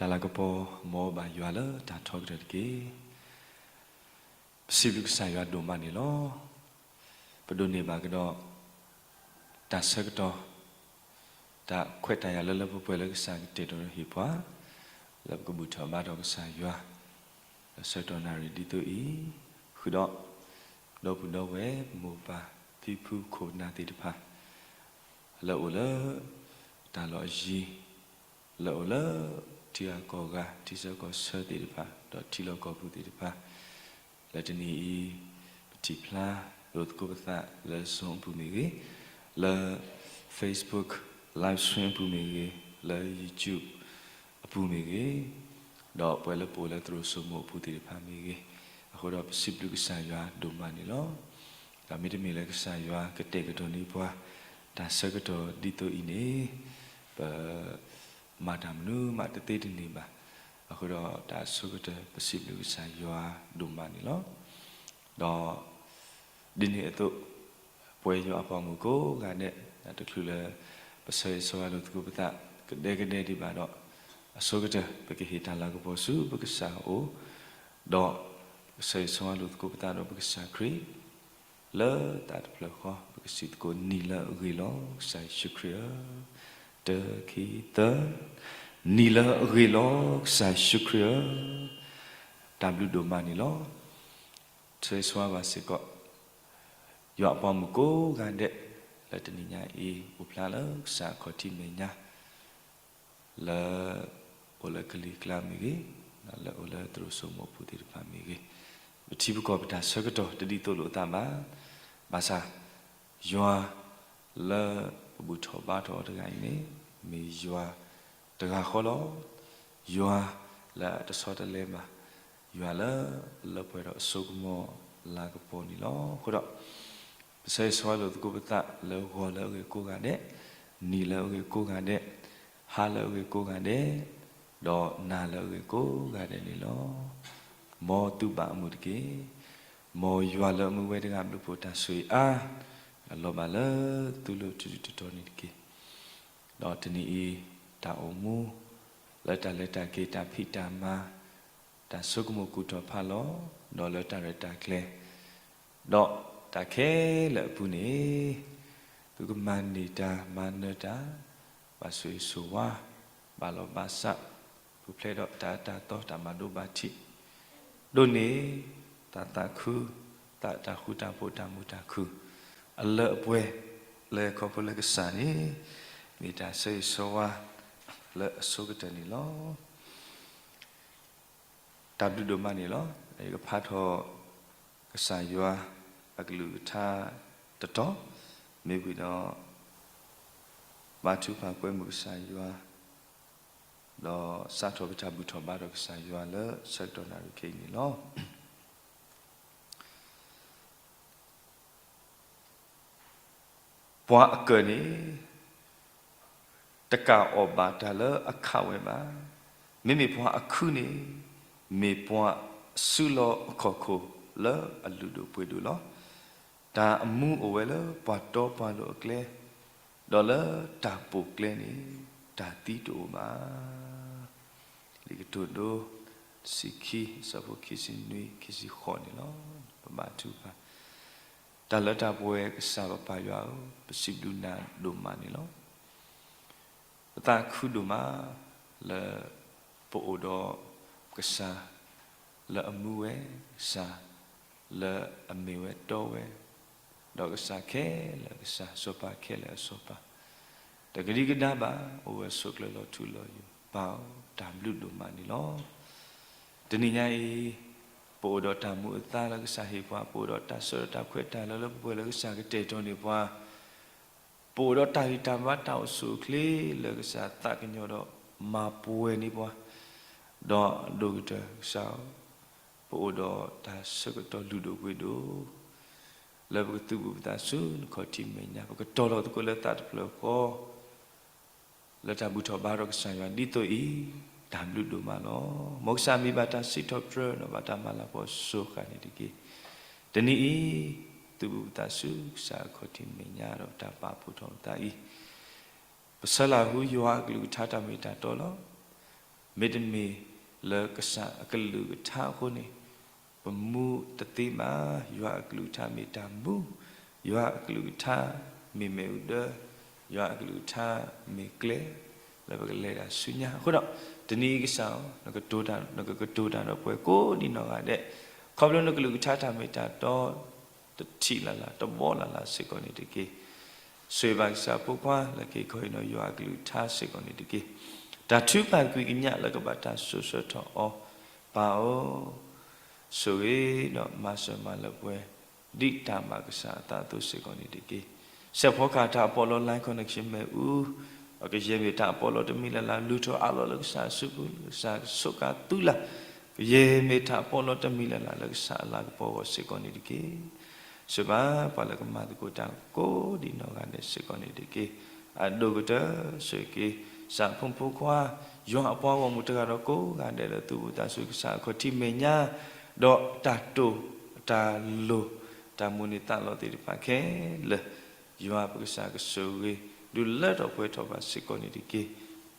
တၢ်လၤကပီၤ မ်ဘၣ်ယွၤလၢတၢ်ထီကတၢၢ်တက့ၢ်. ပစံးဘျုးကစၢ်ယွၤဒိၣ်မးန့ၣ်လီၤ. ပဒိးန့ၢ်ဘၣ်ကဒီး တၢ်ဆၢကတီၢ် တၢ်ခွဲးတၢ်ယာ်လၢလၢပှဲၤပှဲၤလၢကစၢ်ကတဲာ်ကတီၤဟ့ၣ်ပှၤ လၢပကဘူၣ်ထီၣ်ဘါထီၣ်ကစၢ်ယွၤ လၢဆၢကတီၢ်နၣ်ရံၣ်ဒ်သိးအံၤ, ဃုာ်ဒီး ဒီပုၢ်ဒီဝဲၢ် မိၢ်ပၢ်ဖံဖုခိၣ်နၢ်သ့ၣ်တဖၣ် လၢအိၣ်လၢ တၢ်လီၢ်အယံၤ, လၢအိၣ်လၢ ထံဂၤကီၢ်ဂၤ ထံဆၢကီၢ်ဆၢသ့ၣ်တဖၣ် ဒီးထံလီၢ်ကီၢ်ပူၤသ့ၣ်တဖၣ် လၢတနံၤအံၤ ပထံၣ်ဖျါလိာ်သကိးပသးလၢ Zoom အပူၤမ့ၢ်ဂ့ၤ, လၢ Facebook live stream အပူၤမ့ၢ်ဂ့ၤ, လၢ YouTube အပူၤမ့ၢ်ဂ့ၤ, ဒီးပှၤလၢပအိၣ်လၢသရိာ်စိမိၣ်အပူၤသ့ၣ်တဖၣ်မ့ၢ်ဂ့ၤ, အဃိဒီးပစံးဘျုးကစၢ်ယွၤဒိၣ်မးန့ၣ်လီၤ. ဒီးမ့တမ့ၢ်လၢကစၢ်ယွၤကတဲာ်ကတီၤန့ၢ်ပှၤ တၢ်ဆၢကတီၢ်ဒ်သိးအံၤန့ၣ် ပ မၤတၢ်မနုၤမးတသ့တန့ၢ်ဘၣ်. အဃိဒီးတၢ်အဆိကတၢၢ် ပစံးဘျုးကစၢ်ယွၤဒိၣ်မးန့ၣ်လီၤ. ဒီး ဒ်န့ၣ်အသိး ပဝဲယွၤအပှၤမုၣ်ကိးဂၤဒဲး တချုးလၢ ပဆၢဂ့ၤဆၢဝါလိာ်သကိးပသး ကဒဲကဒဲဒံးဘၣ်ဒီး အဆိကတၢၢ် ပကဟ့ၣ်တၢ်လၤကပီၤဆူပကစၢ်အအိၣ်, ဒီးပကဆၢဂ့ၤဆၢဝါလိာ်သကိးပသးဒီးပကစၢ်ခရံာ် လၢသးတဖျၢၣ်ဃီ ပကစံးသကိး နံၤလၢအဂ့ၤလီၤ ကစၢ်ယ့ၣ်ၡူးခရံာ်ဧၢ, တၢ ခံ သၢ, နံၤလၢအဂ့ၤလီၤ ကစၢ်ယ့ၣ်ၡူးခရံာ်ဧၢ, တၢ်ဘျုးဒိၣ်မးန့ၣ်လီၤ. ဆၢဂ့ၤဆၢဝါဘၣ်စ့ၢ်ကီး ယွၤအပှၤမုၣ်ကိးဂၤဒဲး လၢတနံၤညါအံၤ အိၣ်ဖျါလၢကစၢ်အခီၣ်ထံးမဲာ်ညါ လၢ အိၣ်လၢကလံၤကျါမ့ၢ်ဂ့ၤ, လၢအိၣ်လၢသရိာ်စိမိၣ်အပူၤသ့ၣ်တဖၣ်မ့ၢ်ဂ့ၤ, ပထံပကီၢ်ပတၢ်ဆၢကတီၢ်တဒ်သိးလိာ်အသးဘၣ်. ဘၣ်ဆၣ် ယွၤလၢပဘူၣ်ထီၣ်ဘါထီၣ်အီၤတဂၤအံၤန့ၣ် မ့ၢ်ယွၤတဂၤဃီလီၤ. ယွၤလၢအတဆီတလဲဘၣ်, ယွၤလၢအလၢပှဲၤဒီးအစိကမီၤလၤကပီၤန့ၣ်လီၤ. အဃိဒီး ပဆၢဂ့ၤဆၢဝါလိာ်သကိးပသးလၢဂီၤလၢအဂ့ၤကိးဂၤဒဲး, နံၤလၢအဂ့ၤကိးဂၤဒဲး, ဟါလၢအဂ့ၤကိးဂၤဒဲး, ဒီးနၤလၢအဂ့ၤကိးဂၤဒဲးန့ၣ်လီၤ. မ်သုဘၣ်အမုာ်တက့ၢ်. မ်ယွၤလၢအမူဝဲတဂၤဘျုးဖှိၣ်တၢ်ဆိၣ်ဂ့ၤအါ, အလီၤဘၣ်လၢသုလၢထူးထူးတီၤတီၤန့ၣ်တက့ၢ်. ဒီးတနံၤအံၤ တၢ်အိၣ်မူ လၢတၢ်လဲၤတၢ်က့ၤ တၢ်ဖံးတၢ်မၤ တၢ်ဆိကမိၣ်ကူၣ်ထီၣ်ဖးလီၤ ဒီးလၢတၢ်ရဲၣ်တၢ်ကျဲၤ ဒီးတၢ်ခဲလၢာ်အပူၤန့ၣ် သုကမၤန့ၢ်တၢ်မၤနၢၤတၢ် ဘၣ်ဆိၣ်ဂ့ၤဆိၣ်ဝါ ဘၣ်လီၢ်ဘၣ်စး ပူၤဖျဲးဒီးတၢ်အၢတၢ်သီ တၢ်မၤဒိဘၣ်ထံး ဒိးန့ၢ် တၢ်သးခု တၢ်ဃူတၢ်ဖိး တၢ်မုာ်တၢ်ခုၣ် အလၢအပှဲၤ လၢခီဖျိလၢကစၢ်န့ၣ် မ့ၢ်တၢ်ဆၢဂ့ၤဆၢဝါ လၢအဆိကတၢၢ်န့ၣ်လီၤ. တၢ်ဘျုးဒိၣ်မးန့ၣ်လီၤ. ယကဖးထီၣ် ကစၢ်ယွၤအကလုၢ်ကထါတတီၤ မ့ၢ်ဝံၤဒီး ဘါထုကဖၣ်ကွဲမုာ်ကစၢ်ယွၤ ဒီးစးထီၣ်ပတၢ်ဘူၣ်ထီၣ်ဘါထီၣ်ကစၢ်ယွၤလၢဆၢကတီၢ်နၣ်ရံၣ်ခဲအံၤန့ၣ်လီၤ. ပှၤအကၢၣ်န့ၣ် တကးအီၣ်ဘၣ်တၢ်လၢအခးဝဲဘၣ်. မ့မ့ၢ်ပှၤအခုန့ၣ် မ့ၢ်ပှၤစုလီၢ်အခီၣ်ခိၣ်လၢအလုၢ်ဒိၣ်ပှ့ၤဒိၣ်လီၤ. တၢ်အမူအိၣ်ဝဲလၢပှၤတီပှၤလိၤအကျဲ, ဒီးလၢတၢ်ပိာ်ကျဲန့ၣ် တၢ်သံတအိၣ်ဘၣ်. လံာ်ကတိၤဒိ တဆံခံ အဆၢဖိခံဆံနွံ ခံဆံဃိးန့ၣ်လီၤ. ပဘါထုကဖၣ်. တၢ်လၢတၢ်ပှဲၤကစၢ်ပပၢ်ယွၤဧၢ, ပစံးဘျုးနၤဒိၣ်မးန့ၣ်လီၤ. ပသးခုဒိၣ်မး လၢ ပအိၣ်ဒီး ကစၢ် လၢအမူဝဲ, ကစၢ် လၢအမ့ၢ်ဝဲတီဝဲ, ဒီးကစၢ်ခဲလၢာ်အကစၢ်, စီၤပၤခဲလၢာ်အစီၤပၤ, တကဒံကဒါဘၣ်, အိၣ်ဝဲဆိးကျၢၤလီၤထူလီၤယိာ်, ပၢ်ဧၢ, တၢ်ဘျုးဒိၣ်မးန့ၣ်လီၤ. တနံၤညါအံၤ ပအိၣ်ဒီးတၢ်မူအသါလၢကစၢ်ဟ့ၣ်ပှၤ, ပအိၣ်ဒီးတၢ်ဆၢဒီးတၢ်ခွဲးတၢ်ယာ်လၢလၢပှဲၤပှဲၤလၢကစၢ်ကတဲာ်ကတီၤန့ၢ်ပှၤ, ပအိၣ်ဒီးတၢ်ဂံၢ်တၢ်ဘါတၢ်အိၣ်ဆူၣ်အိၣ်ချ့လၢကစၢ်သးကညီၤဒီး မၤပှဲၤန့ၢ်ပှၤ, ဒီးအဒိၣ်ကတၢၢ်ကစၢ်ဧၢ, ပအိၣ်ဒီးတၢ်ဆၢကတီၢ်လုၢ်ဒိၣ်ပှ့ၤဒိၣ် လၢပကသုးဘူးပသးဆူနခီၣ်ထံးမဲာ်ညါ, ပကတီၤလီၤသကိးလၢသးတဖျၢၣ်ဃီ လၢတၢ်ဘူၣ်ထီၣ်ဘါထီၣ်ကစၢ်ယွၤဒ်သိးအံၤ, တၢ်ဘျုးဒိၣ်မးလီၤ. မ်ကစၢ်မံၤဘၣ်တၢ်စံးထီၣ်ပတြၢၤဒီးဘၣ်တၢ်မၤလၤကပီၤစိၤဃာ်န့ၣ်တက့ၢ်. တနံၤအံၤ သုးဘူးပသးဆူကစၢ်အခီၣ်ထံးမဲာ်ညါဒီးတၢ်ပာ်ဖှိၣ်ထီၣ်ပသးအံၤ, ပဆၢလၢ်ဟူယွၤအကလုၢ်ကထါတၢ်မ့ၢ်တၢ်တီလီၤ. မ့တမ့ၢ်လၢကစၢ်အကလုၢ်ကထါအဃိန့ၣ်, ပမူတသ့ဘၣ်. ယွၤအကလုၢ်ကထါမ့ၢ်တၢ်မူ, ယွၤအကလုၢ်ကထါမ့ၢ်မ့ၣ်အူဒၢ, ယွၤအကလုၢ်ကထါမ့ၢ်ကျဲ လၢပကလဲၤတၢ်ဆူညါ. အဃိဒီး တနံၤအံၤကစၢ်ဧၢ, နကတိၤတၢ်, နကကတိၤတၢ်ဒီးပှၤကိးဒံးနီၢ်ဂၤဒဲး, ခီဖျိနကလုၢ်ကထါတၢ်မ့ၢ်တၢ်တီ တထံၣ်လၢ်လၢ် တဘီလၢ်လၢ်စ့ၢ်ကီးန့ၣ်တက့ၢ်. ဆိၣ်ဂ့ၤဘၣ်ကစၢ်အဖိခွါ လၢက့ၤခီအံၤဒီးယွၤအကလုၢ်ကထါစ့ၢ်ကီးန့ၣ်တက့ၢ်. တၢ်ထုကဖၣ်ကွံာ်ကညးလၢကဘၣ်တၢ်စိၤဆၢထီၣ်အီၤ, ပၢ်ဧၢ, ဆိၣ်ဂ့ၤဒီးမၤစၢၤမၤလၢပှဲၤ ဒ်တၢ်ဘၣ်ကစၢ်အသးအသိးစ့ၢ်ကီးန့ၣ်တက့ၢ်. စဲးဖီကဟၣ်တၢ်အပီးလီ line connection မ့ၣ်အူ, ဒီးကယဲၢ်မ့ၢ်တၢ်အပီးလီတမံၤလၢ်လၢ် လုၢ်ထီၣ်အးလီၤလၢကစၢ်အစုပူၤ, လၢကစၢ်ကဆိးကါသူလၢ်, ကယဲၢ်မ့ၢ်တၢ်အပီးလီတမံၤလၢ်လၢ် လၢကစၢ်အလၤကပီၤအဂီၢ်စ့ၢ်ကီးန့ၣ်တက့ၢ်. ဆိၣ်ဂ့ၤဘၣ်ပှၤလၢကမၤသကိးတၢ်ကိးဒံးနီၢ်ဂၤဒဲးစ့ၢ်ကီးန့ၣ်တက့ၢ်. အဒိၣ်ကတၢၢ်ဆိၣ်ဂ့ၤက့ၤ ကစၢ်ဖိမုၣ်ဖိခွါ ယွၤအပှၤဂီၢ်မုၢ်တဂၤဒီးကိးဂၤဒဲးလၢသူၣ်ဘီၣ်သးစူၤ ကစၢ်အခီၣ်ထံးမဲာ်ညါ, ဒီးတၢ်တိာ်တၢ်လိၤ တၢ်မိၣ်န့ၢ်သးလီသ့ၣ်တဖၣ်ခဲလၢာ်, ယွၤပကစၢ်ကဆိၣ်ဂ့ၤ ဒုးလၢထီၣ်ပှဲၤထီၣ်ဘၣ်စ့ၢ်ကီးန့ၣ်တက့ၢ်.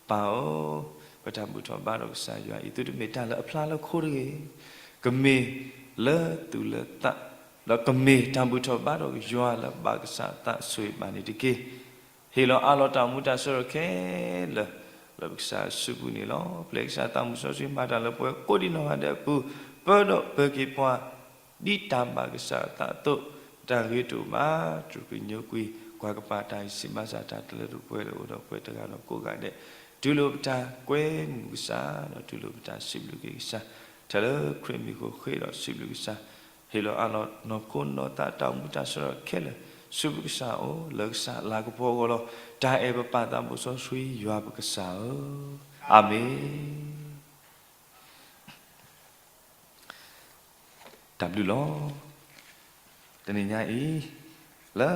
ပၢ်ဧၢ, ပတၢ်ဘူၣ်ထီၣ်ဘါထီၣ်ကစၢ်ယွၤအံၤ သုတမ့ၢ်တၢ်လၢအဖျါလၢခိတဂ့ၤ, ကမ့ၢ်လၢသူၣ်လၢသး, ဒီးကမ့ၢ်တၢ်ဘူၣ်ထီၣ်ဘါထီၣ်ယွၤလၢဘၣ်ကစၢ်အသးဆိၣ်ဂ့ၤဘၣ်န့ၣ်တက့ၢ်. ဟ့ၣ်လီၤအးလီၤတၢ်အိၣ်မူတၢ်ဆၢထၢၣ်ခဲလၢာ် လၢပကစၢ်အစုပူၤန့ၣ်လီၤ. ပျဲကစၢ်သးမုၢ်စီဆှံ မၤတၢ်လၢပှၤကိးဒံးနီၢ်ဂၤဒဲးအပူၤ, ပၢဒီးပၢက့ၤပှၤ ဒ်တၢ်ဘၣ်ကစၢ်အသးအသိး, တၢ်ဂ့ၤတအိၣ်ဘၣ်, တြူာ်ကညိကွံာ်, ကွၢ်ကပၤတၢ်အံၤစံးဘၣ်စၢ် တၢ်တလၢတပှဲၤလၢအိၣ်ဒီးပှၤတဂၤဒီးကိးဂၤဒဲး, တူၢ်လိာ်ပတၢ်ကွဲမုာ်ကစၢ်, ဒီးတူၢ်လိာ်ပတၢ်စံးဘျုးက့ၤကစၢ်, ထဲလၢခရံာ်မံၤဃိဃ့ဒီးစံးဘျုးကစၢ်, ဟ့ၣ်လီၤအးလီၤနီၢ်ခိနီၢ်သးတၢ်အိၣ်မူတၢ်ဆၢထၢၣ်ခဲလၢာ်, ဆူပကစၢ်အအိၣ် လၢကစၢ်အလၤကပီၤအဂီၢ်လီၤ. တၢ်အဲၣ်ပပၢ်သးဘိစီဆှံယွၤပကစၢ်ဧၢ, အၤမ့ၣ်. တၢ်ဘျုးလီၤ. တနံၤညါအံၤ လၢ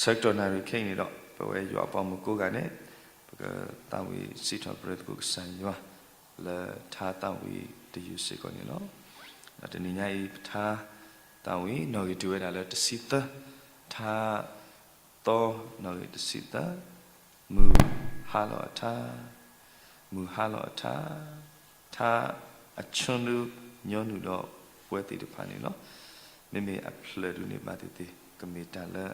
ဆၢကတီၢ်နၣ်ရံၣ်ခဲအံၤန့ၣ်ဒီး ပဝဲယွၤအပှၤမုၣ်ကိးဂၤန့ၣ် ပကသးဝံၣ်စံးထီၣ်ပတြၢၤသကိးကစၢ်ယွၤ လၢထါသးဝံၣ်တယုၢ်စ့ၢ်ကီးန့ၣ်လီၤ. ဒီးတနံၤညါအံၤ ပထါသးဝံၣ်နီၣ်ဂံၢ်တုၤဝဲဒၣ်လၢတဆံသၢ, ထါ သီနီၣ်ဂံၢ်တဆံသၢ, မုၢ်ဟါလီၤအထါ, မုၢ်ဟါလီၤအထါ, ထါအဆၢဒုးညီနုၢ်ဒီးပဝဲသ့ၣ်တဖၣ်န့ၣ်လီၤ. မ့မ့ၢ်အဖျၢၣ်ဒုးန့ၣ်ဘၣ်သ့ၣ်သ့ၣ် ကမ့ၢ်တၢ်လၢ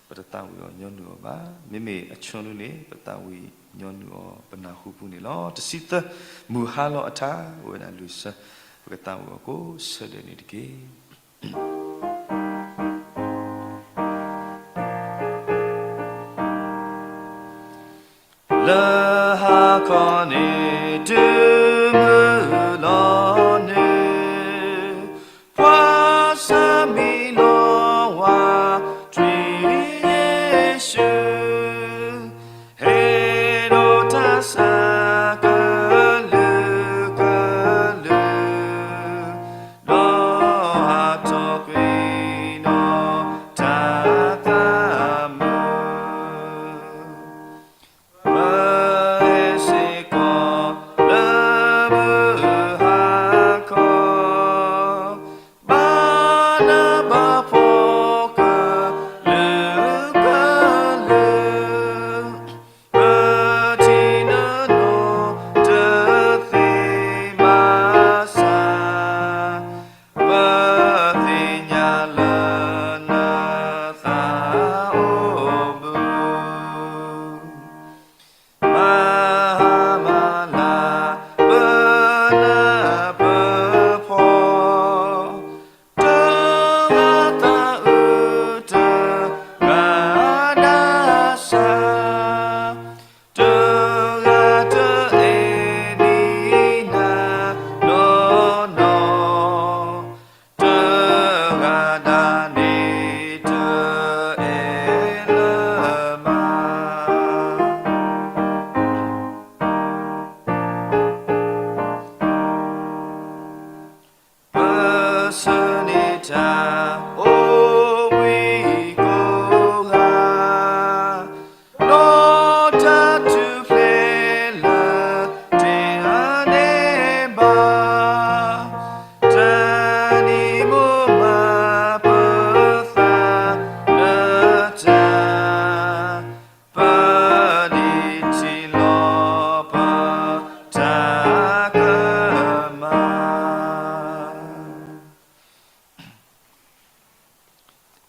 ပတသးဝံၣ်အီၤညီနုၢ်အီၤဘၣ်. မ့မ့ၢ်အဆၢဒုးန့ၣ် ပသးဝံၣ်ညီနုၢ်အီၤ ပနၢ်ဟူပူၤန့ၣ်လီၤ. တဆံသၢ, မုၢ်ဟါလီၤအထါ အိၣ်ဝဲဒၣ်လွံၢ်ဆၢ, ပကသးဝံၣ်အီၤကိးဆၢဒဲးန့ၣ်တက့ၢ်. လၢဟါခီန့ၣ်တုၤမုၢ်လီၤန့ၣ်, ပှၤဆၢမံၤလီၤဝါ ခရံာ်ယ့ၣ်ၡူး, ဟ့ၣ်ဒိးတၢ်ဆါကလုာ်ကလုာ်, ဒီးဟးထီၣ်ကွံာ်ဒီးတၢ်သးမုာ် ပစ့ၢ်ကီး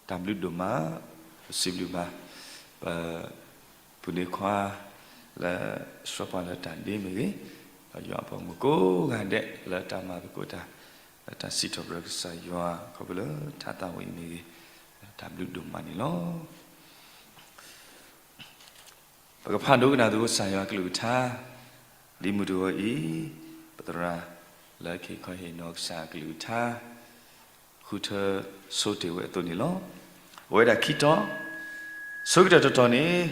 တၢ်ဘျုးဒိၣ်မး, ပစံးဘျုးဘၣ် ပပုၢ်ဒ့ခွါ လၢဆှၢပှၤလၢတၢ်ဒ့မ့ၢ်ဂ့ၤ, ဒီးယွၤအပှၤမုၣ်ကိးဂၤဒဲးလၢတၢ်မၤသကိးတၢ်, လၢတၢ်စံးထီၣ်ပတြၢၤကစၢ်ယွၤ ခီဖျိလၢထါသးဝံၣ်အံၤမ့ၢ်ဂ့ၤ, တၢ်ဘျုးဒိၣ်မးန့ၣ်လီၤ. ပကဖးဒိကနၣ်သကိးကစၢ်ယွၤအကလုၢ်ကထါ ဒ်မုၢ်တဂီၤအံၤ, ပသရၣ်လၢက့ၤခီဟ့ၣ်နီၤကစၢ်အကလုၢ်ကထါ ဃုထၢဆိတ့ၢ်ဝဲအသိးန့ၣ်လီၤ. အဝဲဒၣ်ခံတီၤ, ဆိကတၢၢ်တတီၤန့ၣ်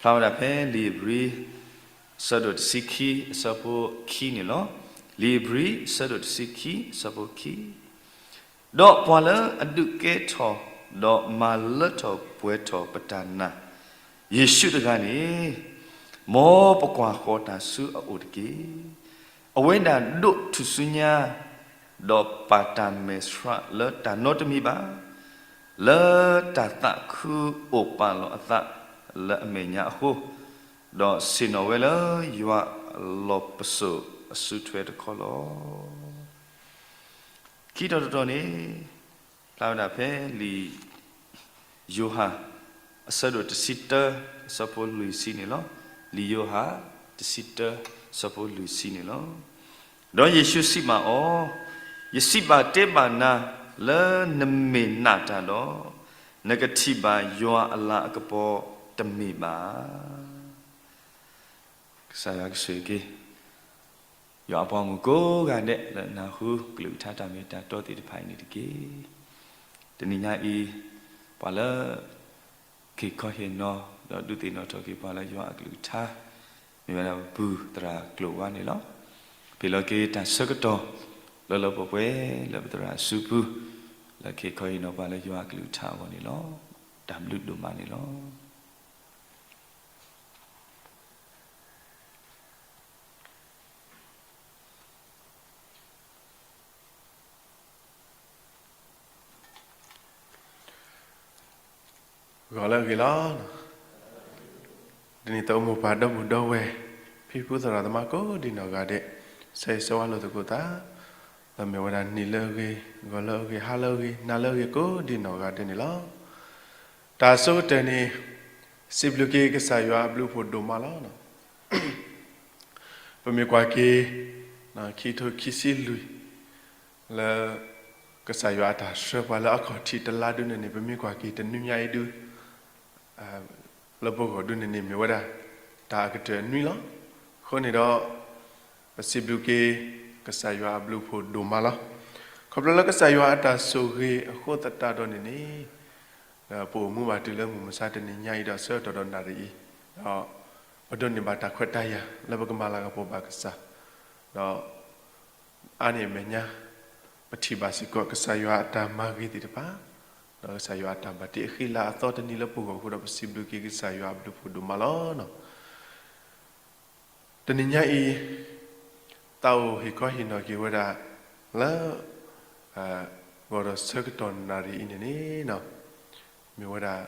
ဖျါဝဲဒၣ်ဖဲလံာ်ဧ့ၤဘြံၤ အဆၢဒိၣ်တဆံခံ အဆၢဖိခံန့ၣ်လီၤ. လံာ်ဧ့ၤဘြံၤ အဆၢဒိၣ်တဆံခံ အဆၢဖိခံ ဒီးပှၤလၢအဒုးကဲထီၣ် ဒီးမၤလၢထီၣ်ပှဲၤထီၣ်ပတၢ်နာ် ယ့ၣ်ၡူးတဂၤန့ၣ်, မ်ပကွၢ်ဃီၤတၢ်ဆူအအိၣ်တက့ၢ်. အဝဲဒၣ်ဒိးထူၣ်စုညါ ဒီးပာ်တၢ်မဲာ်ဆှးလၢတၢ်နီတမံၤဘၣ်, လၢတၢ်သးခုအိၣ်ပာ်လီၤအသးလၢအမဲာ်ညါအဃိ, ဒီးဆ့ၣ်နီၤဝဲလၢယွၤအလီၢ်ပစိာ်အစုထွဲတခီလီၤ. ခံတီၤတတီၤန့ၣ် ဖျါဝဲဒၣ်ဖဲလံာ် ယိၤဟၣ် အဆၢဒိၣ်တဆံတၢ အဆၢဖိလွံၢ်ဆံန့ၣ်လီၤ. လံာ်ယိၤဟၣ် တဆံတၢ အဆၢဖိလွံၢ်ဆံန့ၣ်လီၤ. ဒီးယ့ၣ်ၡူးစံးဘၣ်အီၤ, ယစံးဘၣ်တဲဘၣ်နၤ လၢနမ့ၢ်နာ်တၢ်ဒီး, နကထံၣ်ဘၣ်ယွၤအလၤအကပီၤတမ့ၢ်ဘၣ်. ကစၢ်ယွၤကဆိၣ်ဂ့ၤက့ၤ ယွၤအပှၤမုၣ်ကိးဂၤဒဲး လၢနၢ်ဟူကလုၢ်ကထါတၢ်မ့ၢ်တၢ်တီသ့ၣ်တဖၣ်အံၤန့ၣ်တက့ၢ်. တနံၤညါအံၤ ပှၤလၢ က့ၤခီဟ့ၣ်နီၤ ဒီးဒုးသ့ၣ်နီၣ်ထီၣ်က့ၤပှၤလၢယွၤအကလုၢ်ကထါ မ့ၢ်ဝဲဒၣ်ပပုၢ်သရၣ်ကျိာ်ဝါန့ၣ်လီၤ. ပဟ့ၣ်လီၤက့ၤတၢ်ဆၢကတီၢ် လၢလၢပှဲၤပှဲၤလၢပသရၣ်အစုပူၤ လၢက့ၤခီဟ့ၣ်နီၤပှၤလၢယွၤအကလုၢ်ကထါအဂီၢ်န့ၣ်လီၤ. တၢ်ဘျုးဒိၣ်မးန့ၣ်လီၤ. ဂီၤလၢအဂ့ၤလီၤ. တနံၤသးအိၣ်မိၢ်ပၢ်ဒီပုၢ်ဒီဝဲၢ် ဖံဖုသရၣ်သမါကိးဒံနီၢ်ဂၤဒဲး ဆၢဂ့ၤဆၢဝါလိာ်သကိးသး လၢမ့ၢ်ဝဲဒၣ်နံၤလၢအဂ့ၤ, ဂီၤလၢအဂ့ၤ, ဟါလၢအဂ့ၤ, နၤလၢအဂ့ၤကိးဒံနီၢ်ဂၤဒဲးန့ၣ်လီၤ. တၢ်ဆိကတၢၢ်န့ၣ် စံးဘျုးက့ၤကစၢ်ယွၤအဘျုးအဖှိၣ်ဒိၣ်မးလီၤ. ပမ့ၢ်ကွၢ်က့ၤ ခံထိခံဆံလွံၢ် လၢ ကစၢ်ယွၤအတၢ်ဆှၢပှၤလၢအခီၣ်ထံးတလါဒုန့ၣ်န့ၣ် ပမ့ၢ်ကွၢ်က့ၤတနွံညါအံၤဒု လၢပဂီၢ်ဒုန့ၣ်န့ၣ် မ့ၢ်ဝဲဒၣ် တၢ်အကတၢၢ်အနွံလီၤ. အဃိန့ၣ်ဒီး ပစံးဘျုးက့ၤ ကစၢ်ယွၤအဘျုးအဖှိၣ်ဒိၣ်မးလီၤ. ခီဖျိလၢကစၢ်ယွၤအတၢ်ဆိၣ်ဂ့ၤအဃိသတးဒီးန့ၣ်န့ၣ် ပအိၣ်မူဘၣ်တုၤလၢမုၢ်မဆါတနံၤညါအံၤဒီးဆၢကတီၢ်ဒီးနၣ်ရံၣ်အံၤ ဒီး ပဒိးန့ၢ်ဘၣ်တၢ်ခွဲးတၢ်ယာ်လၢပကမၤလၤကပီၤဘၣ်ကစၢ် ဒီး အါန့ၢ်အမဲာ်ညါ ပထံၣ်ဘၣ်စ့ၢ်ကီးကစၢ်ယွၤအတၢ်မၤဂ့ၤသ့ၣ်တဖၣ် ဒီးကစၢ်ယွၤအတၢ်ဘၣ်တ့အဃံအလၤအသီတနံၤလၢပဂီၢ်အဃိဒီး ပစံးဘျုးက့ၤကစၢ်ယွၤအဘျုးအဖှိၣ်ဒိၣ်မးလီၤ. တနံၤညါအံၤ သးအိၣ်ဟ့ၣ်ခီဟ့ၣ်နီၤက့ၤဝဲဒၣ် လၢ ဂီၤဒီးဆၢကတီၢ်နၣ်ရံၣ်အံၤန့ၣ်န့ၣ် မ့ၢ်ဝဲဒၣ်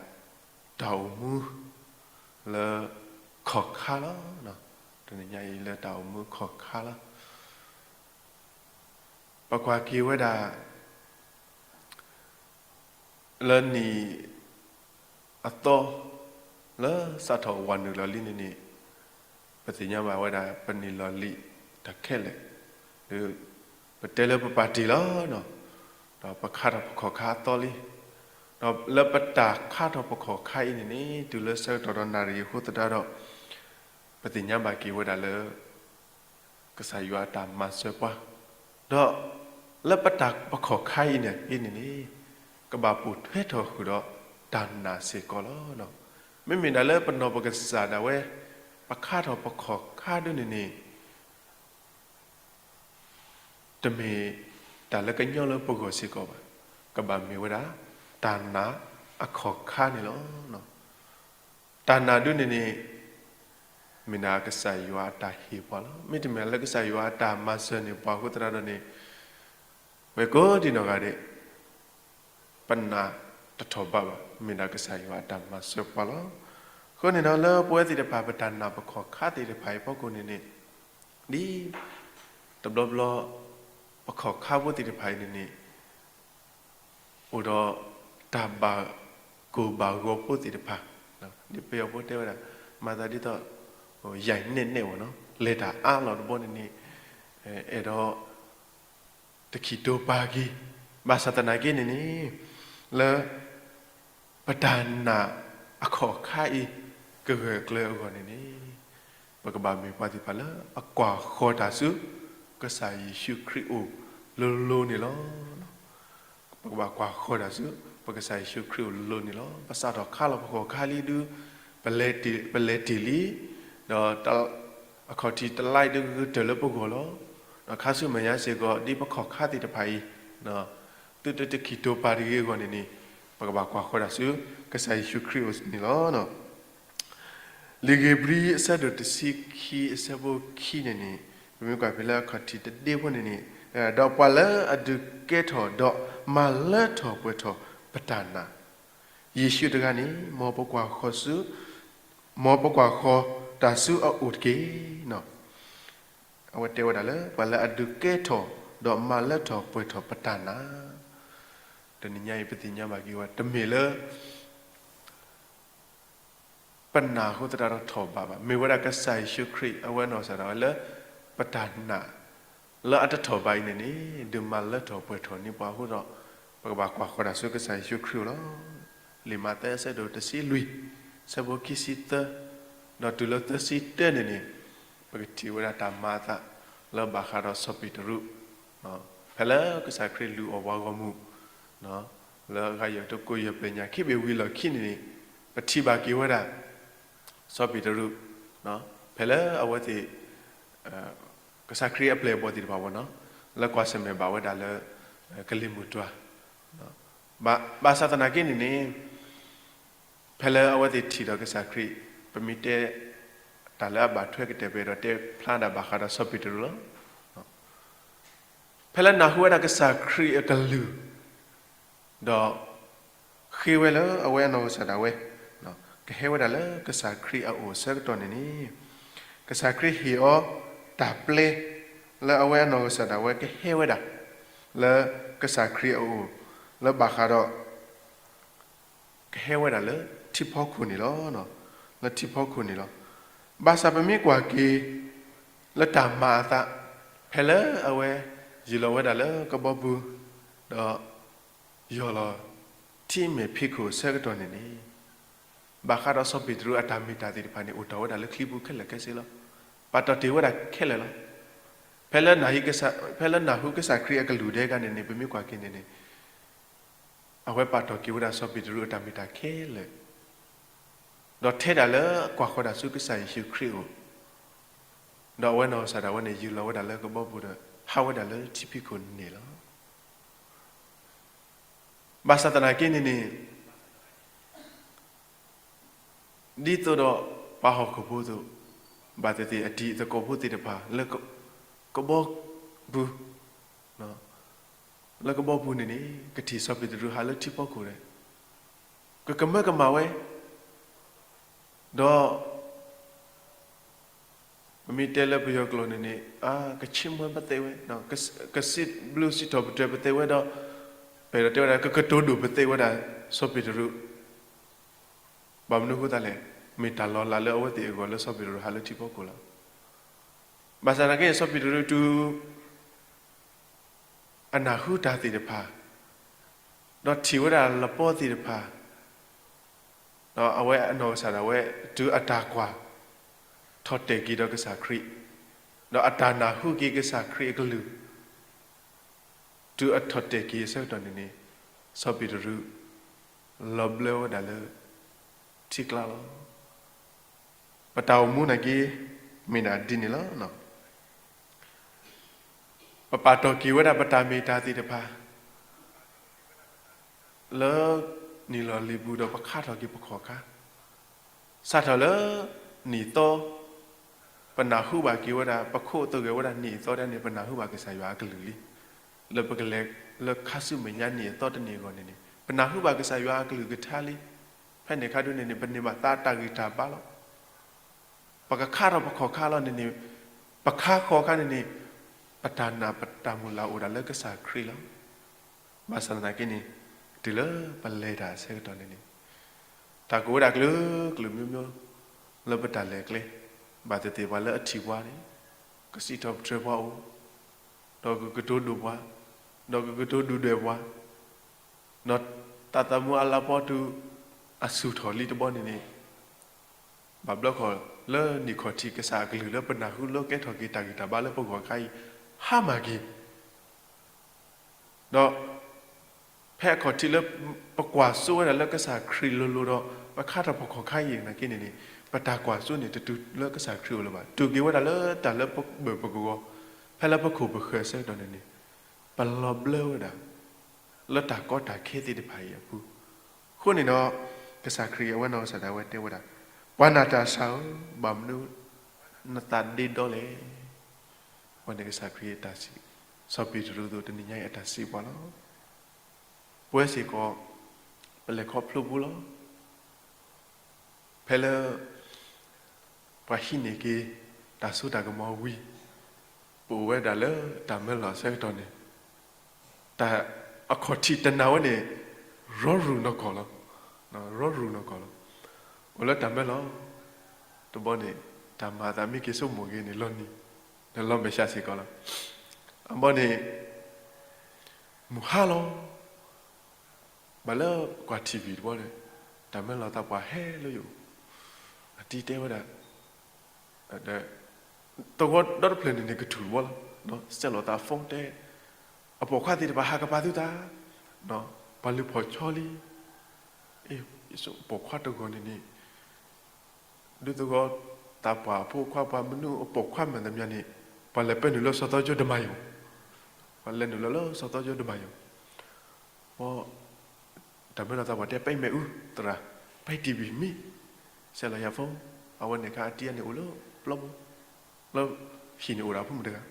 တၢ်အိၣ်မူ လၢ ခီၣ်ခါလီၤ. တနံၤညါအံၤလၢတၢ်အိၣ်မူခီၣ်ခါလီၤ. ပကွၢ်က့ၤဝဲဒၣ် လၢနံၣ် အသီ လၢစးထီၣ်ဝးနုာ်လီၤလံန့ၣ်န့ၣ် ပသ့ၣ်ညါဘၣ်ဝဲဒၣ် ပန့ၢ်လီၤလံာ်တၢ်ခဲလၢာ် ဒီး ပတဲလၢပပာ်တ့ၢ်လီၤ. ဒီးပခါထီၣ်ပခီၣ်ခါအသီလံ. ဒီးလၢပတၢ်ခါထီၣ်ပခီၣ်ခါအံၤန့ၣ်န့ၣ် တုၤလၢဆၢကတီၢ်ဒီးနၣ်ရံၣ်အဃိသတးဒီး ပသ့ၣ်ညါဘၣ်က့ၤဝဲဒၣ်လၢ ကစၢ်ယွၤအတၢ်မၤစၢၤပှၤ, ဒီးလၢပတၢ်ပခီၣ်ခါအံၤန့ၣ် အံၤန့ၣ်န့ၣ် ကဘၣ်ပိာ်ထွဲထီၣ်ဃုာ်ဒီးတၢ်နာ်စ့ၢ်ကီးလီၤ. မ့မ့ၢ်ဒၣ်လၢပနီၢ်ပကစၢ်ဒၣ်ဝဲ ပခါထီၣ်ပခီၣ်ခါဒုန့ၣ်န့ၣ် တမ့ၢ်တၢ်လၢကညီလၢပဂီၢ်စ့ၢ်ကီးဘၣ်. ကဘၣ်မ့ၢ်ဝဲဒၣ် တၢ်နာ်အခီၣ်ခါန့ၣ်လီၤ. တၢ်နာ်ဒုန့ၣ်န့ၣ် မ့ၢ်ဒၣ်ကစၢ်ယွၤအတၢ်ဟ့ၣ်ပှၤလီၤ. မ့တမ့ၢ်လၢကစၢ်ယွၤအတၢ်မၤစၢၤန့ၢ်ပှၤအဃိသတးဒီးန့ၣ် ပဝဲကိးဒံနီၢ်ဂၤဒဲး ပနာ်တထီၣ်ဘးဘၣ်. မ့ၢ်ဒၣ်ကစၢ်ယွၤအတၢ်မၤစၢၤပှၤလီၤ. အဃိန့ၣ်ဒီး လၢပဝဲသ့ၣ်တဖၣ် ပတၢ်နာ်ပခီၣ်ခါသ့ၣ်တဖၣ်အံၤအဖီခိၣ်န့ၣ်န့ၣ် ဒ်တဘျီဘျီ ပခီၣ်ခါဖိသ့ၣ်တဖၣ်အံၤန့ၣ်န့ၣ် အိၣ်ဒီး တၢ်ဘၣ်ကိၢ်ဘၣ်ဂီၤဖိသ့ၣ်တဖၣ်, ဒ်ပယီၤဖိတဲဝဲဒၣ် မၤသးဒ်သိး ယိုင်နဲ့နဲ့ ဝဲနီၤ, လဲၤတၢ်အါလီၤတဘျီန့ၣ်န့ၣ် အဲၣ်ဒိး တခံးတိၤပာ်က့ၤ, ဘၣ်ဆၣ်သနာ်က့န့ၣ်န့ၣ် လၢ ပတၢ်နာ်အခီၣ်ခါအံၤ ကဂၢၢ်ကျၢၤအဂီၢ်န့ၣ်န့ၣ် ပကဘၣ်မ့ၢ်ပှၤသ့ၣ်တဖၣ်လၢအကွၢ်ဃီၤတၢ်ဆူ ကစၢ်ယ့ၣ်ၡူးခရံာ်အအိၣ်လိၤလိၤန့ၣ်လီၤ. ပကဘၣ်ကွၢ်ဃီၤတၢ်ဆူ ပကစၢ်ယ့ၣ်ၡူးခရံာ်အအိၣ်လိၤလိၤန့ၣ်လီၤ. ပစးထီၣ်ခါလီၤပဃီၣ်ခါလံဒု ပလဲၤတ့ၢ်လံ, ဒီး အခီၣ်ထံးတလါအံၤဒုဂုာ်ကတၢၢ်လၢပဂီၢ်လီၤ. ဒီးခါဆူမဲာ်ညါစ့ၢ်ကီး ဒ်ပခီၣ်ခါသ့ၣ်တဖၣ်အံၤ သုတတခံးတိၤပာ်တဂ့ၤအဂီၢ်န့ၣ်န့ၣ် ပကဘၣ်ကွၢ်ဃီၤတၢ်ဆူ ကစၢ်ယ့ၣ်ၡူးခရံာ်အအိၣ်န့ၣ်လီၤ. လံာ်ဧ့ၤဘြံၤအဆၢဒိၣ်တဆံခံအဆၢဖိခံန့ၣ်န့ၣ် ပမ့ၢ်ကွၢ်ဖဲလၢအခီၣ်ထံးတဒ့ဖိန့ၣ်န့ၣ် ဒီးပှၤလၢအဒုးကဲထီၣ်ဒီးမၤလၢထီၣ်ပှဲၤထီၣ်ပတၢ်နာ် ယ့ၣ်ၡူးတဂၤန့ၣ် မ်ပကွၢ်ဃီၤဆူ မ်ပကွၢ်ဃီၤတၢ်ဆူအအိၣ်တက့ၢ်. အဝဲတဲဝဲဒၣ်လၢ ပှၤလၢအဒုးကဲထီၣ်ဒီးမၤလၢထီၣ်ပှဲၤထီၣ်ပတၢ်နာ်, တနံၤညါအံၤပသ့ၣ်ညါဘၣ်က့ၤဝဲ တမ့ၢ်လၢ ပနာ်အဃိသတးဒီးထီၣ်ဘးဘၣ်. မ့ၢ်ဝဲဒၣ်ကစၢ်ယ့ၣ်ၡူးခရံာ် အဝဲနီၢ်ကစၢ်ဒၣ်ဝဲလၢ ပတၢ်နာ် လၢအတထီၣ်ဘးအံၤန့ၣ်န့ၣ် ဒုးမၤလၢထီၣ်ပှဲၤထီၣ်န့ၢ်ပှၤအဃိဒီး ပကဘၣ်ကွၢ်ဃီၤတၢ်ဆူကစၢ်ယ့ၣ်ၡူးခရံာ်အအိၣ်လီၤ. လံာ်မးသဲအဆၢဒိၣ်တဆံလွံၢ် အဆၢဖိခံဆံသၢ ဒီးတုၤလၢသၢဆံတၢန့ၣ်န့ၣ် ပကထံၣ်ဝဲဒၣ်တၢ်မၤအသး လၢဘၣ်ဃးဒီးစီၤပ့းတရူး ဖဲလၢကစၢ်ခရံာ်လူၤအီၣ်ပှၤဂီၢ်မုၢ် လၢအဂၤယဲၢ်တကိးယဲၢ်ပျဲၢ်ညၣ်ခံဘ့ၣ်ဝံၤလီၢ်ခံန့ၣ်န့ၣ် ပထံၣ်ဘၣ်က့ၤဝဲဒၣ် စီၤပ့းတရူး ဖဲလၢအဝဲသ့ၣ် ကစၢ်ခရံာ်အပျဲၢ်အဘီၣ်သ့ၣ်တဖၣ်ဝဲနီၤ လၢကွၢ်ဆၢၣ်မဲာ်ဘၣ်ဝဲဒၣ်လၢ ကလံၤမုၢ်တွၤ ဘၣ်ဆၣ်သနာ်က့န့ၣ်န့ၣ် ဖဲလၢအဝဲသ့ၣ်ထံၣ်ဒီးကစၢ်ခရံာ် ပမ့ၢ်တဲ တၢ်လၢအဘၣ်ထွဲကတၢၢ် ပအဲၣ်ဒိးတဲဖျါဒၣ်ဘၣ်ဃးဒီးစီၤပ့းတရူးလီၤ. ဖဲလၢနၢ်ဟူဝဲဒၣ်ကစၢ်ခရံာ်အကလုၢ် ဒီး ဃ့ဝဲလၢအဝဲအနီၢ်ကစၢ်ဒၣ်ဝဲ ကဟဲဝဲဒၣ်လၢကစၢ်ခရံာ်အအိၣ်အဆၢကတီၢ်န့ၣ်န့ၣ် ကစၢ်ခရံာ်ဟ့ၣ်အီၤတၢ်ပျဲ လၢအဝဲအနီၢ်ကစၢ်ဒၣ်ဝဲကဟဲဝဲဒၣ် လၢကစၢ်ခရံာ်အအိၣ် လၢဘၣ်ဃးဒီး ကဟဲဝဲဒၣ်လၢထံဖီခိၣ်န့ၣ်လီၤ. လၢထံဖီခိၣ်န့ၣ်လီၤ. ဘၣ်ဆၣ်ပမ့ၢ်ကွၢ်က့ၤ လၢတၢ်မၤအသး ဖဲလၢအဝဲ ယုၢ်လီၤဝဲဒၣ်လၢကဘီပူၤ ဒီး ယီၢ်လီၤ ထံမဲာ်ဖံးခိၣ်အဆၢကတီၢ်န့ၣ်န့ၣ် ဘၣ်ဃးဒီးစီၤပ့းတရူးအတၢ်မ့ၢ်တၢ်သ့ၣ်တဖၣ်န့ၣ် အိၣ်တ့ၢ်ဝဲဒၣ်လၢချံပူၤခဲလၢာ်ခဲဆ့လီၤ. ပာ်တ့ၢ်ဝဲဒၣ်ခဲလၢာ်လီၤ. ဖဲလၢ ဖဲလၢနၢ်ဟူကစၢ်ခရံာ်အကလုၢ်ဒဲးဂၤန့ၣ်န့ၣ် ပမ့ၢ်ကွၢ်က့ၤန့ၣ်န့ၣ် အဝဲပာ်တ့ၢ်က့ၤဝဲဒၣ်စီၤပ့းတရူးအတၢ်မ့ၢ်တၢ်ခဲလၢာ် ဒီးထဲဒၣ်လၢကွၢ်ဃီၤတၢ်ဆူကစၢ်ယ့ၣ်ၡူးခရံာ်အအိၣ် ဒီးအဝဲနီၢ်ကစၢ်ဒၣ်ဝဲန့ၣ် ယုၢ်လီၤဝဲဒၣ်လၢကဘီပူၤဒီး ဟးဝဲဒၣ်လၢထံဖံးခိၣ်န့ၣ်လီၤ. ဘၣ်ဆၣ်သနာ်က့န့ၣ်န့ၣ် ဒ်သိးဒီးပှၤဟီၣ်ခိၣ်ဖိအသိး ဘၣ်သ့ၣ်သ့ၣ်အတံၤသကိးဖိသ့ၣ်တဖၣ် လၢကဘီပူၤ လၢကဘီပူၤန့ၣ်န့ၣ် ကထံၣ်စီၤပ့းတရူးဟးလၢထံဖီခိၣ်ဒီး ကကမၢကမၣ်ဝဲ ဒီး ပမ့ၢ်တဲလၢပယီၤကျိာ်န့ၣ်န့ၣ် ကဆ့မွဲပသဲးဝဲ, ကစံးဘျုးစံးထီၣ်ပတြၢၤပသဲးဝဲဒီး ပအဲၣ်ဒိးတဲဝဲဒၣ် ကကတိၤဒိၣ်ပသဲးဝဲဒၣ် စီၤပ့းတရူး ဘၣ်မနုၤအဃိသတးလဲၣ်, မ့ၢ်တၢ်လီၤလးလၢအဝဲသ့ၣ်အဂီၢ်လၢစီၤပ့းတရူးဟးလၢထံဖီခိၣ်လီၤ. ဘၣ်ဆၣ်သနာ်က့ စီၤပ့းတရူးတုၤ အနၢ်ဟူတၢ်သ့ၣ်တဖၣ်, ဒီးထံၣ်ဝဲဒၣ်လပီသ့ၣ်တဖၣ်, ဒီးအဝဲအနီၢ်ကစၢ်ဒၣ်ဝဲ တုၤအတၢ်ကွၢ် ထီၣ်တဲာ်က့ၤဒီးကစၢ်ခရံာ်, ဒီးအတၢ်နၢ်ဟူက့ၤကစၢ်ခရံာ်အကလုၢ် တုၤအထီၣ်တဲာ်က့ၤအဆၢကတီၢ်န့ၣ်န့ၣ်, စီၤပ့းတရူး လီၤဘျၢဝဲဒၣ်လၢ ထံကျါလီၤ. ပတၢ်အိၣ်မူနာ်က့ မ့ၢ်ဒၣ်ဒ်န့ၣ်လီၤ. ပပာ်တ့ၢ်က့ၤဝဲဒၣ်ပတၢ်မ့ၢ်တၢ်သ့ၣ်တဖၣ် လၢ နံၣ်လီၤလံၤပူၤဒီးပခါထီၣ်က့ၤပခီၣ်ခါ, စးထီၣ်လၢ နံၣ်သီ ပနၢ်ဟူဘၣ်က့ၤဝဲဒၣ် ပခိးသဂၢၢ်ဝဲဒၣ်နံၣ်အသီဒ်န့ၣ် ပနၢ်ဟူဘၣ်ကစၢ်ယွၤအကလုၢ်လံ. လၢပကလဲၤလၢခါဆူမဲာ်ညါနံၣ်အသီတနံၣ်အဂီၢ်န့ၣ်န့ၣ် ပနၢ်ဟူဘၣ်ကစၢ်ယွၤအကလုၢ်ကထါလံ. ဖဲန့ၣ်ခါဒုန့ၣ်န့ၣ် ပန့ၢ်ဘၣ်သးတၢ်ဂံၢ်တၢ်ဘါလီၤ. ပကခါထီၣ်ပခီၣ်ခါလီၤန့ၣ်န့ၣ်, ပခါခီၣ်ခါန့ၣ်န့ၣ်, ပတၢ်နာ်ပတၢ်မုၢ်လၢ်အိၣ်ဒၣ်လၢကစၢ်ခရံာ်လီၤ. ဘၣ်ဆၣ်သနာ်က့န့ၣ် တုၤလၢပလဲၤတၢ်အဆၢကတီၢ်န့ၣ်န့ၣ်, တၢ်ကိးဝဲဒၣ်ကျၢၤကျၢၤမိမိ လၢပတၢ်လဲၤကျဲ, ဘၣ်သ့ၣ်သ့ၣ်ပှၤလၢအထံၣ်ပှၤန့ၣ်, ကစံးထီၣ်ပတြၢၤပှၤအိၣ်, ဒီးကကတိၤဒိၣ်ပှၤ, ဒီးကကတိၤဒုၣ်ဒွဲၣ်ပှၤ, ဒီးတၢ်သးမုာ်အလၤပီတုၤ အဆူၣ်ထီၣ်လံတဘျီန့ၣ်န့ၣ်, ဘၣ်ဘျီခီၣ်လၢနံၣ်ခီၣ်ထံးကစၢ်အကလုၢ်လၢပနၢ်ဟူလၢကဲထီၣ်က့ၤတၢ်ဂံၢ်တၢ်ဘါလၢပဂီၢ်ခါအံၤ ဟါမၢ်က့ၤ, ဒီး ဖဲအခီၣ်ထံးလၢပကွၢ်စိဝဲဒၣ်လၢကစၢ်ခရံာ်လိၤလိၤဒီး ပခါထီၣ်ဖီၣ်ခီၣ်ခါအံၤနာ်က့န့ၣ်န့ၣ်, ပတၢ်ကွၢ်စိန့ၣ် တတုၤလၢကစၢ်ခရံာ်အအိၣ်လၢၤဘၣ်. တုၤက့ၤဝဲဒၣ်လၢတၢ်လၢပဘၢၣ်ပကဝီၤ, ဖဲလၢပခိၣ်ပဃၢၤအဆၢကတီၢ်န့ၣ်န့ၣ်, ပလီၤဘျၢဝဲဒၣ် လၢတၢ်ကီတၢ်ခဲသ့ၣ်တဖၣ်အံၤအပူၤ, အဃိန့ၣ်ဒီး ကစၢ်ခရံာ်အဝဲနီၢ်ကစၢ်ဒၣ်ဝဲတဲဝဲဒၣ်, ပှၤနာ်တၢ်ဆၢဧၢ, ဘၣ်မနုၤနသးဒ့ဒီလဲၣ်. အဝဲန့ၣ်ကစၢ်ခရံာ်အတၢ်စံး, စီၤပ့းတရူးအသိးတနံၤညါအံၤအတၢ်စံးပှၤလီၤ. ပဝဲစ့ၢ်ကီး ပလဲၤခီဖျိပူၤလီၤ. ဖဲလၢ ပှၤဟံးန့ၢ်က့ၤ တၢ်စိတၢ်ကမီၤဝံၤ, ပအိၣ်ဝဲဒၣ်လၢတၢ်မၢလီၤအဆၢကတီၢ်န့ၣ်, တၢ်အခီၣ်ထံးတနာ်ဝဲန့ၣ် ရီရူၢ်နီၢ်ကီၢ်လီၤ. ရီရူၢ်နီၢ်ကီၢ်လီၤ. အိၣ်လၢတၢ်မၢလီၤ တဘျီန့ၣ်, တၢ်မၤအသးမ့ၢ်က့ၤဆိကမိၣ်က့ၤန့ၣ် လီၤနံၤ, ဒီးလီၤမဲာ်ဆှးစ့ၢ်ကီးလီၤ. အဘျီန့ၣ် မုၢ်ဟါလီၤ. ဘၣ်လၢကွၢ်ထံၣ်ဝံၤတဘျီန့ၣ်, တၢ်မၢလီၤသးပှၢ်ဟဲလၢယအိၣ်, အတံၤတဲဝဲဒၣ်, သဝီဒီတဖျၢၣ်န့ၣ်န့ၣ်ကထူၣ်တဘျီလီၤ. ဆဲးလီၤသး phone တဲ, အပိာ်ခွါသ့ၣ်တဖၣ်ဟးကပၤသုသး, ပှၤလုၢ်ဖီၣ်ဆီလံ. အပိာ်ခွါတဂီၤန့ၣ်န့ၣ် ဒုးသဝီသးပှၢ်အဖိခွါပှၤမနုၤအပိာ်ခွါမှန်သမျှန့ၣ်, ပှၤလဲၤပဲနုာ်လၢစီၤသီကၠိဒမၤယိၤ, ပှၤလဲၤနုာ်လီၤလၢစီၤသီကၠိဒမၤယိၤ, ဘၣ် တၢ်မၢလီၤသးပှၢ်တဲ ပၢ်အံၤမ့ၢ်အူသရၣ်, ပၢ်အံၤတံၢ်ဘံၣ်မံ, ဆဲးလီၤယၤ phone, အဝဲန့ၣ်ခါအတံၤန့ၣ်အိၣ်လၢပျီဘိ, လၢဟံၣ်န့ၣ်အိၣ်ဒၣ်ဖိမုၣ်တဂၤ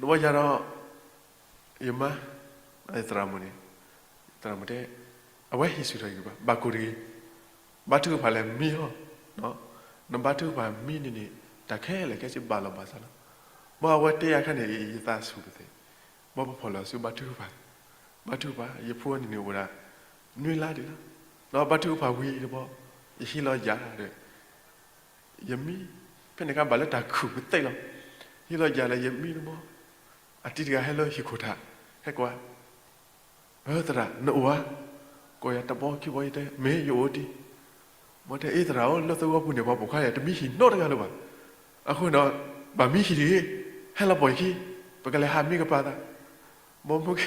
တဘျီယၤဒီး ယမါ, သရၣ်မုၣ်န့ၣ်, သရၣ်မုၣ်တဲ, အဝဲဟံးဆူၣ်ထီၣ်ယကပၤ ဘၣ်ကိၢ်တဂ့ၤ, ဘါထုကဖၣ်လဲၣ်မံလီၤ. နဘါထုကဖၣ်မံန့ၣ်န့ၣ် တၢ်ခဲလၢာ်ခဲဆ့ဘၣ်လီၤဘၣ်စးလီၤ. ဘၣ်အဝဲတဲယၤခါန့ၣ် ယသးဆူၣ်ပသ့ၣ်, ဘၣ်ပဖီၣ်လီၤဆူဘါထုကဖၣ်, ဘါထုကဖၣ် ယဖိန့ၣ်န့ၣ်အိၣ်ဒၣ် နွံလါဒံးလီၤ. ဒီးဘါထုကဖၣ်ဝံၤတဘျီ, ယဟံးလီၤယၤဒီး ယမံ, ဖဲန့ၣ်ခါဘၣ်လၢတၢ်ခုၣ်ပသ့ၣ်လီၤ. ဟံးလီၤယၤလၢယမံတဘျီ, အတံၤတဂၤဟဲလၢဟံၣ်ခိၣ်ထး, ဟဲကွၢ်, အၢ သရၣ် နအိၣ်ဧါ, ကိးယၤတဘျီခံဘျီယတဲ မ့ၢ်ယအိၣ်တံၢ်, ဘၣ်တဲအ့သရၣ်ဧၢ လၢသဝီပူၤန့ၣ် ပှၤပိာ်ခွါယၤတမံဟံၣ်နီတဂၤလၢၤဘၣ်. အဃိန့ၣ်ဒီး ဘၣ်မံဟံၣ်တဂ့ၤ, ဟဲလီၤပိာ်ယခံ, ပကလဲၤဟးမံကပၤသး. ဘၣ်မုၢ်ကဲ,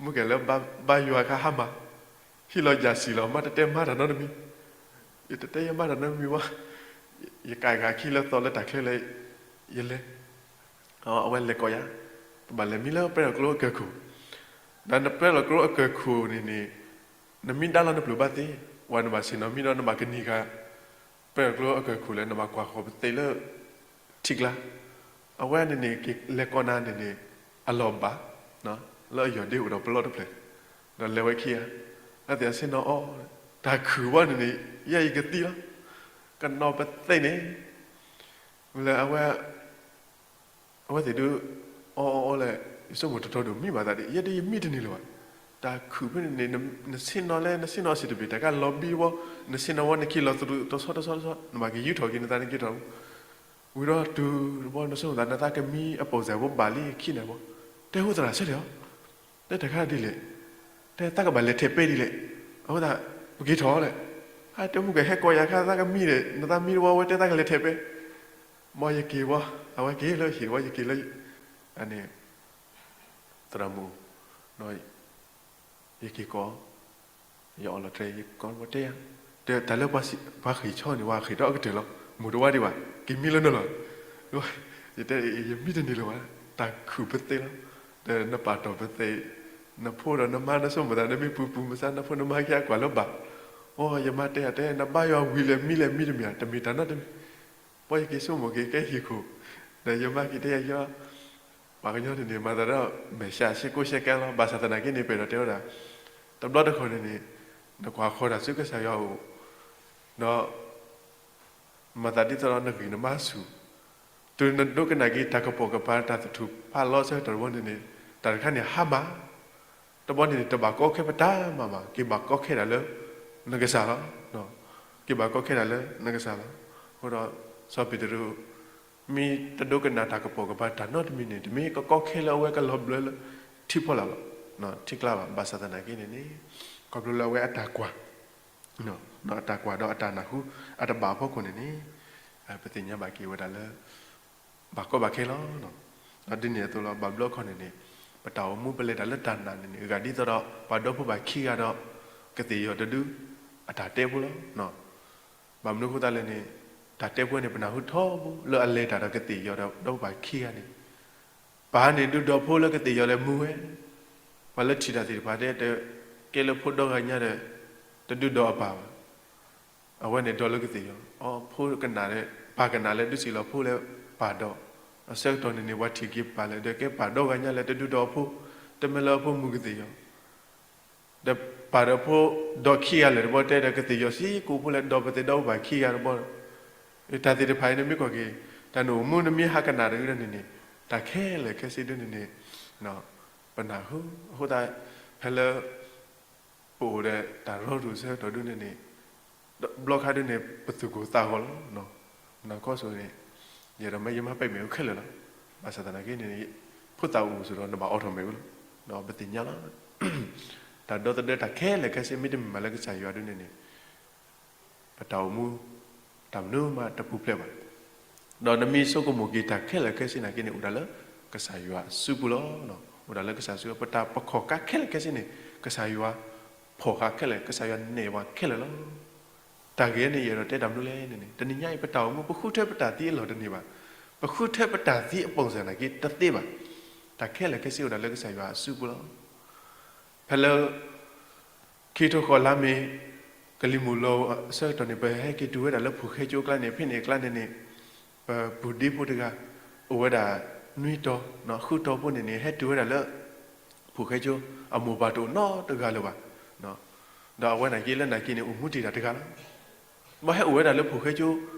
မုၢ်ကဲလၢဘါယွၤအခါဟါမၢ်, ဟံးလီၤယၤစံၣ်လီၤ မါတတဲမါတၢ်နီတမံၤ, ယတတဲယမါတၢ်နီတမံၤဘၣ်, ယကးဂၤခံလၢသီလၢတၢ်ချၢလၢ ယလဲၤ အဝဲလဲၤကိးယၤ, ပဘၣ်လဲၤမံလၢပဲတြီကျိအကၢၢ်ခိၣ်, ဒီးနပဲတြီကျိအကၢၢ်ခိၣ်န့ၣ်န့ၣ်, နမံဒါလီၤနပျိၢ်ဘၣ်သ့, ဝဲနဘၣ်ဆ့ၣ်နီၤမံဒီးနဘၣ်ကနံၤဃာ်, ပဲတြီကျိအကၢၢ်ခိၣ်လၢနဘၣ်ကွၢ်ဃီၤပသ့ၣ်လၢ ထံကျါ, အဝဲန့ၣ်န့ၣ် က့ၤလဲၤကိးနၤန့ၣ်န့ၣ်, အလီၢ်ဘၣ်, လၢအယီၢ်ဒ့အိၣ်ဒီးပလီၢ်တဖျၢၣ်, ဒီးလဲၤဝဲခံဂၤ, အသ့ၣ်အဆ့ၣ်နီၤအီၤ, တၢ်ခုၣ်ဘၣ်န့ၣ်န့ၣ်, ယဲယကသံလီၤ, ကနီၤပသ့ၣ်န့ၣ် လၢအဝဲ, အဝဲသ့ၣ်ဒုး, အီအီအီလဲၣ်, ယဆိကမိၣ်တတီၤဒိၣ်မံဘၣ်သးဒ်, ယဲဒ်ယမံတန့ၢ်လၢၤဘၣ်, တၢ်ခုၣ်ဖဲန့ၣ်န့ၣ်, နဆ့ၣ်နီၤလဲၣ် နဆ့ၣ်နီၤအဆံးတဘ့ၣ် တၢ်ကလီၤဘံတဘျီ, နဆ့ၣ်နီၤဝဲနခံလီၤသရူးတဆီတဆီတဆီ နဘၣ်က့ၤယူထီၣ်က့ၤနသးနက့ၤထီၣ်, ဝံၤဒီးတုၤတဘျီနဆိကမိၣ်သးနသးကမံအပိာ်စၢ်ဖိဘၣ်လံခံန့ၣ်ဘၣ်, တဲဟူသရၣ်ဆၢထၢၣ်အီၤ, တဲတၢ်ခါဒ်လဲၣ်, တဲသးကဘၣ်လဲၤထဲးပဲဒ်လဲၣ်, အဃိသတး, ပက့ၤထီၣ်လဲၣ်, ဟဲတဲမုၢ်ကဲဟဲကိးယၤခါသးကမံဒီး နသးမံတဘျီဝဲတဲသးကလဲၤထဲးပဲ မ်ယက့ၤဝဲ, အဝဲက့ၤလၢဟံၣ်ဝဲ ယက့ၤလၢ, န့ၣ်, သရၣ်မုၣ်, ယက့ၤကိး, ယအီၣ်လီၤတြဲၤ ယကိးဝဲတဲယၤ, တၢ်လၢပှၤဃ့ၢ်ဆီန့ၣ် ပှၤဃ့ၢ်ထီၣ်အကတၢၢ်လီၤ, မုၢ်တဝါဒံးဘၣ်, က့ၤမံလၢနလီၢ်, ယတဲ, ယမံတန့ၢ်လၢၤဘၣ်, တၢ်ခုၣ်ပသ့ၣ်လီၤ, ဒီးနပာ်တီၢ်ပသ့ၣ်, နဖိဒီးနမါနဆိကမိၣ်သး နမ့ၢ်ပူၤပူၤမဆါ နဖိနမါခံအကွၢ်လၢဘၣ်, အိ ယမါတဲယၤတဲ နဘါယွၤဝံၤလဲၣ်မံလဲၣ်မံတမံၤ တမ့ၢ်တၢ်နီတမံၤ ပှၤယက့ၤဆိကမိၣ်က့ၤကဲဟံၣ်ခိၣ်, ဒီးယမါက့ၤတဲယၤ, ပှၤကညီန့ၣ်န့ၣ် မၤသးဒီးမဲာ်ဆှးရှဲကိးရှဲကဲလီၤ, ဘၣ်ဆၣ်သနာ်က့န့ၣ် ပအဲၣ်ဒိးတဲဝဲဒၣ်, တဘျီတခီၣ်န့ၣ်န့ၣ်, နကွၢ်ဃီၤတၢ်ဆူကစၢ်ယွၤအအိၣ်, ဒီး မၤသးဒ်သိးဒီးနဂံၢ်နဘါဆူၣ်, တုၤနဒိကနၣ်က့ၤတၢ်ကပိာ်ကပၤ တၢ်သထူၣ်ဖးလီဆၢကတီၢ်တဘျီန့ၣ်န့ၣ်, တၢ်တခါန့ၣ်ဟါမၢ်, တၢ် တဘျီန့ၣ်န့ၣ် တဘၣ်ကီခဲပတၢ်မၤဘၣ်, က့ၤဘၣ်ကီခဲဒၣ်လၢနကစၢ်လီၤ. က့ၤဘၣ်ကီခဲဒၣ်လၢနကစၢ်လီၤ. အဃိဒီး စီၤပ့းတရူး မ့ၢ်တဒိကနၣ်တၢ်ကပိာ်ကပၤတၢ်နီတမံၤန့ၣ် တမ့ၢ်ကကီခဲလၢအဝဲကလီၤဘျၢလၢထံဖီလာ်ဘၣ်, ထံကျါဘၣ်. ဘၣ်ဆၣ်သနာ်က့န့ၣ်န့ၣ် ခီဖျိလၢအဝဲအတၢ်ကွၢ် အတၢ်ကွၢ်ဒီးအတၢ်နၢ်ဟူ အတဘၣ်အဖီခိၣ်န့ၣ်န့ၣ် ပသ့ၣ်ညါဘၣ်က့ၤဝဲဒၣ်လၢ ဘၣ်ကီဘၣ်ခဲလီၤ. ဒ်န့ၣ်အသိးလီၤ ဘၣ်ဘျီခီန့ၣ်န့ၣ် ပတၢ်အိၣ်မူပလဲၤတၢ်လၢတၢ်နာ်န့ၣ်န့ၣ် အဂၤဒ်သိးဒီး ပှၤဒီဖိဘၣ်ခံဂၤဒီး ကသ့ၣ်ယီၤတဒု အတၢ်တဲဖိလီၤ. ဘၣ်မနုၤအဃိသတးလဲၣ်န့ၣ် တၢ်တဲဖိန့ၣ် ပနၢ်ဟူထီဘိလၢအလဲၤတၢ်ဒီးကသ့ၣ်ယီၤဒီး ဒီဖိဘၣ်ခံဂၤန့ၣ် ပၢ်န့ၣ်ဒုးဒီးဖိလၢကသ့ၣ်ယီၤဒီးမူဝဲ, ပှၤလၢထံၣ်တၢ်သ့ၣ်တဖၣ်တဲ တကဲလၢဖိဒီဂၤညါဒီး တဒုးဒီးအပၢ်ဘၣ်. အဝဲန့ၣ်ဒီးလၢကသ့ၣ်ယီၤ, အဖိကနၣ်လၢ ပၢ်ကနၣ်လၢဒုးစံးလီၤဖိလၢပၢ်ဒီး, အဆၢကတီၢ်န့ၣ်န့ၣ် ပှၤထံၣ်က့ၤပၢ်လၢ ဒီးကဲပၢ်ဒီဂၤညါလၢတဒုးဒီးအဖိ, တမ့ၢ်လၢအဖိမူကသ့ၣ်ယီၤ ဒီးပၢ်ဒီးဖိ ဒီးခံဂၤလၢာ်တဘျီတဲဒီး ကသ့ၣ်ယီၤစ့ၢ်ကီးဖိလၢဒီးပသ့ၣ်ဒီးဖိဘၣ်ခံဂၤတဘျီ, တၢ်သ့ၣ်တဖၣ်အံၤန့ၣ်မ့ၢ်ကွၢ်က့ၤ တၢ်နအိၣ်မူနမ့ၢ်ဟးကနၣ်တဂ့ၤဒ်န့ၣ်န့ၣ် တၢ်ခဲလၢာ်ခဲဆ့ဒ်န့ၣ်န့ၣ် ပနၢ်ဟူအဃိသတး ဖဲလၢ ပအိၣ်ဒီးတၢ်ရီဒိၣ်ဆၢကတီၢ်ဒ်န့ၣ်န့ၣ် ဘျီခါဒ်န့ၣ် ပသူၣ်ကိၢ်သးဂီၤလီၤ. မနၤခီစိၤန့ၣ် ယဲဒီးမ့ၢ်ယမၤပဲာ်မ့ၣ်အူခဲလၢာ်လီၤ. ဘၣ်ဆၣ်သနာ်က့န့ၣ် ဖိသၣ်အိၣ်စ့ၢ်ဒီးနဘၣ်အိးထီၣ်မ့ၣ်အူလီၤ. ဒီးပသ့ၣ်ညါလီၤ တၢ်ဒီသဒၢတၢ်ခဲလၢာ်ခဲဆ့မ့တမ့ၢ်ဘၣ်လၢကစၢ်ယွၤဒ်န့ၣ်န့ၣ် ပတၢ်အိၣ်မူ တၢ်မနုၤမးတပူၤဖျဲးဘၣ်. ဒီးနမ့ၢ်ဆိကမိၣ်က့ၤတၢ်ခဲလၢာ်ခဲဆ့နာ်က့န့ၣ် အိၣ်ဒၣ်လၢကစၢ်ယွၤအစုပူၤလီၤ. အိၣ်ဒၣ်လၢကစၢ်စု ပတၢ်ပခီၣ်ခါခဲလၢာ်ခဲဆ့န့ၣ် ကစၢ်ယွၤဖီၣ်ဃာ်ခဲလၢာ်, ကစၢ်ယွၤနဲၣ်ပှၤခဲလၢာ်လီၤ. တၢ်ဂ့ၢ်န့ၣ် ယအဲၣ်ဒိးတဲတၢ်မနုၤလဲၣ်န့ၣ်န့ၣ် တနံၤညါအံၤ ပတၢ်အိၣ်မူ ပဃုထၢပတၢ်သံအလီၢ်တန့ၢ်ဘၣ်. ပဃုထၢပတၢ်သံအပိၣ်စၢ်နာ်က့တသ့ဘၣ်. တၢ်ခဲလၢာ်ခဲဆ့အိၣ်ဒၣ်လၢကစၢ်ယွၤအစုပူၤလီၤ. ဖဲလၢ ခံထိဃီၤလါမ့ၤ ကလံၤမုၢ်လီၤအဆၢကတီၢ်န့ၣ် ပဟဲက့ၤတုၤဝဲဒၣ်လၢဖှိၣ်ဃဲကၠိအကျါန့ၣ် ဖဲန့ၣ်အကျါန့ၣ်န့ၣ် ပပုၢ်ဒ့ဖိတဂၤ အိၣ်ဝဲဒၣ်နွံတီၤ ဃုတီၤဖိန့ၣ်န့ၣ် ဟဲတုၤဝဲဒၣ်လၢ ဖှိၣ်ဃဲကၠိ အမိၢ်ပၢ်တအိၣ်နီတဂၤလၢၤဘၣ်. ဒီးအဝဲနာ်က့လၢနာ်က့န့ၣ် အိၣ်မူတ့ၢ်တၢ်တဂၤလီၤ. ဘၣ်ဟဲအိၣ်ဝဲဒၣ်လၢဖှိၣ်ဃဲကၠိ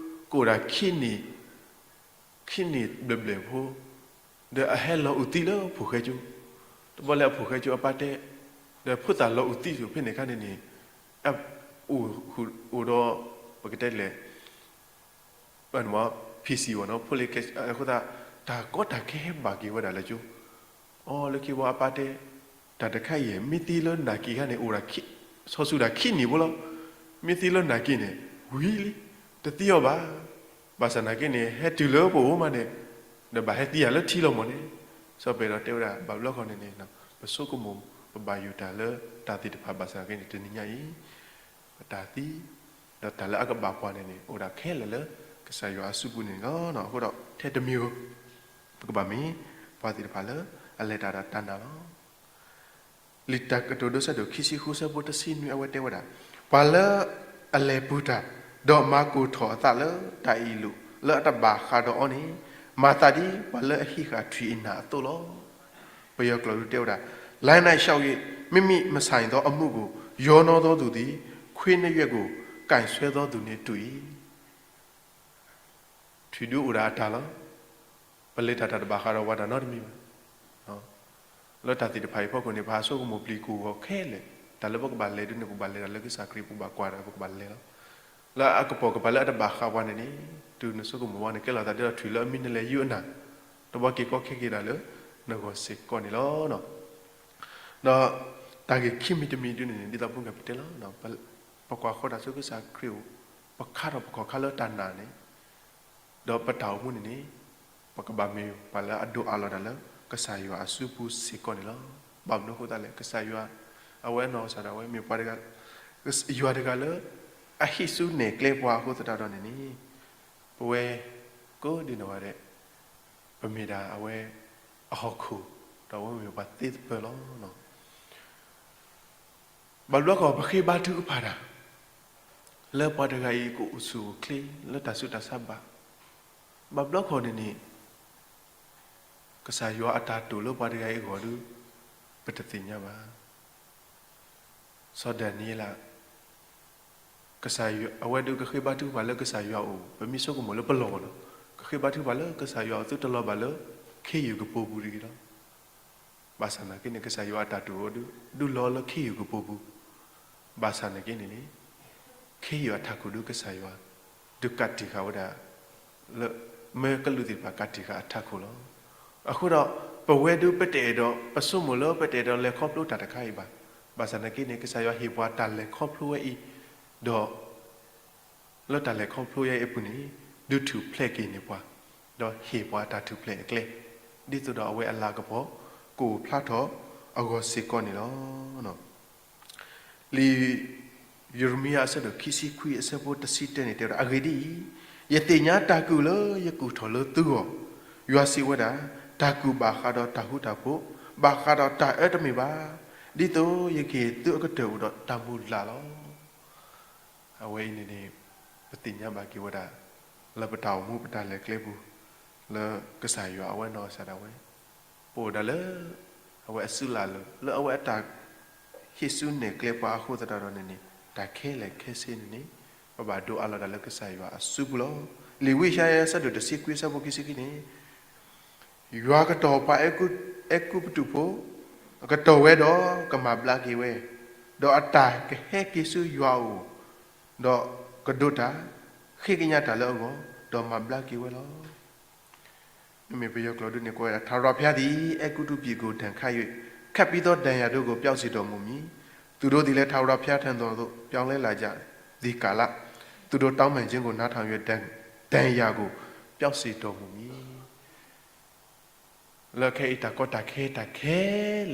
ကအိၣ်ဒၣ်ခံနံၣ် ခံနံၣ်ဘျဲၣ်ဘျဲၣ်ဖိ ဒီးအဟဲလီၤအုၣ်သံလၢဖှိၣ်ဃဲကၠိ, တဘျီလၢအဖှိၣ်ဃဲကၠိအပၢ်တဲ, ဒီးဖိသၣ်လီၤအုၣ်သံသ့ၣ်ဖဲန့ၣ်ခါန့ၣ်န့ၣ်, အိၣ်ဒီး ပကတဲလဲၣ် ဖံးစံၣ်ဝဲနီၤ ဖိလ့ၤကဲ အဃိသတး တၢ်ကီတၢ်ခဲဟဲဘၣ်က့ၤဝဲဒၣ်လၢကၠိ, အီ လၢခံဘီအပၢ်တဲ, တၢ်တခါအံၤ မ့ၢ်သံလၢနာ်က့ၤခါန့ၣ် အိၣ်ဒၣ် ဆီဆူၣ်ဒၣ်ခံနံၣ်ဖိလီၤ, မ့ၢ်သံလၢနာ်က့ၤန့ၣ် ဝံၤလံ, တသံအီၤဘၣ်. ဘၣ်ဆၣ်နာ်က့န့ၣ် ဟဲတုၤလၢပအိၣ်မးန့ၣ်, ဒီးဘၣ်ဟဲသံယၤလၢထံလီၤမၢ်န့ၣ်, စီၤပ့းတရူးတဲဝဲဒၣ် ဘၣ်ဘျီခီန့ၣ်န့ၣ် ပဆိကမိၣ် ပဘၣ်ယိၣ်တၢ်လၢတၢ်သ့ၣ်တဖၣ်ဘၣ်ဆၣ်နာ်က့န့ၣ် တနံၤညါအံၤ ပတၢ်သံ ဒီးတၢ်လၢအကဘၣ်ပှၤန့ၣ်န့ၣ် အိၣ်ဒၣ်ခဲလၢာ်လၢကစၢ်ယွၤအစုပူၤန့ၣ်လီၤ. အဃိဒီးထဲတမံၤဧိၤ ပကဘၣ်မ့ၢ်ပှၤသ့ၣ်တဖၣ်လၢအလဲၤတၢ်ဒီးတၢ်နာ်လီၤ. လံာ်တၢ်ကတိၤဒိဆၢဒိၣ်ခံဆံဃုဆၢဖိတဆံနွံအဝဲတဲဝဲဒၣ်, ပှၤလၢအလဲၤပူၤတၢ် ဒီးမၤကိၢ်ထီၣ်အသးလၢတၢ်အ့ၣ်လိာ်လၢအတဘၣ်ဃးဒီးအီၤန့ၣ်, မၤသးဒ်ပှၤလၢအဟံးဃာ်ထွံၣ်အနၢ်အသိးလီၤ. ပယီၤကျိာ်ဒုးတဲဝဲဒၣ်, လမ်း၌လျှောက်၍ မ့မ့ၢ်မဆိုင်သောအမှုကို ရောနှောသောသူသည် ခွေးနှစ်ရွက်ကို ကိုင်ဆွဲသောသူနှင့်တူ၏. ထွံၣ်ဒုးအိၣ်ဒၣ်အတၢ်လီၤ. ပလဲၤတၢ်တၢ်တဘၣ်ဃးဒီးပှၤတၢ်နီတမံၤဘၣ်. လၢတၢ်သ့ၣ်တဖၣ်အံၤအဖီခိၣ်န့ၣ် ပဟးဆိကမိၣ်ပျံၤကိၢ်ဂီၤခဲလၢာ်, တၢ်လၢပကဘၣ်လဲၤဒ်န့ၣ် ပကဘၣ်လဲၤတၢ်လၢကစၢ်ခရံာ် ပကဘၣ်ကွၢ်တၢ် ပကဘၣ်လဲၤလီၤ. လၢအကပိာ်ကပၤလၢအတဘၣ်ဃးပှၤန့ၣ်န့ၣ်, တုၤနဆိကမိၣ်ဝဲန့ၣ် ကဲလီၤသးဒ်ဒီးထွံၣ်လၢအမံနလဲၤယူအနၢ်, တဘျီက့ၤကီခဲက့ၤဒၣ်လၢနဂီၢ်စ့ၢ်ကီးန့ၣ်လီၤ. ဒီးတၢ်ဂ့ၢ်ခံမံၤတမံၤဒ်န့ၣ်န့ၣ် ဒ်သိးပူၤကပတဲလီၤ, ပကွၢ်ဃီတၢ်ဆူကစၢ်ခရံာ်အအိၣ်, ပခါထီၣ်ပခီၣ်ခါလၢတၢ်နာ်န့ၣ်, ဒီးပတၢ်အိၣ်မူန့ၣ်န့ၣ်, ပကဘၣ်မ့ၢ်ပှၤလၢအဒိးအးလီၤတၢ်လၢကစၢ်ယွၤအစုပူၤစ့ၢ်ကီးန့ၣ်လီၤ. ဘၣ်မနုၤအဃိသတးလဲၣ်, ကစၢ်ယွၤ အဝဲအနီၢ်ကစၢ်ဒၣ်ဝဲမ့ၢ်ပှၤတဂၤ, ယွၤတဂၤလၢ အဟံးစုနဲၣ်ကျဲပှၤအဃိသတးဒီးန့ၣ်န့ၣ်, ပဝဲ ကိးဒ်နီၢ်ဂၤဒဲး ပမ့ၢ်ဒၣ်အဝဲ အဟီၣ်ခိၣ်, ဒီးအဝဲမ့ၢ်ပှၤသ့သပၢၤလီၤ. ဘၣ်ဘျီခီၣ် ပဃ့ဘါထုကဖၣ်တၢ် လၢပှၤတဂၤအံၤကအိၣ်ဆူၣ်အိၣ်ချ့လၢတၢ်ဆူးတၢ်ဆါဘၣ်. ဘၣ်ဘျီခီၣ်န့ၣ်န့ၣ် ကစၢ်ယွၤအတၢ်တိာ်လၢပှၤတဂၤအံၤအဂီၢ်ဒီး ပတသ့ၣ်ညါဘၣ်. စီၤဒၤနံးယ့လး ကစၢ်ယွၤ အဝဲဒၣ်ကဃ့ဘါထုကဖၣ်လၢကစၢ်ယွၤအအိၣ်, ပမ့ၢ်ဆိကမိၣ်လၢပလီၢ်လီၤ, ကဃ့ဘါထုကဖၣ်လၢကစၢ်ယွၤအအိၣ် သုတလီၤဘၣ်လၢခ့ယုၢ်ကပိာ်ပူၤတဂ့ၤလီၤ. ဘၣ်ဆၣ်နာ်က့န့ၣ် ကစၢ်ယွၤအတၢ်တိာ်အီၤဒုး ဒုးလီၤလၢခ့ယုၢ်ကပိာ်ပူၤ, ဘၣ်ဆၣ်နာ်က့န့ၣ်န့ၣ် ခ့ယုၢ်အထးခိၣ်ဒုးကစၢ်ယွၤ ဒုးကးတံာ်ဃာ်ဝဲဒၣ် လၢမၢကလူးသ့ၣ်တဖၣ်ကးတံာ်ဃာ်အထးခိၣ်လီၤ. အဃိဒီး ပဝဲဒုးပတအဲၣ်ဒိး ပဆိကမိၣ်လၢပတအဲၣ်ဒိးလဲၤခီဖျိတၢ်တခါအံၤဘၣ်. ဘၣ်ဆၣ်နာ်က့န့ၣ် ကစၢ်ယွၤဟ့ၣ်ပှၤတၢ်လဲၤခီဖျိဝဲအံၤ, ဒီး လၢတၢ်လဲၤခီဖျိဝဲအံၤအပူၤန့ၣ် ဒုးထူၣ်ဖျဲးက့ၤန့ၢ်ပှၤ, ဒီးဟ့ၣ်ပှၤတၢ်ထူၣ်ဖျဲးအကျဲ, ဒ်သိးဒီးအဝဲအလၤကပီၤ ကအိၣ်ဖျါထီၣ်အဂီၢ်စ့ၢ်ကီးန့ၣ်လီၤ. လံာ်ယံးရမံယၤအဆၢဒိၣ်ခံဆံခွံအဆၢဖိတဆံတၢန့ၣ်တဲဝဲဒၣ်, အဂ့ၢ်ဒ်အံၤ, ယသ့ၣ်ညါတၢ်ကူၣ်လၢယကူၣ်ထီၣ်လၢသုဂီၢ်, ယွၤစံးဝဲဒၣ်, တၢ်ကူၣ်ဘၣ်ဃးဒီးတၢ်ဃူတၢ်ဖိး, ဘၣ်ဃးဒီးတၢ်အၢတမ့ၢ်ဘၣ်, ဒ်သိးယကဟ့ၣ်သုအကတၢၢ်အိၣ်ဒီးတၢ်မုၢ်လၢ်လီၤ. အဝဲအံၤန့ၣ်န့ၣ် ပသ့ၣ်ညါဘၣ်က့ၤဝဲဒၣ် လၢပတၢ်အိၣ်မူပတၢ်လဲၤကျဲပူၤ လၢကစၢ်ယွၤအဝဲနီၢ်ကစၢ်ဒၣ်ဝဲ ပအိၣ်ဒၣ်လၢ အဝဲအစုလၢ်လၢ လၢအဝဲအတၢ်ဟ့ၣ်ဆူနဲၣ်ကျဲပှၤအဃိသတးဒီးန့ၣ်န့ၣ် တၢ်ခဲလၢာ်ခဲဆ့န့ၣ်န့ၣ် ပဘၣ်ဒိးအးလီၤတၢ်လၢကစၢ်ယွၤအစုပူၤလီၤ. လံာ်ဝံယၡါယၤအဆၢဒိၣ်တဆံခွံအဆၢဖိခံဆံခံန့ၣ် ယွၤကတီၤပှၤအဲၤကူပတူးဖိ, ကတီၤဝဲဒီးကမၤဘျါက့ၤဝဲ, ဒီးအတၢ်ကဟဲက့ၤဆူယွၤအအိၣ်, ဒီးကဒိးတၢ်, ဃ့ကညးတၢ်လၢအဂီၢ်, ဒီးမၤဘျါက့ၤဝဲလီၤ. မ့မ့ၢ်ပယီၤကျိာ်ဒ်န့ၣ် ကွဲးဝဲဒၣ် ထာဝရဘုရားသည် အဲဂုတ္တုပြည်ကို ဒဏ်ခတ်၍ ခပ်ပြီးသော ဒဏ်ရာတို့ကို ပျောက်စေတော်မူမည်။ သူတို့သည်လည်း ထာဝရဘုရားထံတော်သို့ ပြောင်းလဲလာကြသည်ကာလ၊ သူတို့တောင်းပန်ခြင်းကို နားထောင်၍ ဒဏ်ရာကို ပျောက်စေတော်မူမည်. လၢခဲအံၤတၢ်ကီတၢ်ခဲ တၢ်ခဲ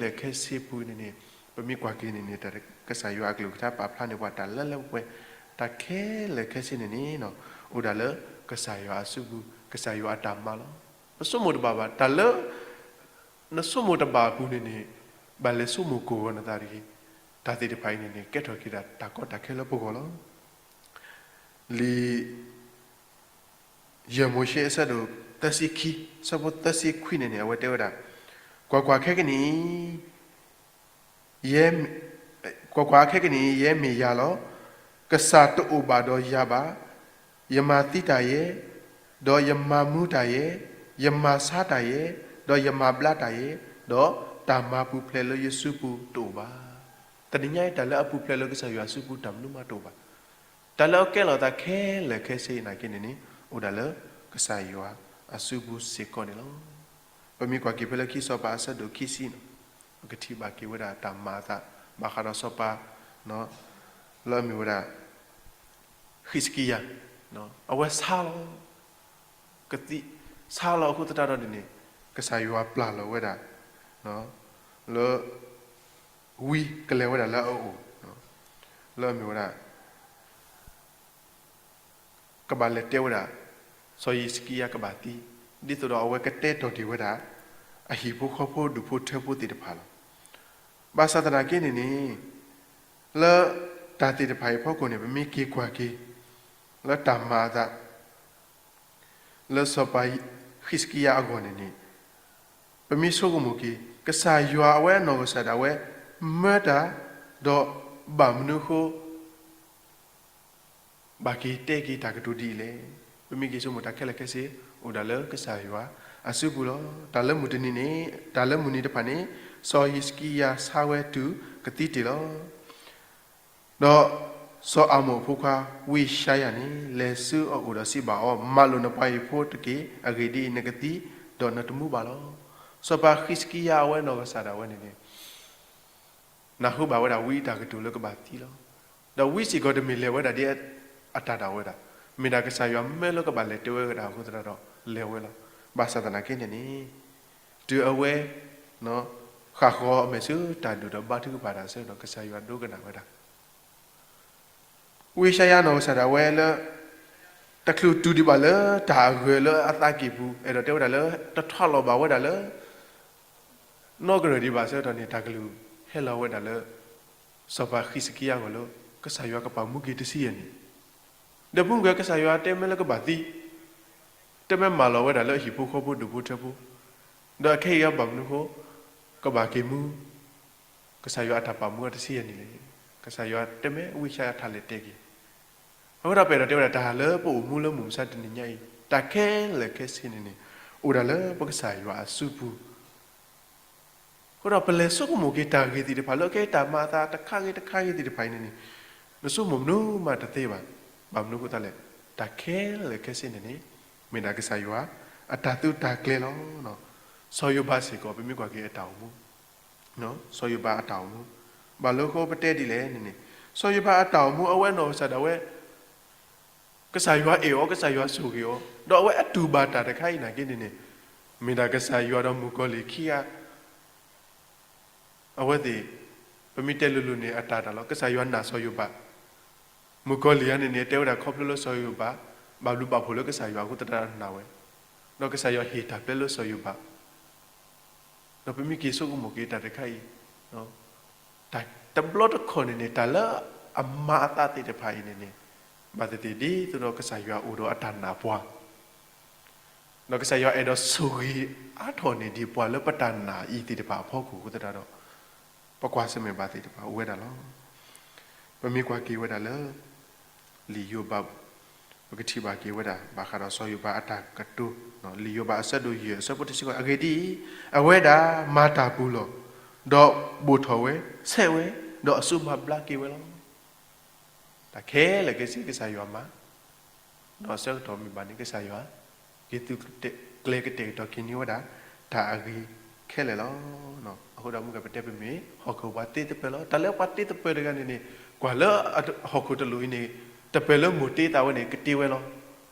လၢာ်ခဲဆ့ပူၤန့ၣ်န့ၣ် ပမ့ၢ်ကွၢ်က့ၤန့ၣ်န့ၣ် ကစၢ်ယွၤအကလုၢ်ကထါပာ်ဖျါန့ၢ်ပှၤတၢ်လၢလၢပှဲၤပှဲၤ တၢ်ခဲလၢာ်ခဲဆ့န့ၣ်န့ၣ် အိၣ်ဒၣ်လၢကစၢ်ယွၤအစုပူၤ ကစၢ်ယွၤအတၢ်မၤလီၤ. ပဆိကမိၣ်တဘၣ်ဘၣ် တၢ်လၢ နဆိကမိၣ်တဘၣ်အပူၤန့ၣ်န့ၣ် ဘၣ်လဲၤဆိကမိၣ်ကိာ်ဂီၤနသးတဂ့ၤ. တၢ်သ့ၣ်တဖၣ်အံၤန့ၣ်န့ၣ် ကဲထီၣ်က့ၤဒၣ်တၢ်ကီတၢ်ခဲလၢပဂီၢ်လီၤ. လံာ် ယဲၢ်မိၤၡ့အဆၢဒိၣ်သၢဆံခံ အဆၢဖိသၢဆံခွံန့ၣ်န့ၣ် အဝဲတဲဝဲဒၣ်, ကွၢ်ကွၢ်, ခဲကနံၣ်အံၤ ယဲ, ကွၢ်ကွၢ်, ခဲကနံၣ်အံၤ ယဲမ့ၢ်ယၤလီၤ. ကစၢ်တအိၣ်ဘၣ်ဒီးယၤဘၣ်. ယမၤသံတၢ်ယဲ, ဒီးယမၤမူတၢ်ယဲ, ယမၤဆါတၢ်ယဲ, ဒီးယမၤဘျါတၢ်ယဲ, ဒီးတၢ်မၤပူၤဖျဲးလၢယစုပူၤတအိၣ်ဘၣ်. တနံၤညါအံၤ တၢ်လၢအပူၤဖျဲးလၢကစၢ်ယွၤအစုပူၤ တၢ်မနုၤမးတအိၣ်ဘၣ်. တၢ်လၢအကဲလီၤသးခဲလၢာ်ခဲဆ့နာ်က့န့ၣ်န့ၣ် အိၣ်ဒၣ်လၢကစၢ်ယွၤအစုပူၤစ့ၢ်ကီးန့ၣ်လီၤ. ပမ့ၢ်ကွၢ်က့ၤဖဲလၢခံစီၤပၤအဆၢဒိၣ်ခံဆံန့ၣ် ပကထံၣ်ဘၣ်က့ၤဝဲဒၣ်တၢ်မၤအသး ဘၣ်ဃးဒီးစီၤပၤ လၢအမ့ၢ်ဝဲဒၣ် ဟံးစကံယၤ အဝဲဆါလီၤ ကသံၣ် ဆါလီၤအဃိသတးဒီးန့ၣ်န့ၣ် ကစၢ်ယွၤပျၢ်လီၤဝဲဒၣ် လၢ ဝံကလဲၤဝဲဒၣ်လၢအအိၣ် လၢအမ့ၢ်ဝဲဒၣ် ကဘၣ်လဲၤတဲဝဲဒၣ် စီၤဟံးစကံယၤကဘၣ်သံ, ဒ်သိးဒီးအဝဲကတဲတီၢ်တ့ၢ်ဝဲဒၣ် အဟံၣ်ဖိဃီဖိဒူၣ်ဖိထၢဖိသ့ၣ်တဖၣ်လီၤ. ဘၣ်ဆၣ်သနာ်က့န့ၣ်န့ၣ် လၢတၢ်သ့ၣ်တဖၣ်အံၤအဖီခိၣ်န့ၣ် ပမ့ၢ်က့ၤကွၢ်က့ၤ လၢတၢ်မၤအသး လၢစီၤပၤဟံးစကံယၤအဂီၢ်န့ၣ်န့ၣ် ပမ့ၢ်ဆိကမိၣ်က့ၤ ကစၢ်ယွၤအဝဲအနီၢ်ကစၢ်ဒၣ်ဝဲ မၢတၢ် ဒီးဘၣ်မနုၤအဃိ ဘၣ်က့ၤတဲက့ၤတၢ်ကတိၤဒ်အံၤလဲၣ်. ပမ့ၢ်က့ၤဆိကမိၣ်တၢ်ခဲလၢာ်ခဲဆ့ အိၣ်ဒၣ်လၢကစၢ်ယွၤအစုပူၤလီၤ. တၢ်လၢမုၢ်တနံၤန့ၣ် တၢ်လၢမုၢ်နံၤတဖၣ်န့ၣ် စီၤဟံးစကံယၤဆါဝဲတုၤကသံတ့ၢ်လီၤ. ဒီးစီၤအၤမိၣ်အဖိခွါဝံယၡါယၤန့ၣ် လဲၤဆူအအိၣ်ဒီးစံးဘၣ်အီၤ, မၤလိာ်နပှၤဟံၣ်ဖိတက့ၢ်. အဂ့ၢ်ဒ်အံၤ, နကသံ, ဒီးနတမူဘၣ်လီၤ. စီၤပၤဟံးစကံယၤအဝဲနီၢ်ကစၢ်ဒၣ်ဝဲန့ၣ်န့ၣ် နၢ်ဟူဘၣ်ဝဲဒၣ်ဝံအတၢ်ကတိၤလၢကဘၣ်သံလီၤ. ဒီးဝံစ့ၢ်ကီးတမ့ၢ်လဲၤဝဲဒၣ်ဒ်အတၢ်ဒၣ်ဝဲဒၣ်, မ့ၢ်ဒၣ်ကစၢ်ယွၤမၢလၢကဘၣ်လဲၤတဲဝဲဒၣ်အဃိသတးဒီးလဲၤဝဲလီၤ. ဘၣ်ဆၣ်သနာ်က့န့ၣ်န့ၣ် တုၤအဝဲ ဃၣ်ဃီၤအမဲာ်ဆူတၢ်ဒူၣ်ဒီးဘါထုကဖၣ်တၢ်အဆၢဒီး ကစၢ်ယွၤဒိကနၣ်ဝဲဒၣ် ဝံယၡါယၤနီၢ်ကစၢ်ဒၣ်ဝဲလၢ တချုးတုၤဒံးဘၣ်လၢတၢ်အဂၢၢ်လၢအသးကံၢ်ပူၤ အဲၣ်ဒိးတဲဝဲဒၣ်လၢ တထွးလီၤဘၣ်ဝဲဒၣ်လၢ နီၢ်ကရၢၢ်ဒံးဘၣ်အဆၢကတီၢ်န့ၣ် တၢ်ကလုၢ်ဟဲလီၤဝဲဒၣ်လၢ စီၤပၤဟံးစကံယၤအဂီၢ်လၢ ကစၢ်ယွၤကပာ်မူက့ၤတဆံယဲၢ်နံၣ်, ဒီးပမ့ၢ်ကွၢ်ကစၢ်ယွၤတဲမ့ၢ်လၢကဘၣ်သံ, တဲမ့ၢ်မၤလီၤဝဲဒၣ်လၢအဟံၣ်ဖိဃီဖိဒူၣ်ဖိထၢဖိ, ဒီးအခဲအံၤဘၣ်မနုၤအဃိ ကဘၣ်က့ၤမူ ကစၢ်ယွၤအတၢ်ပာ်မူအတဆံယဲၢ်နံၣ်လဲၣ်. ကစၢ်ယွၤတဲမ့ၢ်ဝံယၡါယၤထးလဲၣ်တဲက့ၤ, အဃိဒီးပအဲၣ်ဒိးတဲဝဲဒၣ်တၢ်လၢပအိၣ်မူလၢမုၢ်မဆါတနံၤညါအံၤ တၢ်ခဲလၢာ်ခဲဆ့န့ၣ်န့ၣ် အိၣ်ဒၣ်လၢပကစၢ်ယွၤအစုပူၤ အဃိ ဒီးပလဲၤဆိကမိၣ်က့ၤတၢ်ဂ့ၢ်သ့ၣ်တဖၣ် လၢကဲတၢ်မၤအသးတခါဂ့ၤတခါဂ့ၤသ့ၣ်တဖၣ်အံၤန့ၣ်န့ၣ်, နဆိကမိၣ်မနုၤမးတသ့ဘၣ်. ဘၣ်မနုၤအဃိသတးလဲၣ်, တၢ်ခဲလၢာ်ခဲဆ့န့ၣ်န့ၣ် မ့ၢ်ဒၣ်ကစၢ်ယွၤအတၢ်သုးတၢ်ကျဲၤလီၤ. စီၤယိၤဘးစ့ၢ်ကီး ပမ့ၢ်ကွၢ်က့ၤအတၢ်အိၣ်မူ, စီၤယိၤဘးအတၢ်အိၣ်မူ, ဘၣ်လၢဃိပတဲဒ်လဲၣ်န့ၣ်န့ၣ်, စီၤယိၤဘးအတၢ်အိၣ်မူ အဝဲနီၢ်ကစၢ်ဒၣ်ဝဲ ကစၢ်ယွၤအဲၣ်အီၤ ကစၢ်ယွၤဆိၣ်ဂ့ၤအီၤ ဒီးအဝဲအတူၢ်ဘၣ်တၢ်တခါအံၤနာ်က့န့ၣ်န့ၣ်, မ့ၢ်ဒၣ်ကစၢ်ယွၤဒီးမုၣ်ကီၤလံၢ်ခံဂၤ အဝဲသ့ၣ် ပမ့ၢ်တဲလိၤလိၤန့ၣ် အတၢ်တၢ်လီၤ. ကစၢ်ယွၤနာ်စီၤယိၤဘး, မုၣ်ကီၤလံၢ်အံၤန့ၣ်န့ၣ် တဲဝဲဒၣ်ခီဖျိလၢစီၤယိၤဘး ဘၣ်ဘျုးဘၣ်ဖှိၣ်လၢကစၢ်ယွၤအဃိသတးဒီးနာ်ဝဲ, ဒီးကစၢ်ယွၤဟ့ၣ်တၢ်ပျဲလၢစီၤယိၤဘး ဒီးပမ့ၢ်က့ၤဆိကမိၣ်က့ၤတၢ်တခါအံၤ, တဘျီတခီၣ်န့ၣ်န့ၣ် တၢ်လၢအမၤအသးသ့ၣ်တဖၣ်အံၤန့ၣ်န့ၣ်, ဘၣ်သ့ၣ်သ့ၣ်ဒ်သိးဒီးကစၢ်ယွၤအိၣ်ဒီးအတၢ်နာ်ပှၤ, ဒီးကစၢ်ယွၤအဲၣ်ဒိးဆိၣ်ဂ့ၤအါထီၣ်န့ၢ်ဒံးပှၤလၢပတၢ်နာ်အံၤသ့ၣ်တဖၣ်အဖီခိၣ်အဃိသတးဒီး, ပကွၢ်ဆၢၣ်မဲာ်ဘၣ်သ့ၣ်တဖၣ်အိၣ်ဝဲဒၣ်လီၤ. ပမ့ၢ်ကွၢ်က့ၤဝဲဒၣ်လၢ လံာ်ယိၤဘး, ပကထံၣ်ဘၣ်က့ၤဝဲဒၣ် ဘၣ်ဃးဒီးစီၤယိၤဘးအတၢ်ကတိၤ, လံာ်ယိၤဘးအဆၢဒိၣ်ယဲၢ်အဆၢဖိတဆံဃိး အဂ့ၢ်ဒ်အံၤ, အဝဲဒၣ်မၤတၢ်ပူၤလီၢ်, ဒီးဘိၣ်ထီၣ်ဝဲ, ဆဲးဝဲ, ဒီးအစိမၤဘျါက့ၤဝဲလီၤ. တၢ်ခဲလၢာ်ခဲဆ့ကစၢ်ယွၤမၤ, ဒီးအဆၢကတီၢ်မ့ၢ်ဘၣ်န့ၣ် ကစၢ်ယွၤ က့ၤသုးကျဲၤကတဲာ်ကတီၤက့ၤန့ၢ်ဝဲဒၣ် တၢ်အဂ့ၤခဲလၢာ်လီၤ. အဃိဒီးမုၢ်ကပတဲပမ့ၢ်ဟီၣ်ခိၣ်ပှၤတ့သပၢၤလီၤ. တၢ်လၢပှၤတ့သပၢၤတဂၤန့ၣ်န့ၣ် ကွၢ်လၢဟီၣ်ခိၣ်တလိၣ်အံၤန့ၣ် တပၢၤလၢမိၢ်တ့သးဝဲန့ၣ် ကတ့ဝဲလီၤ.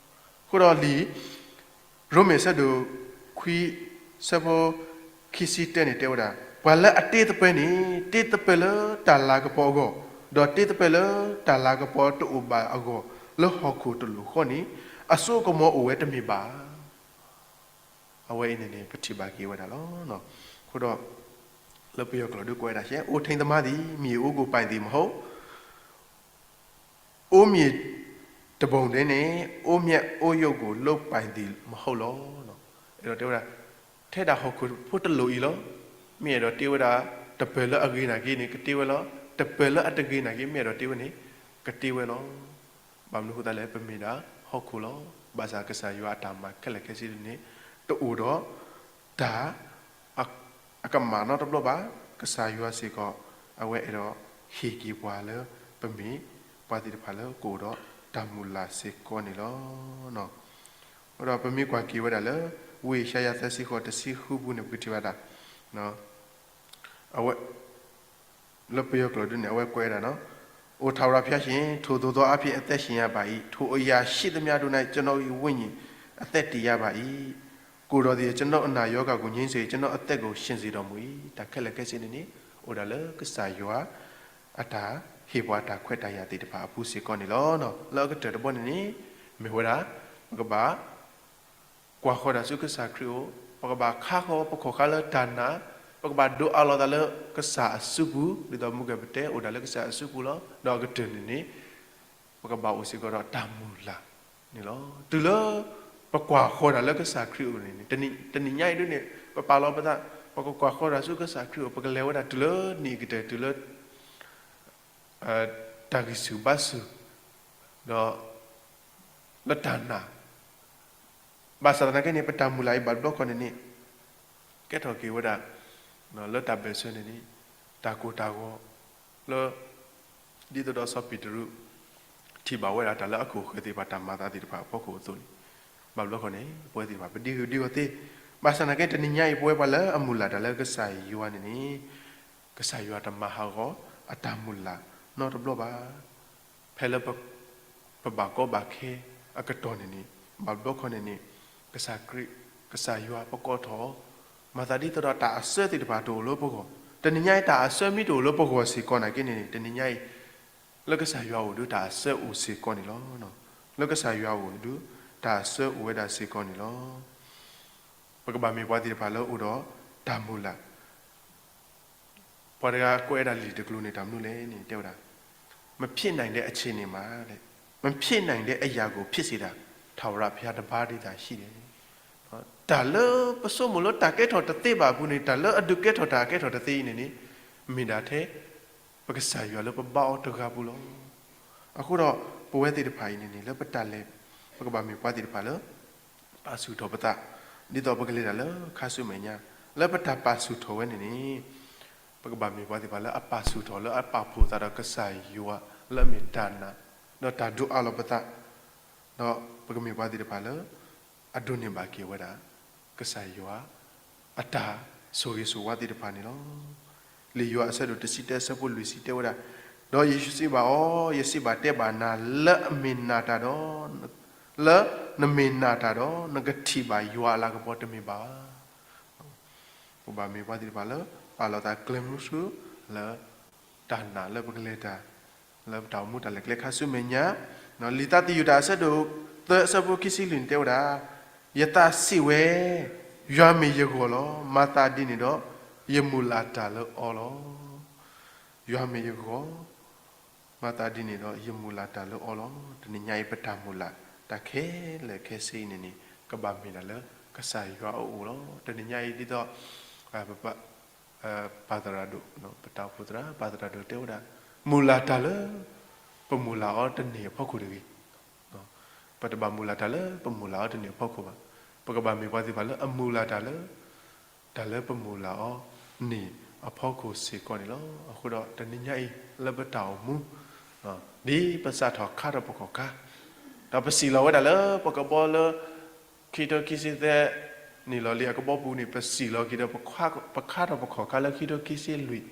အဃိဒီးလံာ် ရိမ့ၤအဆၢဒိၣ်ခွံ အဆၢဖိခံဆံတၢန့ၣ်တဲဝဲဒၣ်, ပှၤလၢအတ့သပၢၤန့ၣ် တ့သပၢၤလၢတၢ်လၤကပီၤအဂီၢ်, ဒီးတ့သပၢၤလၢတၢ်လၤကပီၤတအိၣ်ဘၣ်အဂီၢ်, လၢဟီၣ်ခိၣ်တလိၣ်ဃီန့ၣ် အစိအကမီၤအိၣ်ဝဲတမ့ၢ်ဘၣ်. အဝဲအံၤန့ၣ်န့ၣ် ပထံၣ်ဘၣ်က့ၤဝဲဒၣ်လီၤ. အဃိဒီး လၢပယီၤကျိာ်ဒုးကွဲးဝဲဒၣ် โอเทงธรรมะ သည် မြေအိုးကိုပိုင်သည်မဟုတ်, အိၣ်မ့ၢ်တဘိၣ်ဒဲးန့ၣ် အိၣ်မ့ၢ်အိၣ်ယိာ်ကိုလုပ်ပိုင်သည်မဟုတ်လီၤ. အဲၣ်ဒိးတဲဝဲဒၣ် ထဲဒၣ်ဟီၣ်ခိၣ်ဖိတလိၣ်အံၤလီၤ. မ့ၢ်အဲၣ်ဒိးတ့ဝဲဒၣ် တပၢၤလၢအဂ့ၤနာ်က့န့ၣ် ကတ့ဝဲလီၤ. တပၢၤလၢအတဂ့ၤနာ်က့ မ့ၢ်အဲၣ်ဒိးတ့ဝဲန့ၣ် ကတ့ဝဲလီၤ. ဘၣ်မနုၤအဃိသတးလဲၣ် ပမ့ၢ်ဒၣ်ဟီၣ်ခိၣ်လီၤ. ဘၣ်ဆၣ်ကစၢ်ယွၤအတၢ်မၤခဲလၢာ်ခဲဆ့န့ၣ် တအိၣ်ဒီးတၢ် အကမၣ်နီတဘျီဘၣ်. ကစၢ်ယွၤစ့ၢ်ကီး အဝဲအဲၣ်ဒိးဟ့ၣ်က့ၤပှၤလၢ ပမ့ၢ်ပှၤသ့ၣ်တဖၣ်လၢကအိၣ်ဒီးတၢ်မုၢ်လၢ်စ့ၢ်ကီးန့ၣ်လီၤ. ဒီးပမ့ၢ်ကွၢ်က့ၤဝဲဒၣ်လၢ ဝံယၡါယၤသၢဆံဃိး တဆံဃုပူၤန့ၣ် ပကထံၣ်ဘၣ်ဒၣ် အဝဲ လၢပယီၤကျိာ်ဒုးန့ၣ် အဝဲကွဲးဝဲဒၣ်နီၤ, အိၣ်ထးဝရၣ်ဖျားရှင်, ထိုသို့သောအားဖြင့် အသက်ရှင်ရပါ၏။ ထိုအရာရှိသမျှတို့၌ ကျွန်ုပ်၏ဝိညာဉ်အသက်တည်ရပါ၏။ ကိုယ်တော်သည် ကျွန်ုပ်အနာရောဂါကိုငြိမ်းစေ၊ ကျွန်ုပ်အသက်ကိုရှင်စေတော်မူ၏. တၢ်ခဲလၢာ်ခဲဆ့န့ၣ်န့ၣ် အိၣ်ဒၣ်လၢကစၢ်ယွၤ အတၢ်ဟ့ၣ်ပှၤတၢ်ခွဲးတၢ်ယာ်သ့ၣ်တဖၣ်အပူၤစ့ၢ်ကီးန့ၣ်လီၤ. လၢအကတၢၢ်တဘီန့ၣ်န့ၣ် မ့ၢ်ဝဲဒၣ် ပကဘၣ် ကွၢ်ဃီၤတၢ်ဆူကစၢ်ခရံာ်အအိၣ်, ပကဘၣ်ခါဃီၤပခီၣ်ခါလၢတၢ်နာ်, ပကဘၣ်ဒိးအးလီၤသးလၢကစၢ်အစုပူၤ, ဒ်သိးမုၢ်ကပတဲအိၣ်ဒၣ်လၢကစၢ်အစုပူၤလီၤ. ဒီးအကတၢၢ်န့ၣ်န့ၣ် ပကဘၣ်အိၣ်စ့ၢ်ကီးဒီးတၢ်မုၢ်လၢ်န့ၣ်လီၤ. တုၤလၢပကွၢ်ဃီၤတၢ်လၢကစၢ်ခရံာ်အအိၣ်န့ၣ်န့ၣ် တနံၤညါအံၤဒ်န့ၣ် ပပာ်လီၤပသး, ပကကွၢ်ဃီၤတၢ်ဆူကစၢ်ခရံာ်အအိၣ်, ပကလဲၤဝဲဒၣ်တုၤလၢနံၣ်အကတၢၢ် တုၤလၢ တၢ်ဂံၢ်ဆူၣ်ဘါဆူၣ်, ဒီး လၢတၢ်နာ်, ဘၣ်ဆၣ်သနာ်က့န့ၣ် ပတၢ်မုၢ်လၢ်အံၤဘၣ်တဘျီခီန့ၣ်န့ၣ် ကဲထီၣ်က့ၤဝဲဒၣ် လၢတၢ်ဘၢၣ်စၢၤန့ၣ်န့ၣ် တၢ်ကိၢ်တၢ်ဂီၤ လၢ ဒ်သိးဒီးစီၤပ့းတရူး ထံၣ်ဘၣ်ဝဲဒၣ်တၢ်လၢအခိၣ်ဃၢၤသ့ၣ်တဖၣ် တၢ်မၤသးသ့ၣ်တဖၣ်အဖီခိၣ်အသိးန့ၣ် ဘၣ်တဘျီခီန့ၣ် ပဝဲသ့ၣ်တဖၣ် ပဒံဂုာ်ဒံဂီၢ်သ့, ဘၣ်ဆၣ်သနာ်က့ တနံၤညါအံၤ ပဝဲပှၤလၢအမုၢ်လၢ်တၢ်လၢကစၢ်ယွၤန့ၣ်န့ၣ် ကစၢ်ယွၤတမၤဟးဂီၤအတၢ်မုၢ်လၢ်နီတဘျီဘၣ်. ဖဲလၢ ပဘၣ်ကီဘၣ်ခဲအကတီၢ်န့ၣ်န့ၣ် ဘၣ်တဘျီခီန့ၣ်န့ၣ် ကစၢ်ခရံာ် ကစၢ်ယွၤပကိးထီၣ် မၤသးဒ်သိးဒီးတၢ်အဆၢသ့ၣ်တဖၣ်တအိၣ်လၢပဂီၢ်, တနံၤညါအံၤ တၢ်အဆၢမ့ၢ်တအိၣ်လၢပဂီၢ်စ့ၢ်ကီးနာ်က့န့ၣ်န့ၣ် တနံၤညါအံၤ လၢကစၢ်ယွၤအအိၣ်ဒုးတၢ်အဆၢအိၣ်စ့ၢ်ကီးန့ၣ်လီၤ. လၢကစၢ်ယွၤအအိၣ်ဒုး တၢ်အဆၢအိၣ်ဝဲဒၣ်စ့ၢ်ကီးန့ၣ်လီၤ. ပကဘၣ်မ့ၢ်ပှၤသ့ၣ်တဖၣ်လၢအိၣ်ဒီးတၢ်မုၢ်လၢ် ပှၤတဂၤကွဲးဝဲဒၣ်လံာ်တကျိၤန့ၣ် တၢ်မနုၤလဲၣ်န့ၣ် တဲဝဲဒၣ် မဖြစ်နိုင်တဲ့အခြေအနေမှာတဲ့ မဖြစ်နိုင်တဲ့အရာကိုဖြစ်စေတာ ထာဝရဘုရားတစ်ပါးတည်းသာရှိတယ်. တၢ်လၢပဆိကမိၣ်လၢတၢ်ကဲထီၣ်တသ့ဘၣ်အပူၤန့ၣ် တၢ်လၢအဒုးကဲထီၣ်တၢ်အကဲထီၣ်တသ့အံၤန့ၣ်န့ၣ် မ့ၢ်ဒၣ်ထဲ ပကစၢ်ယွၤလၢပဘါအီၤတဂၤပူၤလီၤ. အဃိဒီး ပဝဲသ့ၣ်တဖၣ်အံၤန့ၣ်န့ၣ် လၢပတၢ်လဲၤ ပကဘၣ်မ့ၢ်ပှၤသ့ၣ်တဖၣ်လၢ ပာ်ဆူၣ်ထီၣ်ပသး ဒ်သိးပကလဲၤတၢ်လၢခါဆူမဲာ်ညါ လၢပတၢ်ပာ်ဆူၣ်ထီၣ်ဝဲန့ၣ်န့ၣ် ပကဘၣ်မ့ၢ်ပှၤသ့ၣ်တဖၣ်လၢအပာ်ဆူၣ်ထီၣ် လၢအပာ်ဖှိၣ်သးဒီးကစၢ်ယွၤ လၢအမ့ၢ်တၢ်နာ် ဒီးတၢ်ဒိးအးလီၤပသး, ဒီးပကမ့ၢ်ပှၤသ့ၣ်တဖၣ်လၢ အဒိးန့ၢ်ဘၣ်က့ၤဝဲဒၣ် ကစၢ်ယွၤ အတၢ်ဆိၣ်ဂ့ၤဆိၣ်ဝါသ့ၣ်တဖၣ်န့ၣ်လီၤ. လံာ်ယိၤဟၣ်အဆၢဒိၣ်တဆံတၢ အဆၢဖိလွံၢ်ဆံတဲဝဲဒၣ်, ဒီးယ့ၣ်ၡူးစံးဘၣ်အီၤ, ယစံးဘၣ်တဲဘၣ်နၤ လၢအမ့ၢ်နာ်တၢ်ဒီး, လၢနမ့ၢ်နာ်တၢ်ဒီး နကထံၣ်ဘၣ်ယွၤအလၤကပီၤတမ့ၢ်ဘၣ်ဧါ. ပဘၣ်မ့ၢ်ပှၤသ့ၣ်တဖၣ်လၢ ပာ်လီၤသးကျဲမုၢ်ဆူ လၢ တၢ်နာ်လၢပကလဲၤတၢ် လၢပတၢ်အိၣ်မူတၢ်လဲၤကျဲခါဆူမဲာ်ညါ, လံာ်သးသယုၢ်တၢ်အဆၢဒိၣ်သၢ အဆၢဖိခံဆံလွံၢ်န့ၣ်တဲဝဲဒၣ်, ယသးစံးဝဲ, ယွၤမ့ၢ်ယဂီၢ်လီၤ. မၤသးဒ်န့ၣ်ဒီး ယမုၢ်လၢ်တၢ်လၢအီၤလီၤ. ယွၤမ့ၢ်ယဂီၢ်, မၤသးဒ်န့ၣ်ဒီး ယမုၢ်လၢ်တၢ်လၢအီၤလီၤ. တနံၤညါအံၤ ပတၢ်မုၢ်လၢ်တၢ်ခဲလၢာ်ခဲဆ့အံၤန့ၣ်န့ၣ် ကဘၣ်မ့ၢ်ဒၣ်လၢကစၢ်ယွၤအအိၣ်လီၤ. တနံၤညါအံၤဒ်သိး ပ ပၢ်သရၣ်ဒိၣ်, ပတၢ်အိၣ်ဖှိၣ်သရၣ် ပၢ်သရၣ်ဒိၣ်တဲဝဲဒၣ်, မုၢ်လၢ်တၢ်လၢ ပမုၢ်လၢ်အီၤတန့ၢ်အဖီခိၣ်တဂ့ၤ. ပတဘၣ်မုၢ်လၢ်တၢ်လၢပမုၢ်လၢ်အီၤတန့ၢ်အဖီခိၣ်ဘၣ်. ပကဘၣ်မ့ၢ်ပှၤသ့ၣ်တဖၣ်လၢအမုၢ်လၢ်တၢ်လၢ တၢ်လၢပမုၢ်လၢ်အီၤန့ၢ်အဖီခိၣ်စ့ၢ်ကီးန့ၣ်လီၤ. အဃိဒီးတနံၤညါအံၤ လၢပတၢ်အိၣ်မူ ဒ်ပစးထီၣ်ခါထီၣ်ပခီၣ်ခါ, ဒီးပစံၣ်လီၤဝဲဒၣ်လၢပကဘီလၢ ခံကထိခံဆံသၢ နံၣ်လီၤလံအကဘီပူၤန့ၣ် ပစံၣ်လီၤက့ၤဒီး ပခါထီၣ်ပခီၣ်ခါလၢခံကထိခံဆံလွံၢ်,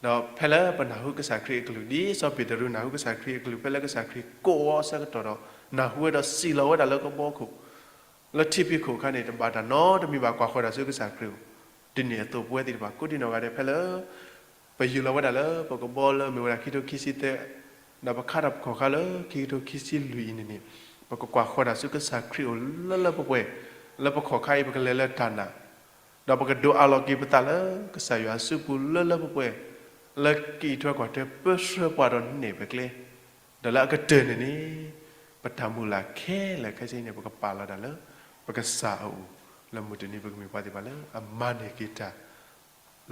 ဒီးဖဲလၢပနၢ်ဟူကစၢ်ခရံာ်အကလုၢ် ဒ်စီၤပ့းတရူးနၢ်ဟူကစၢ်ခရံာ်အကလုၢ် ဖဲလၢကစၢ်ခရံာ်ကိးအီၤအဆၢကတီၢ်ဒီး နၢ်ဟူဝဲဒီးစံၣ်လီၤဝဲဒၣ်လၢကဘီခိၣ် လၢထံဖံးခိၣ်အခါန့ၣ် တဘၣ်တၢ်နီတမံၤဘၣ် ကွၢ်ဃီၤတၢ်ဆူကစၢ်ခရံာ်အအိၣ်, ဒ်န့ၣ်အသိးပဝဲသ့ၣ်တဖၣ် ကိးဒံနီၢ်ဂၤဒဲး ဖဲလၢ ပယုၢ်လီၤဝဲဒၣ်လၢပကဘီလၢမ့ၢ်ဝဲဒၣ်ခံကထိခံဆံသၢ, ဒီးပခါထီၣ်ပခီၣ်ခါလၢခံကထိခံဆံလွံၢ်အံၤန့ၣ်န့ၣ်, ပကကွၢ်ဃီၤတၢ်ဆူကစၢ်ခရံာ်အအိၣ်လၢလၢပှဲၤပှဲၤ, လၢပခီၣ်ခါအံၤ ပကလဲၤလၢတၢ်နာ်, ဒီးပကဒိးအးလီၤက့ၤပသးလၢကစၢ်ယွၤအစုပူၤလၢလၢပှဲၤပှဲၤ, လၢကအံးထွဲကွၢ်ထွဲပၢဆှၢပှၤဒီးနဲၣ်ပကျဲ, ဒီးလၢအကတၢၢ်န့ၣ်န့ၣ်, ပတၢ်မုၢ်လၢ်ခဲလၢာ်ခဲဆ့န့ၣ် ပကပာ်လီၤဒၣ်လၢ ပကစၢ်အအိၣ်, လၢမုၢ်တနံၤပကမ့ၢ်ပှၤသ့ၣ်တဖၣ်လၢအမၤန့ၢ်က့ၤတၢ်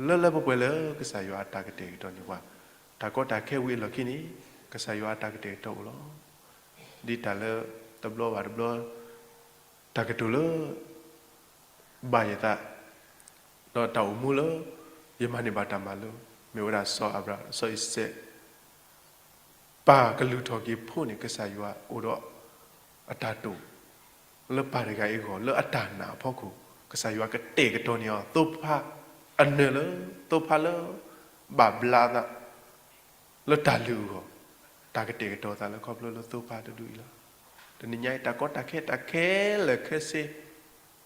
လၢလၢပှဲၤပှဲၤလၢကစၢ်ယွၤအတၢ်ကတဲာ်ကတီၤန့ၢ်ပှၤ, တၢ်ကီတၢ်ခဲဝံၤအလီၢ်ခံန့ၣ်, ကစၢ်ယွၤအတၢ်ကတဲာ်ကတီၤအိၣ်လီၤ. ဒ်တၢ်လၢတဘျီဘၣ်တဘျီ, တၢ်ကတိၤလၢ ဘၣ်ယသး, ဒီးတၢ်အိၣ်မူလၢ ယမၤန့ၢ်ဘၣ်တၢ်မၤလိ, မ့ၢ်ဝဲဒၣ်စီၤအၤဘြၣ်, စီၤအံၤစဲး ပၢ်ကလုၢ်ထီၣ်က့ၤဖိန့ၣ် ကစၢ်ယွၤအိၣ်ဒီးအတၢ်တိာ် လၢပၢ်တဂၤအံၤအဂီၢ် လၢအတၢ်နာ်အဖီခိၣ်, ကစၢ်ယွၤကတဲာ်ကတီၤန့ၢ်အီၤ သိဖါအနၢၤလၢ သိဖါလၢ ဘၣ်ဘျးအသး လၢတၢ်လုၢ်အဂီၢ်, တၢ်ကတဲာ်ကတီၤသးလၢခီဖျိလၢသိဖါတဒူၣ်အံၤလီၤ. တနံၤညါအံၤ တၢ်ကီတၢ်ခဲတၢ်ခဲလၢာ်ခဲဆ့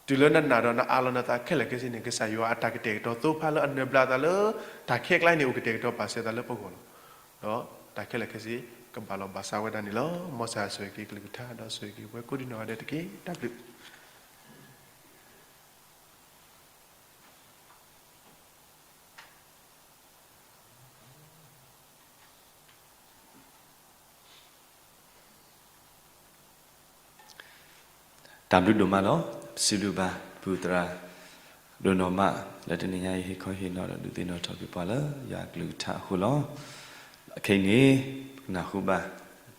တုၤလၢနနာ်ဒီးနအးလီၤနသးခဲလၢာ်ခဲဆ့န့ၣ် ကစၢ်ယွၤအတၢ်ကတဲာ်ကတီၤသိဖါလၢအနၢၤဘျးသးလၢ တၢ်ခဲကျါန့ၣ် အိၣ်ကတဲာ်ကတီၤပာ်စၢၤသးလၢပဂီၢ်လီၤ. ဒီးတၢ်ခဲလၢာ်ခဲဆ့ ကဘၣ်လီၤဘၣ်စးဝဲဒၣ်န့ၣ်လီၤ. မ်ကစၢ်ယွၤဆိၣ်ဂ့ၤက့ၤကလုၢ်ကထါ ဒီးဆိၣ်ဂ့ၤက့ၤပှၤကိးဒံနီၢ်ဂၤဒဲးတက့ၢ်. တၢ်ဘျုးတၢ်ဘျုးဒိၣ်မးလီၤ. စံးဘျုးဘၣ် ပပုၢ်သရၣ် ဒိၣ်နီၢ်မး လၢတနံၤညါအံၤ ဟ့ၣ်ခီဟ့ၣ်နီၤဒီးဒုးသ့ၣ်နီၣ်ထီၣ်က့ၤပှၤလၢယွၤအကလုၢ်ကထါအဃိလီၤ. အခဲအံၤန့ၣ် ပကနၢ်ဟူဘၣ်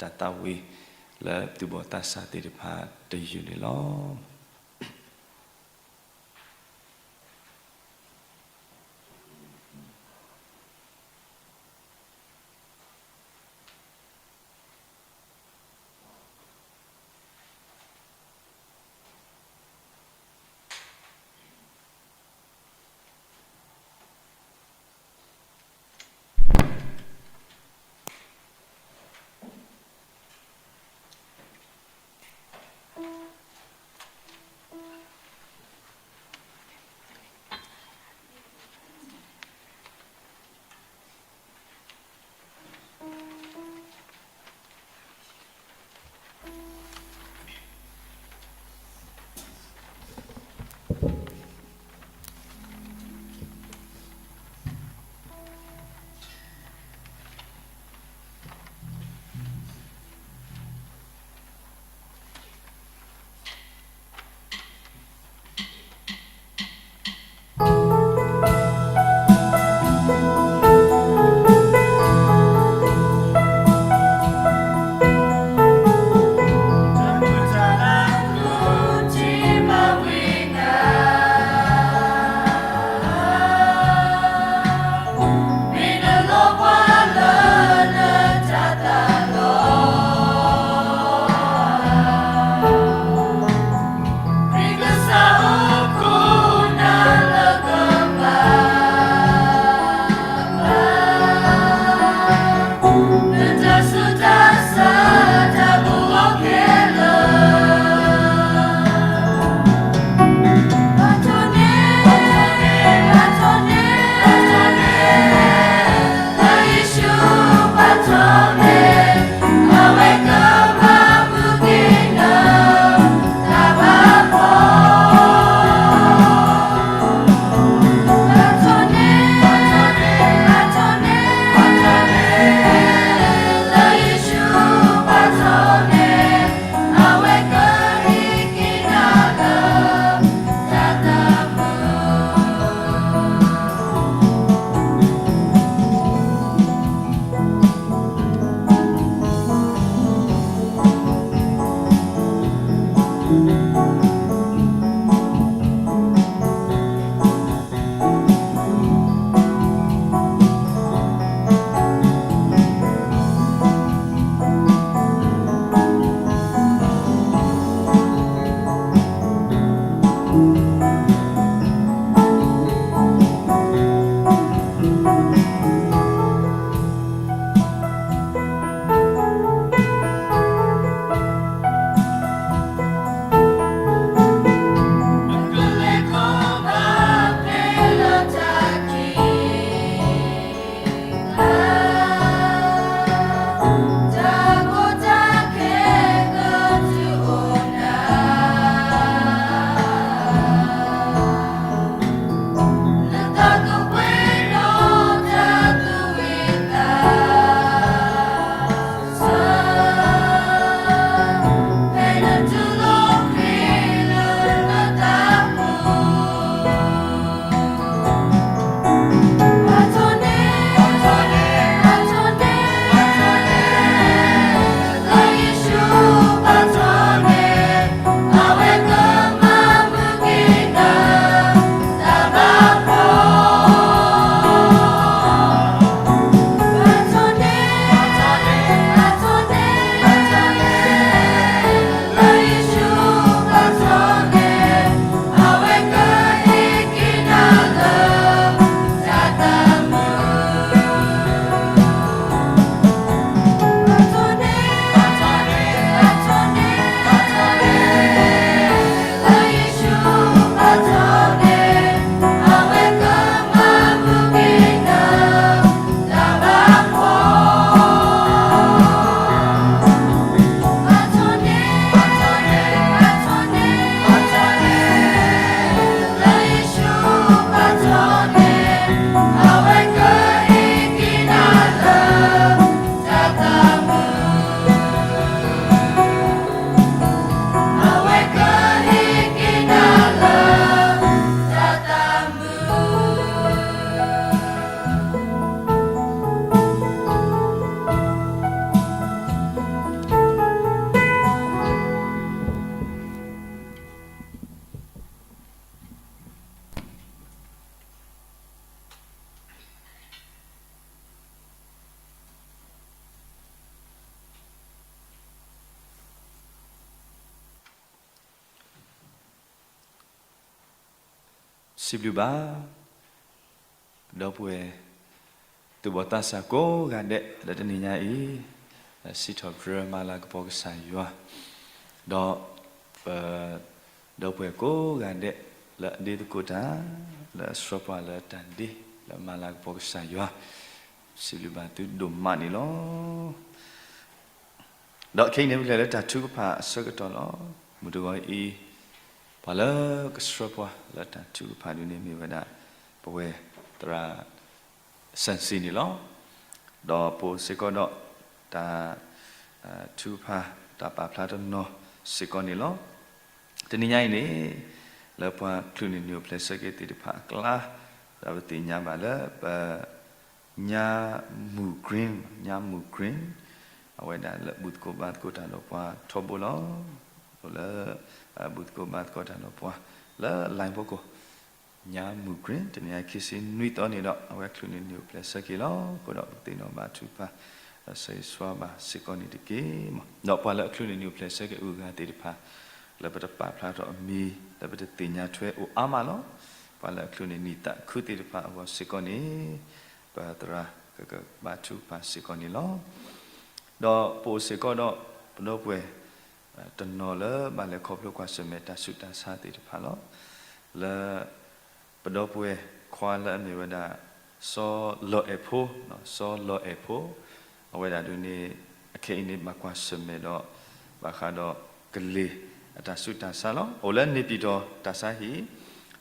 တၢ်သးဝံၣ်လၢသူၣ်ဘီၣ်သးစၢ်သ့ၣ်တဖၣ်တယုၢ်န့ၣ်လီၤ. စံးဘျုးဘၣ် ဒီပုၢ်ဝဲၢ် သူၣ်ဘီၣ်သးစၢ်ကိးဂၤဒဲး လၢတနံၤညါအံၤ စံးထီၣ်ပတြၢၤမၤလၤကပီၤကစၢ်ယွၤ, ဒီး ပ ဒီပုၢ်ဝဲၢ်ကိးဂၤဒဲး လၢအဒ့သကိးတၢ် လၢအဆှၢပှၤလၢတၢ်ဒ့ လၢမၤလၤကပီၤကစၢ်ယွၤ, စံးဘျုးဘၣ်သုဒိၣ်မးန့ၣ်လီၤ. ဒီးခဲအံၤန့ၣ် ပကလဲၤလၢတၢ်ထုကဖၣ်အဆၢကတီၢ်လီၤ. မုၢ်တဂီၤအံၤ ပှၤလၢကဆှၢပှၤလၢတၢ်ထုကဖၣ်ဒ်န့ၣ်မ့ၢ်ဝဲဒၣ် ပဝဲသရၣ် စၣ်စံန့ၣ်လီၤ. ဒီးပအိၣ်စ့ၢ်ကီးဒီး တၢ် ထုကဖၣ် တၢ်ပာ်ဖျါတနီၤစ့ၢ်ကီးန့ၣ်လီၤ. တနံၤညါအံၤန့ၣ် လၢပှၤချုးန့ၢ်နံၣ်အိၣ်ဖျဲၣ်ဆၢက့ၤသ့ၣ်တဖၣ်အကျါ ဒီးပသ့ၣ်ညါဘၣ်လၢပ ညါမူၤ Green, ညါမူၤ Green, အဝဲဒၣ်လၢဘူၣ်သကိးဘါသကိးတၢ်ဒီးပှၤထီဘိလီၤ. အိၣ်လၢ ဘူၣ်သကိးဘါသကိးတၢ်ဒီးပှၤ လၢ line ဖီခိၣ် ညါမူၤ Green တနံၤညါခံဆံနွံသီန့ၣ်ဒီး အဝဲချုးန့ၢ်နံၣ်အိၣ်ဖျဲၣ်ဆၢက့ၤလီၤ. အဃိဒီးပသ့ၣ်နီၣ်ဘါထုကဖၣ် ဒီးဆၢဂ့ၤဆၢဝါဘၣ်စ့ၢ်ကီးန့ၣ်တက့ၢ်. ဒီးပှၤလၢအချုးန့ၢ်နံၣ်အိၣ်ဖျဲၣ်ဆၢက့ၤအဂၤသ့ၣ်တဖၣ် လၢပတပာ်ဖျါထီၣ်အမံၤ လၢပတသ့ၣ်ညါထွဲအိၣ်အါမးလီၤ. ပှၤလၢအချုးန့ၢ်နံၣ်သးခုသ့ၣ်တဖၣ်အဂီၢ်စ့ၢ်ကီးန့ၣ် ပသရၣ်ကကဘါထုကဖၣ်စ့ၢ်ကီးန့ၣ်လီၤ. ဒီးပအိၣ်စ့ၢ်ကီးဒီး ပဒီပုၢ်ဝဲၢ် တနီၤလၢဘၣ်လဲၤခီဖျိကွၢ်ဆၢၣ်မဲာ်တၢ်ဆူးတၢ်ဆါသ့ၣ်တဖၣ်လီၤ. လၢ ပဒီပုၢ်ဝဲၢ်ခွါလၢအမ့ၢ်ဝဲဒၣ် စီၤလီၤအဲၣ်ဖိ, စီၤလီၤအဲၣ်ဖိ, အဝဲဒၣ်ဒ်န့ၣ် အခဲအံၤန့ၣ် ဘၣ်ကွၢ်ဆၢၣ်မဲာ်ဒီး ဘၣ်ဃးဒီးကလ့ၢ်အတၢ်ဆူးတၢ်ဆါလီၤ. အိၣ်လၢန့ၣ်ပံၤတီၤတၢ်ဆါဟံၣ်,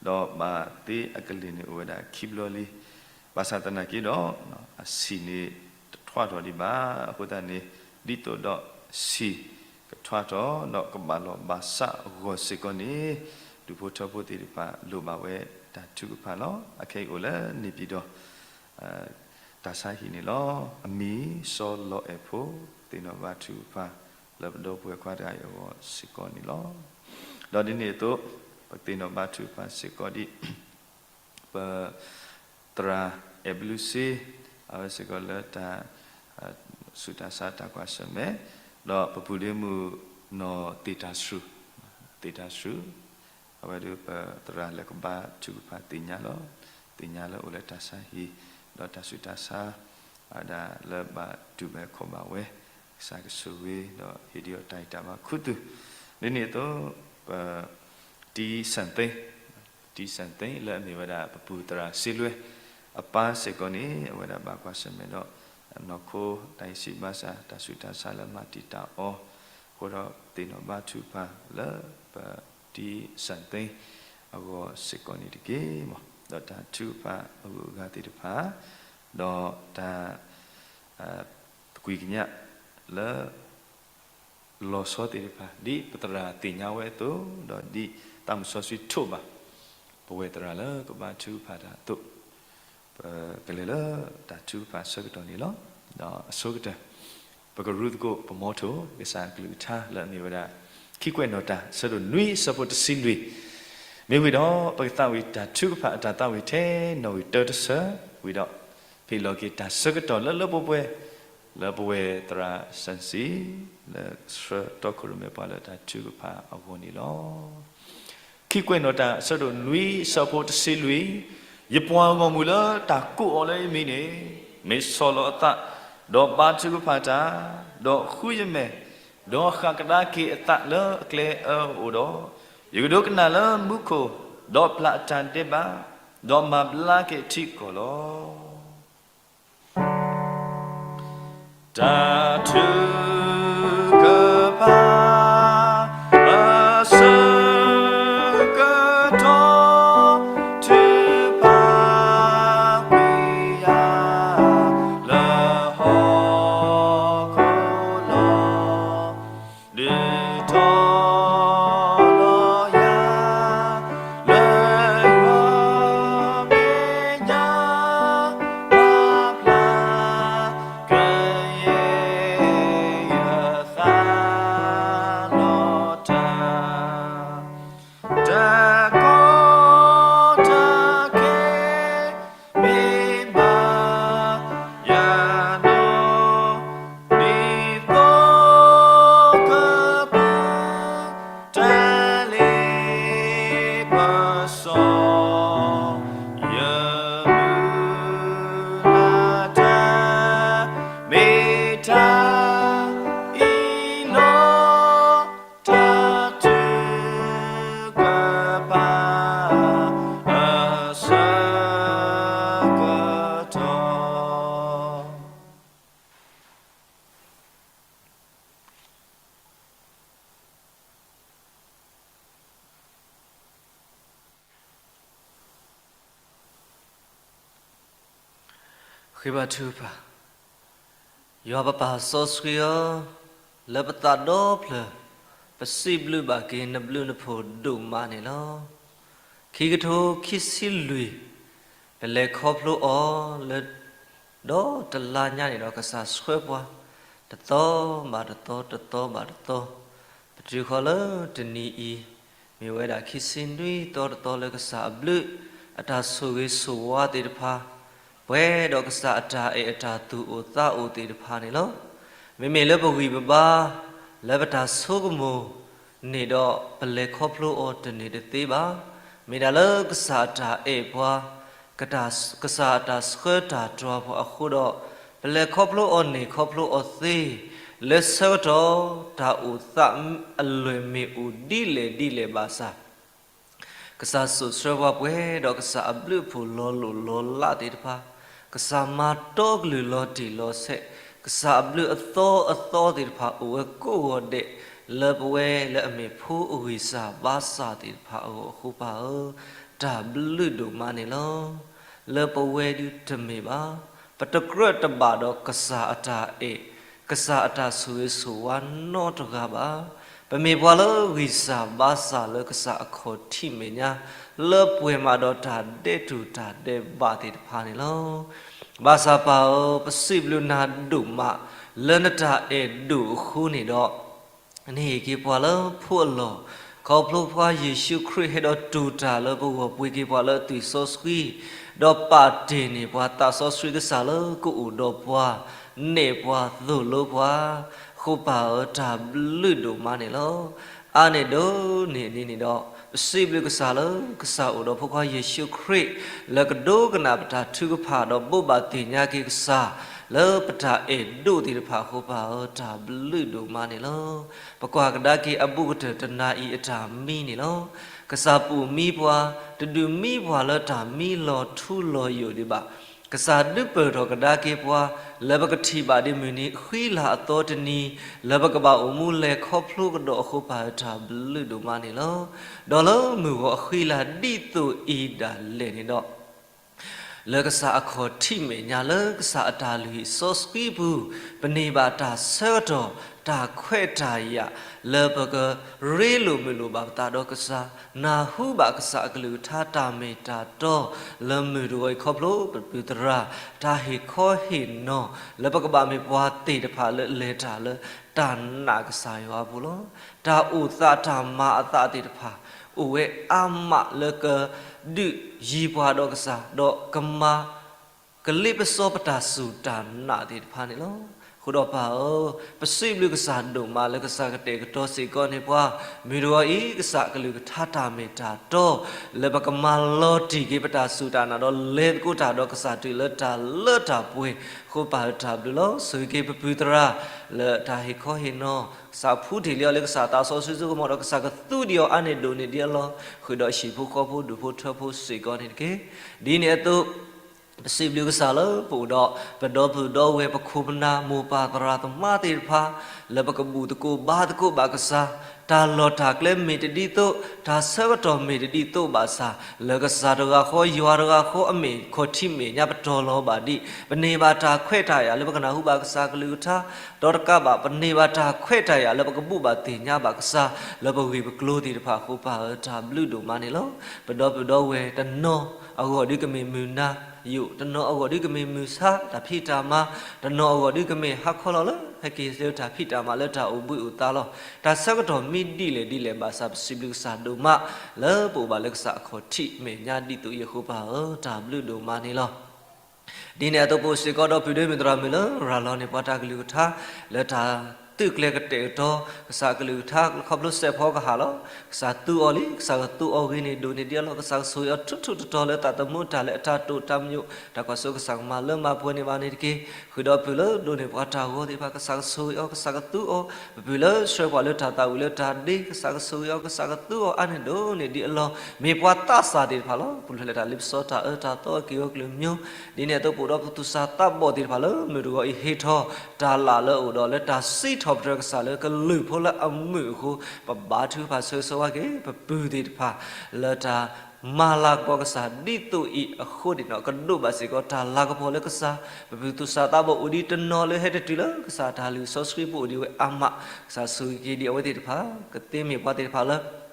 ဒီးဘၣ်သ့အကလ့ၢ်န့ၣ်အိၣ်ဝဲဒၣ်ခံဘျီလံ. ဘၣ်ဆၣ်သနာ်က့ဒီး အဆံၣ်န့ၣ်တထွးထီၣ်ဒံးဘၣ်. အဃိသတးန့ၣ် ဒ်သိးဒီးဆံၣ်ကထွးထီၣ် ဒီးကဘၣ်လီၢ်ဘၣ်စးအဂီၢ်စ့ၢ်ကီးန့ၣ် ဒူၣ်ဖိထၢဖိသ့ၣ်တဖၣ် လိၣ်ဘၣ်ဝဲတၢ်ထုကဖၣ်လီၤ. အခဲအံၤအိၣ်လၢန့ၣ်ပံၤတီၤ တၢ်ဆါဟံၣ်န့ၣ်လီၤ. အမံၤစီၤလီၤအဲၣ်ဖိ, သ့ၣ်နီၣ်ဘါထုကဖၣ် လၢပဒီပုၢ်ဝဲၢ်ခွါတဂၤအံၤအဂီၢ်စ့ၢ်ကီးန့ၣ်လီၤ. ဒီးဒ်န့ၣ်အသိး ပသ့ၣ်နီၣ်ဘါထုကဖၣ်စ့ၢ်ကီးဒ် ပ သရၣ်အဲၣ်ဘလူးစ့, အဝဲစ့ၢ်ကီးလၢတၢ် ဆူးတၢ်ဆါတၢ်ကွၢ်ဆၢၣ်မဲာ်, ဒီးပပုၢ်ဒ့မုၣ်နီၢ်သ့ၣ်တၢ်စရူး, သ့ၣ်တၢ်စရူး, အဝဲဒၣ်ပသရၣ်လၢကဘါထုကဖၣ်သ့ၣ်ညါလီၤ. သ့ၣ်ညါလၢအိၣ်လၢတၢ်ဆါဟံၣ်, ဒီးတၢ်ဆူးတၢ်ဆါ အဝဲဒၣ်လၢဘၣ်တူၢ်ဘၣ်ခီၣ်ဘၣ်ဝဲ, ကစၢ်ကဆိၣ်ဂ့ၤဒီးဟ့ၣ်ဒံးအီၤတၢ်ဂံၢ်တၢ်ဘါခူသူၣ်, ဒ်န့ၣ်အသိး ပ တံၢ်စၣ်သ့, တံၢ်စၣ်သ့ လၢအမ့ၢ်ဝဲဒၣ်ပပုၢ်သရၣ်စ့လွဲ အပၢ်စ့ၢ်ကီးန့ၣ် အဝဲဒၣ်ဘၣ်ကွၢ်ဆၢၣ်မဲာ်ဒီး နီၢ်ခိတၢ်အံးစံးဘၣ်ဆၣ် တၢ်ဆူးတၢ်ဆါလၢမၤတံာ်တာ်အီၤ, အဃိဒီးသ့ၣ်နီၣ်ဘါထုကဖၣ်လၢပတံၢ်စၣ်သ့ အဂီၢ်စ့ၢ်ကီးန့ၣ်တက့ၢ်. ဒီးတၢ်ထုကဖၣ်အဂုၤအဂၤသ့ၣ်တဖၣ်, ဒီးတၢ် သကွံာ်ကညးလၢ လီၤဆီသ့ၣ်တဖၣ် ဒ်ပသရၣ်သ့ၣ်ညါဝဲအသိး, ဒီးဒ်သးမုၢ်စီဆှံထိးဘၣ် ပဝဲသရၣ်လၢကဘါထုကဖၣ်တၢ်အသိး, ပကလဲၤလၢတၢ်ထုကဖၣ်အဆၢကတီၢ်န့ၣ်လီၤ. ဒီးအဆိကတၢၢ် ပကရူသကိးပမီထိၣ် ကစၢ်အကလုၢ်ကထါလၢအမ့ၢ်ဝဲဒၣ် ခံကွဲးနီၣ်တၢ် အဆၢဒိၣ်နွံ အဆၢဖိတဆံလွံၢ်, မ့ၢ်ဝံၤဒီး ပကသးဝံၣ်တၢ်ထုကဖၣ်အတၢ်သးဝံၣ်ထဲနီၣ်ဂံၢ်တၢတဆၢ, ဝံၤဒီး ဖဲးလီၤက့ၤတၢ်ဆၢကတီၢ်လၢလၢပှဲၤပှဲၤ လၢပဝဲသရၣ်စၣ်စံ လၢဆှၢတီခိၣ်ရိၣ်မဲပှၤလၢတၢ်ထုကဖၣ်အဂီၢ်န့ၣ်လီၤ. ခံကွဲးနီၣ်တၢ် အဆၢဒိၣ်နွံ အဆၢဖိတဆံလွံၢ်, ယပှၤဂီၢ်မုၢ်လၢတၢ်ကိးအီၤလၢယမံၤန့ၣ် မ့ၢ်ဆီၣ်လီၤအသး, ဒီးဘါထုကဖၣ်တၢ်, ဒီးဃုယမဲာ်, ဒီးဃၣ်ကဒါက့ၤအသးလၢအကျဲအၢအအိၣ်ဒီး, ယကဒိကနၣ်လၢမူခိၣ်, ဒီးပျၢ်အတၢ်ဒဲးဘး, ဒီးမၤဘျါက့ၤအထံအကီၢ်လီၤ. တၢ်ထုကဖၣ် အဆၢကတီၢ် ထုကဖၣ်ကွံာ်ယၤ လၢဟီၣ်ခိၣ်လီၤ. ဒုးထီၣ်လီၤယၤ လၢယွၤမဲာ်ညါ ပာ်ဖျါကယဲၢ် ဃ့ဘါထုကဖၣ်. ယွၤပပၢ်စီဆှံဧၢ, လၢပသးဒီဖျၢၣ် ပစံးဘျုးဘၣ်က့ၤနဘျုးနဖှိၣ်ဒိၣ်မးန့ၣ်လီၤ. ခံကထိခံဆံလွံၢ် ပလဲၤခီဖျိအီၤလၢ ဒီတလါညါန့ၣ်ဒီး ကစၢ်ဆှၢပှၤ တသီဘၣ်တသီ တသီဘၣ်တသီ, ပတုၤဃီၤလၢတနံၤအံၤ မ့ၢ်ဝဲဒၣ်ခံဆံနွံသီတသီလၢကစၢ်အဘျုး အတၢ်ဆိၣ်ဂ့ၤဆိၣ်ဝါသ့ၣ်တဖၣ် ပှဲၤဒီးကစၢ်အတၢ်အဲၣ်အတၢ်သူၣ်အိၣ်သးအိၣ်သ့ၣ်တဖၣ်န့ၣ်လီၤ. မ့မ့ၢ်လၢပဂံၢ်ပဘါ လၢပတၢ်ဆိကမိၣ်န့ၣ်ဒီး ပလဲၤခီဖျိအီၤတန့ၢ်တသ့ဘၣ်. မ့ၢ်ဒၣ်လၢကစၢ်အတၢ်အဲၣ်ပှၤ ကစၢ်အတၢ်ဆှၢတၢ်တြၢပှၤအဃိဒီး ပလဲၤခီဖျိအီၤန့ၢ်ခီဖျိအီၤသ့ လၢဆၢကတီၢ် တၢ်အိၣ်သးအလွဲၢ်မ့ၢ်အိၣ်ဒ်လဲၣ်ဒ်လဲၣ်ဘၣ်ဆၣ် ကစၢ်စိာ်ဆှၢပှၤပှဲၤဒီးကစၢ်အဘျုးအဖှိၣ်လီၤလိၢ်လီၤလးသ့ၣ်တဖၣ်, ကစၢ်မၤတီကလုၢ်လီၤတံၢ်လီၤဆဲး, ကစၢ်အဘျုးအသီအသီသ့ၣ်တဖၣ်အိၣ်ဝဲကိးဂီၤဒဲး လၢပဝဲလၢအမ့ၢ်ဖိအဂံၢ်စၢ်ဘါစၢ်သ့ၣ်တဖၣ်အဂီၢ်အဃိပၢ်ဧၢ, တၢ်ဘျုးဒိၣ်မးန့ၣ်လီၤ. လၢပဝဲဒုတမ့ၢ်ဘၣ်, ပတကြၢးတဘၣ်ဒီးကစၢ်အတၢ်အဲၣ်, ကစၢ်အတၢ်ဆိၣ်ဂ့ၤဆိၣ်ဝါနီတဂၤဘၣ်. ပမ့ၢ်ပှၤလၢဂံၢ်စၢ်ဘါစၢ်လၢကစၢ်အခီၣ်ထံးမဲာ်ညါ, လၢပှဲၤမးဒီးတၢ်ဒဲးတူၢ်တၢ်ဒဲးဘးသ့ၣ်တဖၣ်န့ၣ်လီၤ. ဘၣ်ဆၣ်ပၢ်ဧၢ, ပစံးဘျုးနၤဒိၣ်မး လၢနတၢ်အဲၣ်ဒိၣ်အဃိန့ၣ်ဒီး နဟ့ၣ်က့ၤပှၤလၢဖိအလီၢ်, ခီဖျိပှၤယ့ၣ်ၡူးခရံာ်ဟဲဒီးတူၢ်တၢ်လၢပဂီၢ် ပှ့ၤက့ၤပှၤလၢအသွံၣ်စီဆှံ, ဒီးပာ်တ့ၢ်န့ၢ်ပှၤသးစီဆှံကစၢ်လၢကအိၣ်ဒီးပှၤ, နဲၣ်ပှၤသိၣ်လိပှၤ, အဃိပၢ်ဧၢ တၢ်ဘျုးဒိၣ်မးန့ၣ်လီၤ. အါန့ၢ်ဒိးန့ၢ်ဒ်န့ၣ်ဒီး ပစံးဘျုးကစၢ်လၢ ကစၢ်အိၣ်ဒီးဖိခွါယ့ၣ်ၡူးခရံာ် လၢကဒိကနၣ်ပတၢ်ထုကဖၣ်ဒီးဘိးဘၣ်သ့ၣ်ညါက့ၤကစၢ် လၢပတၢ်အဲၣ်ဒိၣ်သ့ၣ်တဖၣ်အဃိပၢ်ဧၢ တၢ်ဘျုးဒိၣ်မးန့ၣ်လီၤ. ပကွၢ်ကဒါက့ၤအဘူးကတၢၢ်တနၤအံၤအတၢ်မံန့ၣ်လီၤ. ကစၢ်ပိာ်မံပှၤ, တဒုးမံပှၤလၢတၢ်မံလီၤထူလီၤယိာ်ဒံးဘၣ်. ကစၢ်ဒုးပၢၢ်ထီၣ်ကဒါက့ၤပှၤ လၢပကထံၣ်ဘၣ်ဒ်မုၢ်နံၤဃံလၤအသီတနံၤ, လၢပကဘၣ်အိၣ်မူလဲၤခီဖျိကဒီးအဃိပၢ်ဧၢ တၢ်ဘျုးဒိၣ်မးန့ၣ်လီၤ. ဒီးလၢမုၢ်ဂီၤအဃံလၤဒ်သိးအံၤဒၣ်လဲာ်န့ၣ်ဒီး လၢကစၢ်အခီၣ်ထံးမဲာ်ညါလၢကစၢ်အတၢ်လုၢ်ဟံၣ်စီဆှံပူၤ, ပန့ၢ်ဘၣ်တၢ်ဆၢကတီၢ် တၢ်ခွဲးတၢ်ယာ် လၢပကရ့လိာ်မုာ်လိာ်ဘၣ်ပသးဒီးကစၢ်, နၢ်ဟူဘၣ်ကစၢ်အကလုၢ်ကထါတၢ်မ့ၢ်တၢ်တီ လၢမုၢ်တဂီၤအံၤခီဖျိပပုၢ်သရၣ် တၢ်ဟ့ၣ်ခီဟ့ၣ်နီၤ လၢပကဘၣ်မ့ၢ်ပှၤသ့ၣ်တဖၣ်လၢလဲၤတၢ်လၢတၢ်နာ်ကစၢ်ယွၤအပူၤလီၤ. တၢ်အိၣ်သးတၢ်မၤအသးသ့ၣ်တဖၣ် အိၣ်ဝဲအါမးလၢကဒုးယံၤပှၤဒီးကစၢ်, ဒီးကမၤ ကလ့ပစီပတၢ်စူၢ်တၢ်နာ်သ့ၣ်တဖၣ်န့ၣ်လီၤ. အဃိဒီးပၢ်ဧၢ, ပစံးဘျုးကစၢ်ဒိၣ်မးလၢကစၢ်ကတဲာ်ကတီၤစ့ၢ်ကီးန့ၢ်ပှၤ, မုၢ်တဂီၤအံၤ ကစၢ်အကလုၢ်ကထါတၢ်မ့ၢ်တၢ်တီ လၢပကမၤလီၤတံၢ်က့ၤပတၢ်စူၢ်တၢ်နာ်ဒီးလဲၤသကိးတၢ်ဒီးကစၢ်တုၤလၢတၢ်လၢတၢ်ပှဲၤ, အဃိပၢ်ဧၢတၢ်ဘျုးလီၤ. ဆိၣ်ဂ့ၤက့ၤပပုၢ်သရၣ် လၢတၢ်ဟ့ၣ်ခီဟ့ၣ်နီၤ ကစၢ်ဖှူတ့ၢ်လံအီၤလၢကစၢ်သးစီဆှံစိကမီၤဒီး ကစၢ်ကသူဒံးအီၤအါန့ၢ်ဒိၣ်န့ၢ်ဒံးအလီၢ်, ဃုာ်ဒီးဟံၣ်ဖိဃီဖိဒူၣ်ဖိထၢဖိစ့ၢ်ကီးန့ၣ်တက့ၢ်. ဒ်န့ၣ်အသိး ပစံးဘျုးကစၢ်လၢပအိၣ်ဒီး ပဒီပုၢ်ဒီဝဲၢ်ပခိၣ်ပနၢ်မိၢ်ပၢ်သရၣ်သမါသ့ၣ်တဖၣ် လၢပကဘူၣ်သကိးဘါသကိးဘၣ်ကစၢ်, တၢ်လီၢ်တၢ်ကျဲမ့ၢ်တဒ်သိး, တၢ်ဆၢကတီၢ်မ့ၢ်တဒ်သိးဘၣ်ဆၣ်, လၢကစၢ်တဂၤဃီယွၤတဂၤဃီအမဲာ်ခီၣ်ထံးမဲာ်ညါပတီၢ်လီၤဘၣ်ဒံး, ပန့ၢ်ဘၣ်တၢ်ခွဲးတၢ်ယာ်လၢပကနၢ်ဟူဘၣ်ကစၢ်ကလုၢ်ကထါ, ဒီးတကးဘၣ် ပန့ၢ်ဘၣ်တၢ်ခွဲးတၢ်ယာ်လၢပကဘူၣ်ဘၣ်သ့ၣ်ညါဘၣ်ကစၢ် လၢပဂ့ၢ်ပကျိၤသ့ၣ်တဖၣ်အဃိပၢ်ဧၢ တၢ်ဘျုးဒိၣ်မးန့ၣ်လီၤ. ပဒီပုၢ်ဒီဝဲၢ်တနီၤအဂီၢ်ဒုးကမ့ၢ်မုၢ်နၤယိာ်, တနီၤအဂီၢ်ဒုးကမ့ၢ်မုၢ်ဆါတၢ်ဖံးတၢ်မၤ, တနီၤအဂီၢ်ဒုးကမ့ၢ်ဟါခီလီၤလၢ ဟဲက့ၤလၢတၢ်ဖံးတၢ်မၤလၢတၢ်အိၣ်ဘှံးအိၣ်သါလီၤ. တၢ်ဆၢကတီၢ်မ့ၢ်ဒ်လဲၣ်ဒ်လဲၣ်ဘၣ်ဆၣ် ပစံးဘျုးကစၢ်ဒိၣ်မး လၢပအိၣ်ဘၣ်လၢကစၢ်အခီၣ်ထံးမဲာ်ညါဒ်သိးအံၤအဃိပၢ်ဧၢ တၢ်ဘျုးဒိၣ်မးန့ၣ်လီၤ. ဒ်န့ၣ်အသိးပအိၣ်စ့ၢ်ကီးဒီးပုၢ်ဒ့မုၣ်သရၣ်မုၣ်လၢရၤလီၤန့ၢ်ပှၤတၢ်ကလုၢ်ကထါ လၢတၢ်သုးကျဲၤကတဲာ်ကတီၤ ကစၢ်ကလုၢ်ကထါလၢခီဖျိစဲးဖီကဟၣ်လီၤ. ကစၢ်သူအီၤလံ, ကစၢ်ကသူအီၤဂ့ၤန့ၢ်ဒိၣ်န့ၢ်ဒံးအလီၢ်, ကစၢ်ကဆိၣ်ဂ့ၤအီၤထူထူတီတီလၢသးသမူတၢ်လၢအတၢ်တိာ်တၢ်မညိၣ် တၢ်ကွၢ်စိကစၢ်ကမၤလၢမၤပှဲၤန့ၢ်ဘၣ်န့ၣ်တက့ၢ်. ဃုာ်ဒီးပုၢ်လၢဒိးန့ၢ်ပှၤတၢ်ဂီၤသ့ၣ်တဖၣ် ကစၢ်ကဆိၣ်ဂ့ၤအီၤ, ကစၢ်ကသူအီၤ, ပပုၢ်လၢဆှၢပှၤလၢတၢ်သးဝံၣ်လၢတၢ်ဒ့ ကစၢ်ကဆိၣ်ဂ့ၤအီၤ, ကစၢ်ကသူအီၤအါန့ၢ်ဒိၣ်န့ၢ်ဒံးအလီၢ်, မ့ၢ်ပှၤသးစၢ်သ့ၣ်တဖၣ်လီၤ. ပူၤဖျဲးလၢတၢ်လ့ပစီတၢ်အၢတၢ်သီအက့ၢ်အဂီၤကလုာ်မၠိ, ဒ်န့ၣ်အသိးပအိၣ်ဒီးပသူၣ်စၢ်သးဘီၣ်သ့ၣ်တဖၣ်လၢမုၢ်တဂီၤအံၤဟ့ၣ်ထီၣ် တၢ်လၢ်လၢအအိၣ်ဒီးလၢတၢ်စံးထီၣ်ပတြၢၤကစၢ်လၢကလုၢ်ဖိလၢအမုာ်အဃိ, ပဘါထုကဖၣ်ဆၢဂ့ၤဆၢဝါက့ၤ ပပုၢ်သ့ၣ်တဖၣ် လၢတၢ် မၤလၤကပီၤကစၢ်ဒ်သိးအံၤအဃိန့ၣ်ဒီး ကဒိးဘၣ်စ့ၢ်ကီးတၢ်လၤကပီၤလၢကစၢ်, ပပူၤသူၣ်စၢ်သးဘီၣ်အိၣ်ဒံးတနီၤလၢဟဲတတုၤလၢကစၢ်တၢ်လုၢ်စီဆှံပူၤအိၣ်ဒံးဝဲအါမး, ကစၢ်ဆိၣ်ဂ့ၤက့ၤဒံးအဝဲသ့ၣ်တဖၣ်, ကသ့မ့ၢ်ပှၤသ့ၣ်တဖၣ်လၢ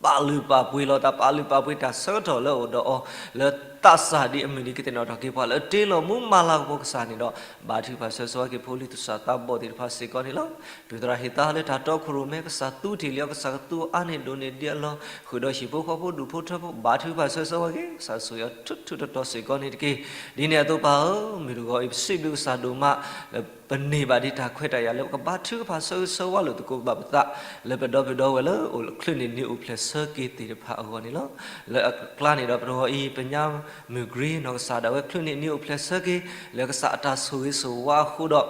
ပာ်လုၢ်ပာ်ပှ့ၤလီၤသး ပာ်လုၢ်ပာ်ပှ့ၤတၢ်ဆၢကတီၢ်လၢအအိၣ်ဒီးအီၤ လၢသးစၢ်ဒ်အမုၢ်နံၤကသ့ၣ်နီၣ်ထီၣ်က့ၤပှၤ လၢတ့လီၤမူမၤလၤကပီၤကစၢ်န့ၣ်ဒီး ဘါထုကဖၣ်ဆၢဂ့ၤဆၢဝါက့ၤဖိလံၤသူၣ်စၢ်သးဘီၣ်သ့ၣ်တဖၣ်စ့ၢ်ကီးန့ၣ်လီၤ. ပၢ်သရၣ်ဟ့ၣ်သါလၢတၢ်တီခိၣ်ရိၣ်မဲ ကစၢ်သူတ့ၢ်လံအီၤ ကစၢ်ကသူအီၤအါန့ၢ်ဒိၣ်န့ၢ်ဒံးအလီၢ် ဃုာ်ဒီးဟံၣ်ဖိဃီဖိဒူၣ်ဖိထၢဖိ ဘါထုကဖၣ်ဆၢဂ့ၤဆၢဝါက့ၤ ကစၢ်ဆိၣ်ဂ့ၤအီၤထူးထူးတီၤတီၤစ့ၢ်ကီးန့ၣ်တက့ၢ်. ဒ်န့ၣ်အသိးပၢ်ဧၢ, မုၢ်တဂီၤအံၤ ပစံးဘျုးကစၢ်ဒိၣ်မး လၢပန့ၢ်ဘၣ်ဒံးတၢ်ခွဲးတၢ်ယာ်လၢ ပကဘါထုကဖၣ်ဆၢဂ့ၤဆၢဝါလိာ်သကိးဘၣ်ပသး လၢပဒီပုၢ်ဒီဝဲၢ်လၢအိၣ်ချုးန့ၢ်နံၤအိၣ်ဖျဲၣ်ဆၢက့ၤသ့ၣ်တဖၣ်အဂီၢ်န့ၣ်လီၤ. လၢအကျါန့ၣ်ဒီး ပတဂီၤအံၤ ပညါမုၢ်ဂ့ၤနီၢ်ကစၢ်ဒၣ်ဝဲချုးန့ၢ်နံၤအိၣ်ဖျဲၣ်ဆၢက့ၤ လၢကစၢ်အတၢ်ဆိၣ်ဂ့ၤဆိၣ်ဝါအဃိဒီး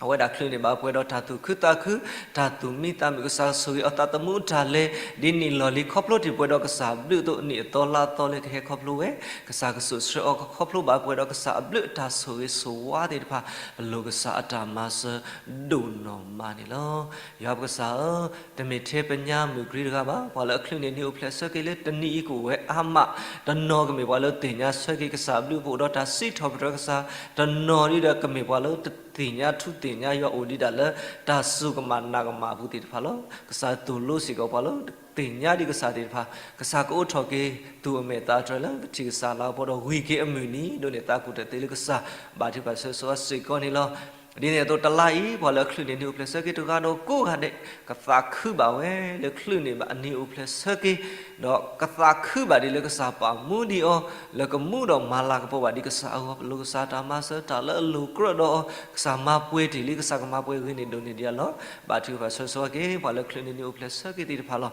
အဝဲဒၣ်ချုးန့ၢ်ဘၣ်ပှဲၤဒီးတၢ်သူၣ်ခုသးခု တၢ်သူၣ်မံသးမုာ် ကစၢ်ကဆိၣ်ဂ့ၤအီၤသးသမူတၢ်လဲၤ ဒ်နံၣ်လီၢ်လံၤခီဖျိတ့ၢ်ပှဲၤဒီးကစၢ်ဘျုးအသိး နံၣ်အသီလါအသီလၢကဟဲခီဖျိဝဲ ကစၢ်ကစိာ်ဆှၢအီၤခီဖျိဘၣ်ပှဲၤဒီးကစၢ်အဘျုးအတၢ်ဆိၣ်ဂ့ၤဆိၣ်ဝါသ့ၣ်တဖၣ် ပလိၣ်ကစၢ်အတၢ်မၤစၢၤဒိၣ်နီၢ်မးန့ၣ်လီၤ. ယွၤပကစၢ်ဧၢ, တမ့ၢ်ထဲပညါမုၢ်ဂ့ၤတဂၤဘၣ်, ပှၤလၢအချုးန့ၢ်နံၤအိၣ်ဖျဲၣ်ဆၢက့ၤလၢတနံၤအံၤကအိၣ်ဝဲအါမး, တနီၤကမ့ၢ်ပှၤလၢသ့ၣ်ညါဆၢက့ၤကစၢ်အဘျုး ပအိၣ်ဒီးတၢ်စံးထီၣ်ပတြၢၤကစၢ်, တနီၤဒ်ဒီးကမ့ၢ်ပှၤလၢတသ့ၣ်ညါထူသ့ၣ်ညါယွၤအိၣ်ဒံးဒၣ်လၢ တၢ်စူၢ်ကမၣ်နာ်ကမၣ်အပူၤသ့ၣ်တဖၣ်လီၤ. ကစၢ်သိၣ်လိစ့ၢ်ကီးပှၤလၢတသ့ၣ်ညါဒံးကစၢ်သ့ၣ်တဖၣ်, ကစၢ်ကအိးထီၣ်က့ၤသူၣ်အမဲာ်သးတြဲၤလၢကထံၣ်ကစၢ်လၤကပီၤဒီးဂံၢ်က့ၤအမုၢ်နံၤ ဒိးန့ၢ်သးကူၣ်တၢ်သ့လၢကစၢ် ဘါထုကဖၣ်ဆၢဂ့ၤဆၢဝါစ့ၢ်ကီးန့ၣ်လီၤ. ဒ်န့ၣ်အသိးတလါအံၤ ပှၤလၢအချုးန့ၢ်နံၤအိၣ်ဖျဲၣ်ဆၢက့ၤတဂၤဒီးကိးဂၤဒဲး ကသးခုဘၣ်ဝဲလၢချုးန့ၢ်ဘၣ်အနံၤအိၣ်ဖျဲၣ်ဆၢက့ၤ, ဒီးကသးခုဘၣ်ဒ်လၢကစၢ်ပာ်မူဒံးအီၤ လၢကမူဒီးမၤလၤကပီၤဘၣ်ဒံးကစၢ်အဂီၢ် ပလိၣ်ကစၢ်တၢ်မၤစၢၤတၢ်လၢအလိၤကြၢးဒီးအီၤ ကစၢ်မၤပှဲၤတ့ၢ်လံ ကစၢ်ကမၤပှဲၤဂ့ၤန့ၢ်ဒိၣ်န့ၢ်ဒံးအလီၢ် ဘါထုကဖၣ်ဆၢဂ့ၤဆၢဝါက့ၤ ပှၤလၢချုးန့ၢ်နံၤအိၣ်ဖျဲၣ်ဆၢက့ၤသ့ၣ်တဖၣ်လီၤ.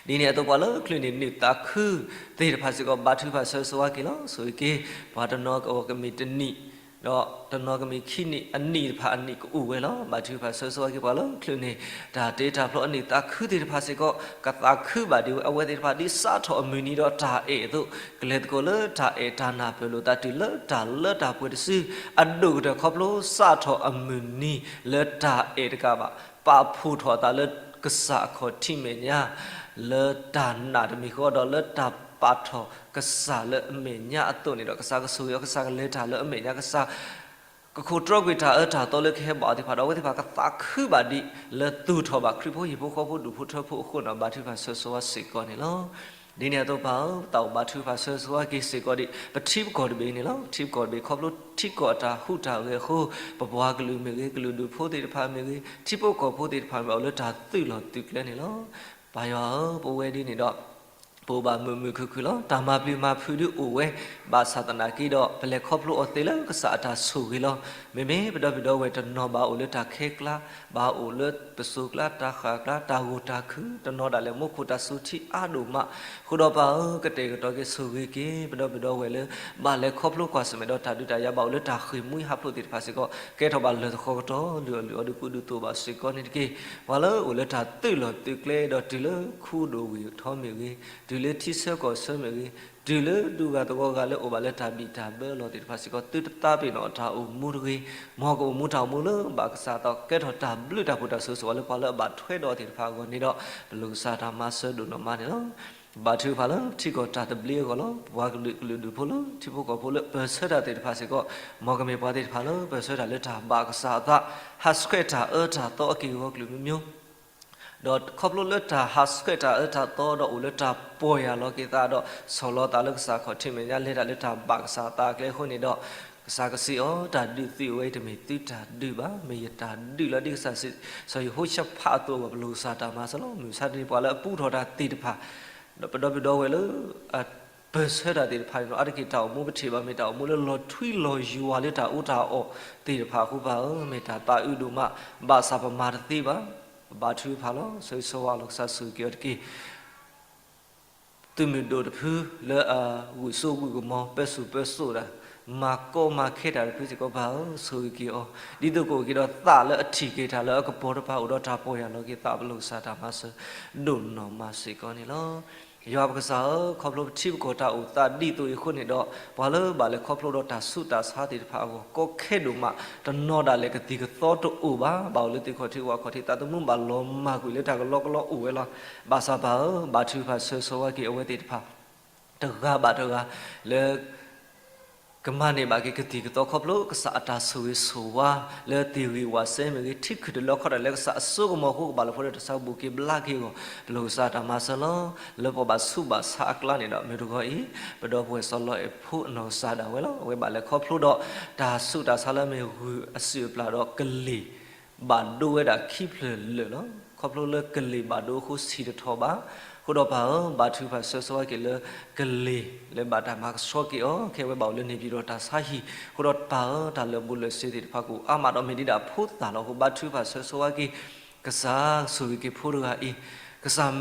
ဒ်န့ၣ်အသိး ပှၤလၢချုးန့ၢ်နံၤသးခုသ့ၣ်တဖၣ်စ့ၢ်ကီး ဘါထုကဖၣ်ဆၢဂ့ၤဆၢဝါက့ၤလီၤ. ဆိၣ်ဂ့ၤက့ၤ ပှၤတနီၤကမ့ၢ်တနံၣ်, ဒီးတနီၤကမ့ၢ်ခံနံၣ် အနံၣ်တဖၣ်အနံၣ်ကအိၣ်ဝဲလီၤ. ဘါထုကဖၣ်ဆၢဂ့ၤဆၢဝါက့ၤပှၤလၢချုးန့ၢ် တၢ်တ့တၢ်ဖျီအနံၣ်သးခုသ့ၣ်တဖၣ်စ့ၢ်ကီး ကသးခုဘၣ်ဒံးဝဲအဝဲသ့ၣ်တဖၣ် ဒ်စးထီၣ်အမုၢ်နံၤဒီးတၢ်အဲၣ်အသိး ကလဲၤသကိးလၢတၢ်အဲၣ်တၢ်နၢ်ပၢၢ်လိာ်သး တုၤလၢတၢ်လၢတၢ်ပှဲၤတစု အဒိၣ်ကတၢၢ်ခီဖျိစးထီၣ်အမုၢ်နံၤလၢတၢ်အဲၣ်တကးဘၣ် ပာ်ဖှိၣ်ထီၣ်အသးလၢကစၢ်အခီၣ်ထံးမဲာ်ညါ လၢတၢ်နာ်တမံၤဃီ ဒီးလၢတၢ်ပာ်ထီၣ်ကစၢ်လၢအမဲာ်ညါအသိးန့ၣ်ဒီး ကစၢ်ကဆိၣ်ဂ့ၤအီၤ ကစၢ်ကလဲၤတၢ်လၢအမဲာ်ညါ ကစၢ် ကခိးတြီကွံာ်တၢ်အၢတၢ်သီလၢကဟဲဘၣ်အီၤသ့ၣ်တဖၣ်ဒီး အဝဲသ့ၣ်တဖၣ်ကသးခုဘၣ်ဒံးလၢသူၣ်ထီၣ်ဘၣ်ခရံာ်ဖိဟံၣ်ဖိဃီဖိဒူၣ်ဖိထၢဖိအဃိန့ၣ် ဘါထုကဖၣ်ဆၢဂ့ၤဆၢဝါစ့ၢ်ကီးန့ၣ်လီၤ. ဒ်န့ၣ်အသိးပၢ်ဧၢ, ပသးအိၣ်ဘါထုကဖၣ်ဆၢဂ့ၤဆၢဝါက့ၤစ့ၢ်ကီးဒံး ပထံပကီၢ်တဘ့ၣ်န့ၣ်လီၤ. ပထံပကီၢ်တဘ့ၣ်ခီဖျိထံကီၢ်အတၢ်ဟူးတၢ်ဂဲၤအဃိ ပပှၤကလုာ်မ့ၢ်ဂ့ၤ ကလုာ်ဒူၣ်ဖိသ့ၣ်တဖၣ်မ့ၢ်ဂ့ၤ ထံဖိကီၢ်ဖိသ့ၣ်တဖၣ်မ့ၢ်ဂ့ၤ အိၣ်လၢတၢ်သုးလီၢ်သုးကျဲန့ၣ်လီၤ. ပၢ်ယွၤဧၢ, ပဝဲဒ်န့ၣ်ဒီး ပအိၣ်ဘၣ်မုာ်မုာ်ခုၣ်ခုၣ်လီၤ. တၢ်မၤပျံၤမၤဖုးဒုးအိၣ်ဝဲ, ဘၣ်ဆၣ်သနာ်က့ဒီး ပလဲၤခီဖျိအီၤသ့လၢကစၢ်အတၢ်ဆိၣ်ဂ့ၤလီၤ. မ့မ့ၢ်ပဒီပုၢ်ဒီဝဲၢ်တနီၤဘၣ်အိၣ်လၢတၢ်ခဲကျါ, ဘၣ်အိၣ်လၢပစိၤကျါ တၢ်ဃၣ်ကျါ တၢ်ဂိၢ်တၢ်ခုၣ်, တနီၤဒၣ်လဲာ်မူခိၣ်တၢ်စူၤထံအါဒိၣ်မး, အဃိဒီးပၢ်ဧၢ, ကတဲာ်ကတီၤက့ၤဆိၣ်ဂ့ၤက့ၤ ပဒီပုၢ်ဒီဝဲၢ်လၢ ဘၣ်လဲၤခီဖျိကွၢ်ဆၢၣ်မဲာ်ဒီးတၢ်ဒုးတၢ်ယၤ ဘၣ်အိၣ်လၢတၢ်ဃ့ၢ်မှံဟးဖျိးသ့ၣ်တဖၣ်စ့ၢ်ကီး ကဲထီၣ်ဘၣ်လၢၢ်သဃီကတီၢ် လုၢ်အီၣ်လုၢ်အီဒုးကူဒုးသိးဘၣ်စ့ၢ်ကီးန့ၣ်တက့ၢ်. ပှၤလၢအိၣ်လၢတၢ်သုးလီၢ်သုးကျဲဒီးတုၤလၢခူဒိၣ်ဝ့ၢ်ထီမ့ၢ်ဂ့ၤ, တုၤလၢထံဆၢကီၢ်ဆၢမ့ၢ်ဂ့ၤ, တုၤလၢဒူဂၤသဝီဂၤလၢအိၣ်ဘၣ်လၢတၢ်ဘံၣ်တၢ်ဘၢအလီၢ်သ့ၣ်တဖၣ်စ့ၢ်ကီး သုတသးပ့ၤနီၣ်တၢ်အိၣ်မူတဂ့ၤ, မ်ကအိၣ်မူတၢ်အိၣ်မူလၢဘၣ်ကစၢ်အသး ကဲထီၣ်တၢ်ဘျုးတၢ်ဖှိၣ်တၢ်ဆိၣ်ဂ့ၤဆိၣ်ဝါလၢပှၤလၢအဘၣ်ထွဲဒီးသ့ၣ်တဖၣ်အဂီၢ်န့ၣ်ဒီး ပလိၣ်ကစၢ်တၢ်မၤစၢၤဒိၣ်နီၢ်မးန့ၣ်လီၤ. ဘါထုကဖၣ်လၢထံကီၢ်တၢ်သဘျ့အဂီၢ်လီၤ. ပပှၤကလုာ်ကလုာ်ဒူၣ်ဖိလၢ ထံဖိကီၢ်ဖိလၢပၢၢ်ဆၢတၢ်သ့ၣ်တဖၣ်စ့ၢ်ကီး မ်ကမ့ၢ်ပှၤသ့ၣ်တဖၣ်လၢပၢၢ်ဆၢတၢ်လၢတၢ်ဘၣ်ကစၢ်အသး, ဟးဆှဲးတၢ်အၢတၢ်သီအက့ၢ်အဂီၤကလုာ်မံၤမံၤ, ဒီးခီဖျိလၢတၢ်ဟးဆှဲးတၢ်အၢတၢ်သီဒီးအိၣ်လၢတၢ်ပီၢ်ယၢ်လီၤက့ၤသးဒီး ဆီၣ်လီၤသးလၢကစၢ်ခီၣ်ထံးမဲာ်ညါ လဲၤတၢ်လၢတၢ်ဘၣ်ကစၢ်အသးအကျဲအဃိန့ၣ်ဒီး ကစၢ်ကစံးအီၤ တၢ်ဒုးသုးအဝဲအံၤတမ့ၢ်သုတၢ်ဒုးဘၣ်, မ့ၢ်ယတၢ်ဒုးလီၤ. ဒ်ကစၢ်စီၤယဟိၤၡဖးအသိးအဂီၢ် ပလိၣ်ကစၢ်တၢ်မၤစၢၤလီၤ. မုၢ်မဆါတနံၤပှၤလၢအပူထီၣ်တၢ်သ့ၣ်တဖၣ် ဒီးပဒီပုၢ်ဒီဝဲၢ်လၢ ပၢၢ်ဆၢတၢ်သ့ၣ်တဖၣ်န့ၣ်ဒီး အါတက့ၢ်တၢ်အိၣ်မူပထံၣ်ဘၣ် မ့ၢ်တၢ်အိၣ်မူလၢလီၤထွံလီၤယွၤလၢတၢ်အူတၢ်အီၣ်သ့ၣ်တဖၣ်အဃိ ပၢ်ဧၢ, မ့ၢ်တၢ်သးအုးဒိၣ်မး, ဘၣ်ဆၣ်ပမၤတသ့ဘၣ်, ပဘါထုကဖၣ်လီၤ. ဆၢဂ့ၤဆၢဝါလီၤ. ကစၢ်ဆိၣ်ဂ့ၤက့ၤအီၤတက့ၢ်. သုးမုၢ်ဒိၣ်တဖုလၢအဂုာ်စိဂုာ်ကမီၤ ပၢဆူၣ်ပၢစိးတၢ် မၤကီမၤခဲတၢ်တဖုစ့ၢ်ကီး ပၢ်ဧၢ, ဆိၣ်ဂ့ၤက့ၤအီၤ, ဒ်သိးကအိၣ်က့ၤဒီးသးလၢအထံၣ်က့ၤတၢ်လၢအကပီၤတဖၣ် အိၣ်ဒီးတၢ်ပီၢ်ယၢ်လီၤက့ၤသး ပလိၣ်ကစၢ်တၢ်မၤစၢၤဒိၣ်နီၢ်မးစ့ၢ်ကီးန့ၣ်လီၤ. ယွၤပကစၢ်ဧၢ, ခီဖျိပထံပကီၢ်တၢ်အိၣ်သးဒ်သိးအံၤအဃိန့ၣ်ဒီး ပှၤလၢဘၣ်လဲၤခီဖျိဒီးတၢ်ဆူးတၢ်ဆါသ့ၣ်တဖၣ်အဂီၢ် ကီခဲဒိၣ်မး, တနီၤဒၣ်လဲာ်ကသံၣ်ကသီတအိၣ်ဘၣ်, ဘၣ်အိၣ်လၢသုးခီၣ်ထံးဝၣ်ခီၣ်ထံး သးသမူဘၣ်လီၤမၢ်ကွံာ်လၢတၢ်ကလီကလီအိၣ်ဝဲလီၤ. ဘၣ်ဆၣ်ပၢ်ဧၢ, ဘါထုကဖၣ်ဆၢဂ့ၤဆၢဝါက့ၤအဝဲသ့ၣ်တဖၣ် တဂၤဘၣ်တဂၤ လၢ ကမၤန့ၢ်ဘၣ်က့ၤကသံၣ်ကသီခီဖျိကစၢ်အတၢ်ဆိၣ်ဂ့ၤဆိၣ်ဝါ လၢသ့ၣ်ဂံၢ်ဝၣ်စဲမ့ၢ်ဂ့ၤ ထံခုၣ်တလၢခီတၢ်လၢကစၢ်အစိကမီၤအဃိ ကဘၣ်လီၤဖိဒီးတၢ်ဆါကဘူၣ်က့ၤဘျါက့ၤအဂီၢ် ပလိၣ်ကစၢ်တၢ်မၤစၢၤလီၤ. လၢပဘၣ်ဆူးဘၣ်ဆါအကျါန့ၣ်ဒီး မ့ၢ်တဂီၤအံၤ ပဒီပုၢ်ဝဲၢ်စီၤလီအ့ၣ်ဖိအနီၢ်ကစၢ်ဒၣ်ဝဲလီၤ. အဝဲဘၣ်လဲၤခီဖျိဒီး တၢ်ဆူးတၢ်ဆါလၢအမ့ၢ်ဂုၢ်အစုၣ်အပျၢ်ဒီးကလ့ၢ် ဘၣ်ဒိဝဲဒၣ်ခံဖျၢၣ်လၢာ်လီၤ. ခီဖျိလၢကလ့ၢ်ဘၣ်ဒိအဃိဆံၣ်တထီၣ်ဘၣ်. အဃိဒီးပၢ်ဧၢ, ဘါထုကဖၣ်ဆၢဂ့ၤဆၢဝါက့ၤလၢကလ့ၢ်လၢဘၣ်တၢ်မၤကဆှီက့ၤအီၤ ခဲအံၤဝဲဘၣ်အိၣ်လၢန့ၣ်ပၠံၣ်ဒီးတၢ်ဆါဟံၣ်. အဃိဒီးပၢ်ဧၢ, တၢ်လၢာ်ဘူၣ်လၢာ်စ့ၤသ့ၣ်တဖၣ်ကအိၣ်အါမးဒီးမ့ၢ်ဒ်ဒၣ်ဖိသၣ်လီၤ. အဃိဘါထုကဖၣ်ဆၢဂ့ၤဆၢဝါက့ၤ ကစၢ်ဆိၣ်ဂ့ၤက့ၤဖိတဂၤအံၤ, ကစၢ်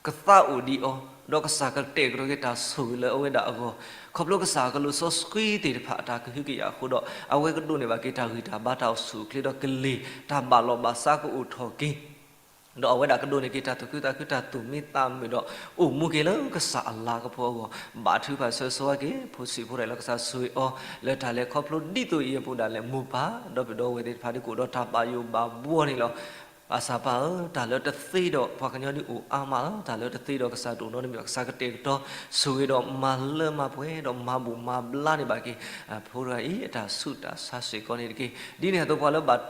ကသးအိၣ်ဒံးအီၤ, ဒီးကစၢ်ကတဲာ်ကတီၤက့ၤတၢ်ဆိၣ်ဂ့ၤလၢအဝဲဒၣ်အဂီၢ်, ခီဖျိကစၢ်အကလူးစီဆှံသ့ၣ်တဖၣ်အတၢ်ကဟုကယာ်အဃိဒီး အဝဲကဒိးန့ၢ်ဘၣ်က့ၤတၢ်ဂံၢ်တၢ်ဘါတၢ်အိၣ်ဆူၣ်အိၣ်ချ့ဒီးကလ့ၢ်တၢ်ဘၣ်လီၤဘၣ်စးကအိၣ်ထီၣ်က့ၤ ဒီးအဝဲဒၣ်ကဒိးန့ၢ်က့ၤတၢ်သူၣ်ခုသးခုတၢ်သူၣ်မံသးမုာ်ဒီး အိၣ်မူက့ၤလၢကစၢ်အလၤကပီၤအဂီၢ်, ဘါထုကဖၣ်ဆၢဂ့ၤဆၢဝါက့ၤ ဖိဆံးဖိတၢ်လၢကစၢ်ဆိၣ်ဂ့ၤအီၤ လၢတၢ်လဲၤခီဖျိဒ်သိးအံၤအပူၤဒၣ်လဲာ်မိၢ်ပၢ် ဒီပုၢ်ဒီဝဲၢ်သ့ၣ်တဖၣ်ဒ်ကအိၣ်ဒီးတၢ်ဘၣ်ယိၣ်ဘၣ်ဘှီန့ၣ်လီၤ. ဘၣ်ဆၣ်ပၢ်ဧၢ, တၢ်လၢတသ့ဒီးပှၤကညီဒ်အိၣ်အါမးလီၤ. တၢ်လၢတသ့ဒီးကစၢ်တအိၣ်နီတမံၤဘၣ်, ကစၢ်ကတဲာ်ကတီၤဆိၣ်ဂ့ၤဒီးမၤလၢမၤပှဲၤဒီးမၤဘူၣ်မၤဘျါန့ၢ်ဘၣ်က့ၤ ဖိတဂၤအံၤအတၢ်ဆူးတၢ်ဆါစ့ၢ်ကီးန့ၣ်တက့ၢ်. ဒ်န့ၣ်အသိးပှၤလၢဘၣ်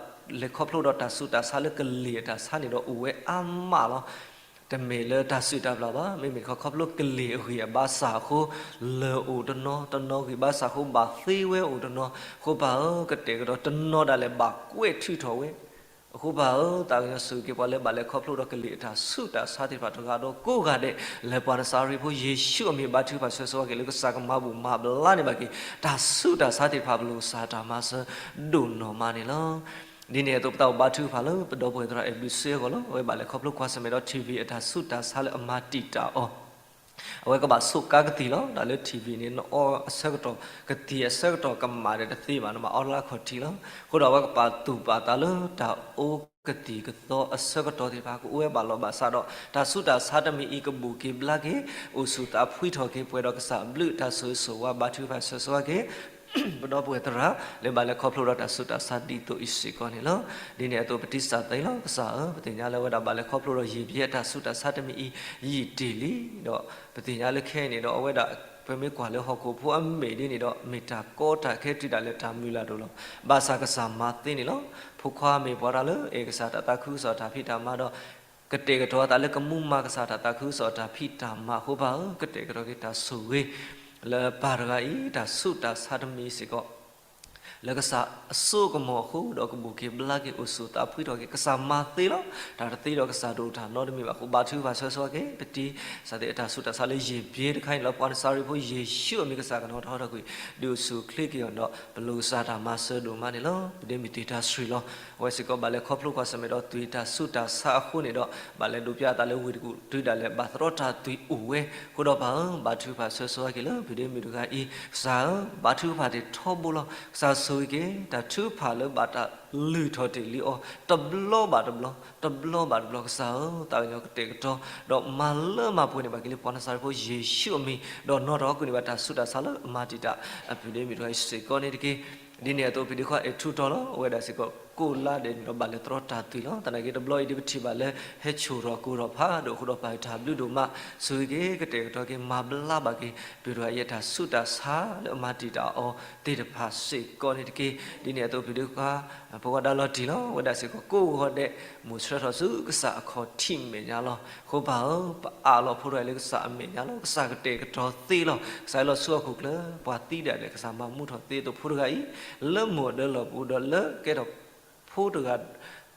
လဲၤခီဖျိဒီးတၢ်ဆူးတၢ်ဆါလၢကလ့ၢ်အတၢ်ဆါန့ၣ်ဒီးအိၣ်ဝဲအါမးလီၤ. တမ့ၢ်လၢတၢ်စုၣ်တၢ်ပျၢ်ဘၣ်, မ့မ့ၢ်တခီခီဖျိကလ့ၢ်အဂံၢ်အဘါစၢ်အဃိ လၢာ်အိၣ်တနီၤ, တနီၤဂံၢ်ဘါစၢ်အဃိဘၣ်သ့ဝဲအိၣ်တနီၤ, အဃိပၢ်ဧၢ, ကတဲာ်ကတီၤတနီၤဒၣ်လဲာ်ဘၣ်ကွဲးထုးထီၣ်ဝဲ အဃိပၢ်ဧၢ, သးကညီၤဆိၣ်ဂ့ၤက့ၤပှၤလၢဘၣ်လဲၤခီဖျိဒီးကလ့ၢ်အတၢ်ဆူးတၢ်ဆါသ့ၣ်တဖၣ်တဂၤဒီးကိးဂၤဒဲး, လၢပှၤနစၤရ့းဖိယ့ၣ်ၡူးအမံၤဘါထုကဖၣ်ဆၢဂ့ၤဆၢဝါက့ၤလၢကစၢ်ကမၤဘူၣ်မၤဘျါန့ၢ်ဘၣ်က့ၤ တၢ်ဆူးတၢ်ဆါသ့ၣ်တဖၣ်ပလိၣ်ကစၢ်တၢ်မၤစၢၤဒိၣ်နီၢ်မးန့ၣ်လီၤ. ဒ်န့ၣ်အသိးပသးအိၣ်ဘါထုကဖၣ်လၢပဒီပုၢ်ဝဲၢ်သရၣ်အဲၣ်ဘျုးစ့အဂီၢ်လီၤ. အဝဲဘၣ်လဲၤခီဖျိကွၢ်ဆၢၣ်မဲာ်ဒီး ထံၣ်ဝံၤ အတၢ်ဆူးတၢ်ဆါလၢအမၤတံာ်တာ်အီၤ အဝဲကဘၣ်ဆိးကါကသံၣ်လီၤ. တၢ်လၢထံၣ်ဝံၤန့ၣ် နအီအဆၢကတီၢ် ကသံၣ်အဆၢကတီၢ်ကမၣ်ဒီးတသ့ဘၣ်, နဘၣ်အီလၢအခီၣ်ထံးလီၤ. အဃိဒီးအဝဲကပာ်သူၣ်ပာ်သးလၢ တၢ်အိၣ်ကသံၣ်ကသီအဆၢကတီၢ်သ့ၣ်တဖၣ် ကအိၣ်ဝဲဘၣ်လီၤဘၣ်စးဒီး တၢ်ဆူးတၢ်ဆါတမံၤအံၤကဘူၣ်က့ၤဘျါက့ၤ အိၣ်ဆူၣ်သးဖှံထီၣ်က့ၤပှဲၤဒီးကစၢ်အဘျုးတၢ်ဆိၣ်ဂ့ၤဆိၣ်ဝါဘါထုကဖၣ်ဆၢဂ့ၤဆၢဝါက့ၤ ပဒီပုၢ်ဝဲၢ်သရၣ် လၢဘၣ်လဲၤခီဖျိဒီးတၢ်ဆူးတၢ်ဆါဒ်သိးအံၤစ့ၢ်ကီးန့ၣ်လီၤ. ဒ်န့ၣ်အသိးပတံၢ်စၢ်သံလီၤ. ကစၢ်ဧၢ, ပသ့ၣ်ညါလၢအဝဲဒၣ်ဘၣ်လဲၤခီဖျိဒီးယံာ်ဘျဲအတၢ်ဆူးတၢ်ဆါတမံၤအံၤ ယံာ်တ့ၢ်လံ, ဒီးပသ့ၣ်ညါလၢခဲအံၤန့ၣ်ဒီး အဝဲဒၣ် ပမ့ၢ်ကွၢ်လၢဟီၣ်ခိၣ်ဖိအမဲာ်ဒ်န့ၣ်ဒီး မ့ၢ်တၢ်ကီတၢ်ခဲတုၤဒၣ်လဲာ်တၢ်မုၢ်လၢ်ဒိၣ်လီၤ. ဘၣ်ဆၣ်ကစၢ်မၤသ့န့ၣ်လီၤ. ဖိခွါမ့ၢ်ပှၤတၢ်လၢအဲၣ်ကစၢ်တၢ်သးခုကစီၣ်တၢ်ဖံးတၢ်မၤဒီး ကတဲာ်ကတီၤအသးလၢကမူမၤကစၢ်တၢ်သးခုကစီၣ်တၢ်ဖံးတၢ်မၤအဃိပၢ်ဧၢ, ကတဲာ်ကတီၤက့ၤတၢ်ဆိၣ်ဂ့ၤ လၢပၢ်တဂၤအံၤ တၢ်ဆူးတၢ်ဆါတမံၤစ့ၢ်ကီး လၢကစၢ်အစိကမီၤအဃိဒီးကဘူၣ်က့ၤဘျါက့ၤအိၣ်ဆူၣ်သးဖှံထီၣ်က့ၤ ကစၢ်မၤသ့လီၤ. တၢ်တသ့ဒီးကစၢ်တအိၣ်တၢ်နီတမံၤဘၣ်အဃိ ဘါထုကဖၣ်ဆၢဂ့ၤဆၢဝါက့ၤ ပတံၢ်စၢ်သ့ၣ်အတၢ်ဆူးတၢ်ဆါလၢယံာ်ဘျဲတခါအံၤန့ၣ်လီၤ. ပှၤနစၤရ့းဖိယ့ၣ်ၡူးအမံၤကစၢ်ကနီၤထီၣ်ထီၣ်ကွံာ် ဒုးအိၣ်ဆူၣ်အိၣ်ချ့က့ၤအီၤဒီး ပလိၣ်ကစၢ်တၢ်မၤစၢၤဒိၣ်မးန့ၣ်လီၤ. ပဒ့မုၢ်တ့ၢ်တၢ်ဆှုၣ်လီၤ. အဝဲစ့ၢ်ကီးဘၣ်လဲၤခီဖျိကွၢ်ဆၢၣ်မဲာ်ဒီးသွံၣ်တၢ်ဆူးတၢ်ဆါအဃိန့ၣ်ဒီး ဘၣ်လဲၤဒိးပျၢ်အသးလၢဝ့ၢ်တကူၣ်တုၤဒၣ်လဲာ်ဘၣ်သရီတၢ်သွံၣ်အိၣ်ဝဲ အဃိဒီးပၢ်ဧၢ, ဘါထုကဖၣ်ဆၢဂ့ၤဆၢဝါက့ၤလၢပဒ့မုၢ်တဂၤအံၤ ကစၢ်ဧၢ, ဘါထုကဖၣ်တ့ၢ်ထီဘိလီၤ. ကစၢ်ဆိၣ်ဂ့ၤက့ၤ တၢ်ထုကဖၣ်လၢဘၣ်တၢ်လုၢ်ထီၣ်တ့ၢ်လံအီၤ တဘျီဘၣ်တဘျီ, တဘျီဘၣ်တဘျီ ကစၢ်ဧၢ, သးကညီၤကတဲာ်ကတီၤ ဒီးမၤလၢမၤပှဲၤန့ၢ်ဘၣ်က့ၤလၢပှၤနစၤရ့းဖိယ့ၣ်ၡူးအမံၤ ဒီးနီၣ်ထီၣ်ကွံာ်န့ၢ်ဘၣ်တၢ်ဆူးတၢ်ဆါလၢအမၤတံာ်တာ်အပဒ့မုၢ်တဂၤအံၤစ့ၢ်ကီးန့ၣ်တက့ၢ်. ဒ်န့ၣ်အသိးပဒ့ခွါအဲၣ်ထူတီလီၤ. အဝဲဒၣ်စ့ၢ်ကီးကိးလါဒဲးန့ၣ်ဒီးဘၣ်လဲၤသရီတၢ်သွံၣ်လီၤ. သနာ်က့တဘျီအံၤဒ်ပထံၣ်ဘၣ်လၢဟဲဆိၣ်ထီၣ်ကိၢ်ထီၣ်ဖးဒိၣ်အဃိဒီးပၢ်တၢ်ဘျုးဒိၣ်မး ဆိၣ်ဂ့ၤက့ၤ ကတဲာ်ကတီၤက့ၤ မၤဘျါဘၣ်က့ၤ ပဒ့ခွါအံၤအတၢ်ဆူးတၢ်ဆါလၢအမၤတံာ်တာ်အီၤသ့ၣ်တဖၣ်စ့ၢ်ကီးန့ၣ်တက့ၢ်. ဒ်န့ၣ်အသိးပဒ့ခွါ ဖိခွါဒါလီၤတံၢ်လီၤ. အဝဲဒၣ်စ့ၢ်ကီးကိးဂီၤဒဲး မိၣ်ဆှၢထီၣ်ဆူကစၢ်အခီၣ်ထံးမဲာ်ညါလီၤ. အဃိပၢ်ဧၢ, ပအးလီၤဖိတဂၤအံၤလၢကစၢ်အမဲာ်ညါလီၤ. ကစၢ်ကတဲာ်ကတီၤသ့လီၤ. ကစၢ်ဟဲလီၤဆူဟီၣ်ခိၣ်ချၢ ပှၤသံဒၣ်လဲာ် ကစၢ်မၤမူထီၣ်သ့အသိးဖိတဂၤအံၤ လၢမိၢ်အဒၢလီၢ်ပူၤဒီးလၢကဲထီၣ်ဖိတဂၤ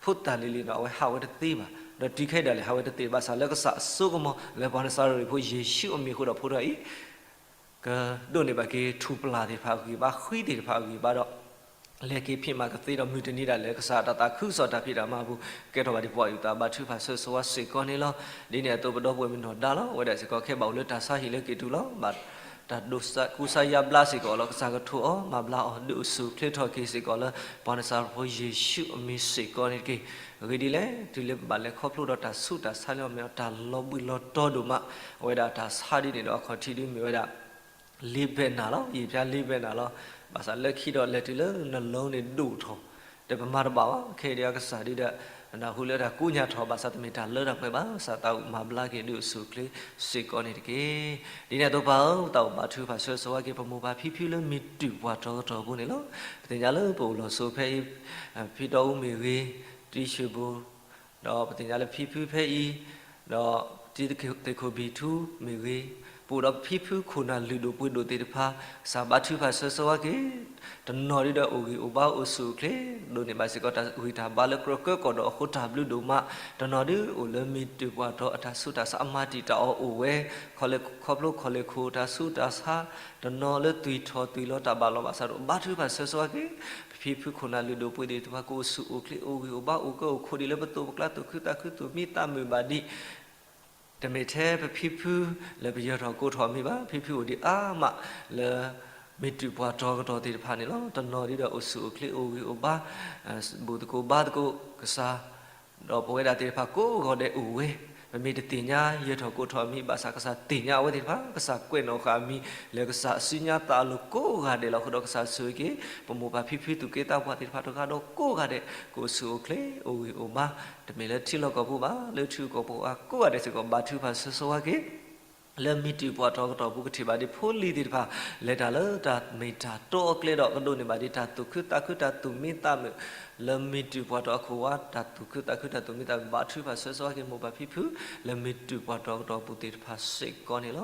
ဖိတၢ်လံၤလံၤဒီး အဝဲဟးဝဲတသ့ဘၣ်. ဒီးတုၤခဲအံၤဒၣ်လဲာ်ဟးဝဲတသ့ဘၣ်ဆၣ် လၢကစၢ်အစိကမီၤ လၢပှၤနစၤရ့းဖိယ့ၣ်ၡူးအမံၤအဃိဒီးဖိတဂၤအံၤ ကဒိးန့ၢ်ဘၣ်က့ၤထူၣ်ပျၢ်သ့ၣ်တဖၣ်အဂံၢ်ဘါ, ဃံသ့ၣ်တဖၣ်အဂံၢ်ဘါဒီး လဲၤက့ၤဖံးမၤကသ့ဒီး မုၢ်တနံၤဒၣ်လဲာ် ကစၢ်တၢ်သးခုကစီၣ်တၢ်ဖံးတၢ်မၤအပူၤ ကဲထီၣ်ဘၣ်ဒ်ပှၤအုၣ်သး ဘါထုကဖၣ်ဆၢဂ့ၤဆၢဝါစ့ၢ်ကီးန့ၣ်လီၤ. ဒ်န့ၣ်အသိးပဒီပုၢ်ဝဲၢ်မုၣ်နီၢ်ဒါလီၤ. အဝဲဒၣ်စ့ၢ်ကီးခဲဘၣ်အိၣ်လၢတၢ်ဆါဟံၣ်လၢက့ၤတုၤလီၤ. ဘၣ်တၢ်ဒိးကူစါယါဘျါစ့ၢ်ကီးလီၤ. ကစၢ်ကထိးအီၤမၤဘျါအီၤ ဒုးအိၣ်ဆူၣ်အိၣ်ချ့ထီၣ်က့ၤစ့ၢ်ကီးလၢ ပှၤနစၤရ့းဖိယ့ၣ်ၡူးအမံၤစ့ၢ်ကီးန့ၣ်တက့ၢ်. အဂ့ၢ်ဒ်လဲၣ်, တုၤလၢပဘၣ်လဲၤခီဖျိဒီးတၢ်ဆူးတၢ်ဆါလၢအမ့ၢ်အီၤတၢ်လီၤဘှံးလီၤတီၤဒိၣ်မး, အဝဲဒၣ်တၢ်ဆါဒ်န့ၣ်ဒီးအခီၣ်ထံးဒ်မ့ၢ်ဝဲဒၣ် လ့ဘဲနၤလီၤ. ယံာ်ဖျါလ့ဘဲနၤလီၤ. ဘၣ်ဆၣ်လၢခံဒီးလဲၤတုၤလၢနလီန့ၣ်ဒိၣ်ထီၣ်, ဒီးပမၤတဘၣ်ဘၣ်. ခဲအံၤဒ်အကစၢ်ဒ်ဒီး နၢ်ဟူလၢတၢ်ကူၣ်ညါထီၣ်ဘၣ်ဆၣ် တမ့ၢ်တၢ်လၢတၢ်ပှဲၤဘၣ်, ကစၢ်သးအိၣ်မၤဘျါက့ၤဒုးအိၣ်ဆူၣ်အိၣ်ချ့စ့ၢ်ကီးန့ၣ်တက့ၢ်. ဒ်န့ၣ်အသိးပၢ်ဧၢ, တၢ်အိၣ်ဘါထုကဖၣ်ဆၢဂ့ၤဆၢဝါက့ၤ ပမိၢ်ပၢ်ဖံဖုလၢမ့ၢ်တုၤပှၤတီၤကတီၢ်ပူၤန့ၣ်လီၤ. ပသ့ၣ်ညါလၢပအိၣ်လီၤဆိဖဲအံၤ, ဖံတီအူမ့ၢ်ဂ့ၤ, တံၢ်ဆၢဘိ, ဒီးပသ့ၣ်ညါလၢဖံဖုဖဲအံၤ, ဒီးတံၢ်သ့ၣ်ခိၣ်ဘံၣ်ထူမ့ၢ်ဂ့ၤ, ပအိၣ်ဒီးပဖံဖုခိၣ်နၢ်လုၢ်ဒိၣ်ပှ့ၤဒိၣ်သ့ၣ်တဖၣ်, ကစၢ်ဘါထုကဖၣ်ဆၢဂ့ၤဆၢဝါက့ၤ တနီၤဒ်ဒီးအိၣ်ဂံၢ်အိၣ်ဘါအိၣ်ဆူၣ်အိၣ်ချ့, ဒိးန့ၢ်ဘၣ်စ့ၢ်ကီးတၢ်ဂံၢ်တၢ်ဘါလၢကြၢးကၢကီၢ်ဒီးအဃိတၢ်ဘျုးဒိၣ်မး, တနီၤဒ်အိၣ်လၢမ့ၢ်တုၤပှၤတီၤအတၢ်ဆူးတၢ်ဆါအမၤတံာ်တာ်အီၤအိၣ်ဝဲ, ခီဖျိခီၣ်လ့ၢ်ခိၣ်တၢ်ဆူးတၢ်ဆါ, တနီၤလၢသွံၣ်ထီၣ်သွံၣ်လီၤတၢ်ဘၣ်လီၤဘၣ်ဆၣ်ဒီး ဘါထုကဖၣ်ဆၢဂ့ၤဆၢဝါက့ၤ ပဖံဖုခိၣ်နၢ်လုၢ်ဒိၣ်ပှ့ၤဒိၣ်သ့ၣ်တဖၣ် ကအိၣ်ဆူၣ်အိၣ်ချ့အိၣ်ဂံၢ်အိၣ်ဘါအိၣ်ကၢအိၣ်ခိၣ်ဒ်လၢပသိးပကျါသူၣ်ခုသးခုသူၣ်မံသးမုာ်ဘၣ်ဒံး တမ့ၢ်ထဲပဖံဖုလၢပယၢၤထီၣ်ကိးထီၣ်မံၤဘၣ်, ဖံဖုအိၣ်ဒံးအါမးလၢ မ့ၢ်တုၤပှၤတီၤကတီၢ်သ့ၣ်တဖၣ်န့ၣ်လီၤ. တနီၤဒ်ဒီးအိၣ်ဆူၣ်အိၣ်ချ့အိၣ်ဂံၢ်အိၣ်ဘါ, ဘူၣ်သကိးဘါသကိးကစၢ်, ဒီးပဝဲဒၣ်သ့ၣ်တဖၣ်ကိးဂီၤဒဲးအိၣ်ဝဲ, ပမ့ၢ်တသ့ၣ်ညါယၢၤထီၣ်ကိးထီၣ်မံၤဘၣ်ဆၣ် ကစၢ်သ့ၣ်ညါအဝဲသ့ၣ်တဖၣ်, ကစၢ်ကွဲးနီၣ်ဃာ်အမံၤလၢကစၢ်အစုညါသးအလိၤကိးဂၤဒဲးလီၤ. အဃိဒီးကစၢ်ဆိၣ်ဂ့ၤက့ၤ ပမိၢ်ပၢ်ဖံဖုသူၣ်က့သးပှၢ်သ့ၣ်တဖၣ်တဂၤဒီးကိးဂၤဒဲး ကအိၣ်ဆူၣ်အိၣ်ချ့အိၣ်ဂံၢ်အိၣ်ဘါ တမ့ၢ်လၢထံလီၢ်ကီၢ်ပူၤဘၣ်, လၢထံဂုၤကီၢ်ဂၤကိးဂၤဒဲးစ့ၢ်ကီး ဘါထုကဖၣ်ဆၢဂ့ၤဆၢဝါက့ၤ လၢမ့ၢ်တုၤပှၤတီၤကတီၢ်ပူၤ ကထံၣ်ဘၣ်ဒံးဖိလံၤသ့ၣ်တဖၣ် လဲၤတၢ်လၢတၢ်မ့ၢ်တၢ်တီအကျဲဒီး ကဒိးန့ၢ်ဘၣ်ဒံးတၢ်သူၣ်ခုသးခုတၢ်သူၣ်မံသးမုာ်, လၢမ့ၢ်တုၤပှၤတီၤအခိၣ်ဝါ တၢ်သူၣ်ခုသးခုတၢ်သူၣ်မံသးမုာ် ဘါထုကဖၣ်ဆၢဂ့ၤဆၢဝါက့ၤမိၢ်ပၢ်ဖံဖု လၢမ့ၢ်တုၤပှၤတီၤကတီၢ်ပူၤသ့ၣ်တဖၣ်စ့ၢ်ကီးန့ၣ်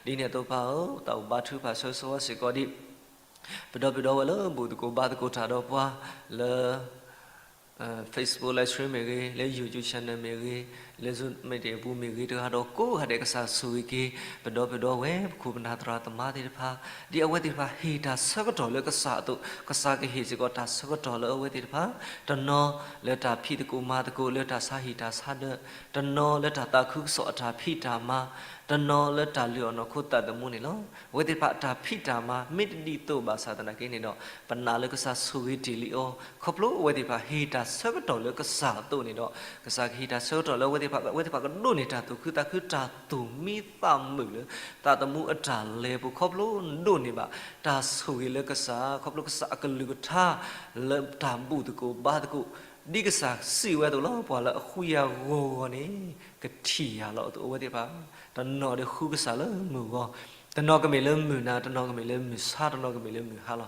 လီၤ. ဒ်န့ၣ်အသိးပၢ်ဧၢ, တၢ်အိၣ်ဘါထုကဖၣ်ဆၢဂ့ၤဆၢဝါစ့ၢ်ကီးဒံး ပဒီပုၢ်ဒီဝဲၢ်လၢဘူၣ်သကိးဘါသကိးတၢ်ဒီးပှၤလၢ Facebook live stream မ့ၢ်ဂ့ၤ, လၢ YouTube channel မ့ၢ်ဂ့ၤ, လၢ Zoom meeting အပူၤမ့ၢ်ဂ့ၤ, တဂၤဒီးကိးဂၤဒဲးကစၢ်ဆိၣ်ဂ့ၤက့ၤ ပဒီပုၢ်ဒီဝဲၢ် ပခိၣ်ပနၢ်သရၣ်သမါသ့ၣ်တဖၣ်, ဒ်အဝဲသ့ၣ်တဖၣ်ဟ့ၣ်တၢ်ဆၢကတီၢ်လၢကစၢ်အသိး ကစၢ်ကဟ့ၣ်စ့ၢ်ကီးတၢ်ဆၢကတီၢ်လၢအဝဲသ့ၣ်တဖၣ်, တနီၤလၢတၢ်ဖံးသကိးမၤသကိးလၢတၢ်ဆါဟံၣ်တၢ်ဆါဒၢး, တနီၤလၢတၢ်သးခုကစီၣ်အတၢ်ဖံးတၢ်မၤ, တနီၤလၢတၢ်လုၢ်အီၣ်နီၢ်ခိသးသမူန့ၣ်လီၤ. အဝဲသ့ၣ်တဖၣ်အတၢ်ဖံးတၢ်မၤမ့ၢ်တဒ်သိးဘၣ်ဆၣ်သနာ်က့န့ၣ်ဒီး ပနာ်လၢကစၢ်ဆိၣ်ဂ့ၤတ့ၢ်လံအီၤ, ခီဖျိအဝဲသ့ၣ်တဖၣ်ဟ့ၣ်တၢ်ဆၢကတီၢ်လၢကစၢ်အသိးန့ၣ်ဒီး ကစၢ်ကဟ့ၣ်တၢ်ဆၢကတီၢ်လၢအဝဲသ့ၣ်တဖၣ် အဝဲသ့ၣ်တဖၣ်ကဒိးန့ၢ်တၢ်သူၣ်ခုသးခုတၢ်သူၣ်မံသးမုာ်လၢ သးသမူအတၢ်လဲၤပူၤ ခီဖျိဒိးန့ၢ်ဘၣ် တၢ်ဆိၣ်ဂ့ၤလၢကစၢ် ခီဖျိကစၢ်အကလုၢ်ကထါ လၢတၢ်ဘူၣ်သကိးဘါသကိး ဒ်ကစၢ်စံးဝဲအသိးလီၤ. ပှၤလၢအဃုယၤဂီၤဂီၤန့ၣ် ကထံၣ်ယၤလီၤအသိး အဝဲသ့ၣ်တဖၣ် တနီၤဒုးဃုကစၢ်လၢမုၢ်ဂီၤ, တနီၤကမ့ၢ်လၢမုၢ်နၤ, တနီၤကမ့ၢ်လၢမုၢ်ဆါ, တနီၤကမ့ၢ်လၢမုၢ်ဟါလ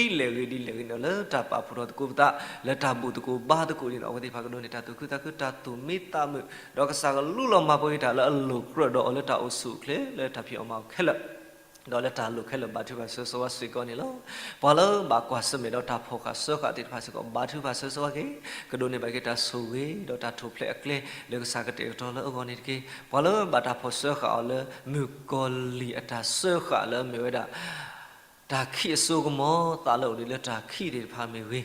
ီၤ. ဒ်လဲၣ်ဂ့ၤဒ်လဲၣ်ဂ့ၤန့ၣ်ဒီး လၢတၢ်ပာ်ဖှိၣ်ထီၣ်သကိးပသး လၢတၢ်ဘူၣ်သကိးဘါသကိးန့ၣ်ဒီး အဝဲသ့ၣ်တဖၣ်ကဒိးန့ၢ်တၢ်သူၣ်ခုသးခုတၢ်သူၣ်မံသးမုာ်, ဒီးကစၢ်ကလူလီၤမၤပှဲၤက့ၤတၢ်လၢအလိၤကြၢးဒီးအီၤလၢတၢ်အိၣ်ဆူၣ်အိၣ်ချ့ လၢတၢ်ဖံးအီၣ်မၤအီၣ်ခဲလၢာ် ဒီးလၢတၢ်လိၣ်ခဲလၢာ်ဘါထုကဖၣ်ဆၢဂ့ၤဆၢဝါစ့ၢ်ကီးန့ၣ်လီၤ. ပှၤလၢဘၣ်ကွၢ်ဆၢၣ်မဲာ်ဒီးတၢ်ဖီၣ်ဃာ်စၢဃာ်သ့ၣ်တဖၣ်စ့ၢ်ကီး ဘါထုကဖၣ်ဆၢဂ့ၤဆၢဝါက့ၤ ကဒိးန့ၢ်ဘၣ်က့ၤတၢ်ဆိၣ်ဂ့ၤ ဒီးတၢ်ထူၣ်ဖျဲးအကျဲ လၢကစၢ်ကတဲာ်ကတီၤလၢအဂီၢ်န့ၣ်တက့ၢ်. ပှၤလၢဘၣ်တၢ်ဖီၣ်စၢဃာ်အီၤလၢ မုၣ်ကီၤလံၢ်အတၢ်စၢဃာ်လၢအမ့ၢ်ဝဲဒၣ် တၢ်ခံးအစိကမီၤ သးလၢအိၣ်ဒံးလၢတၢ်ခံးသ့ၣ်တဖၣ်မ့ၢ်ဂ့ၤ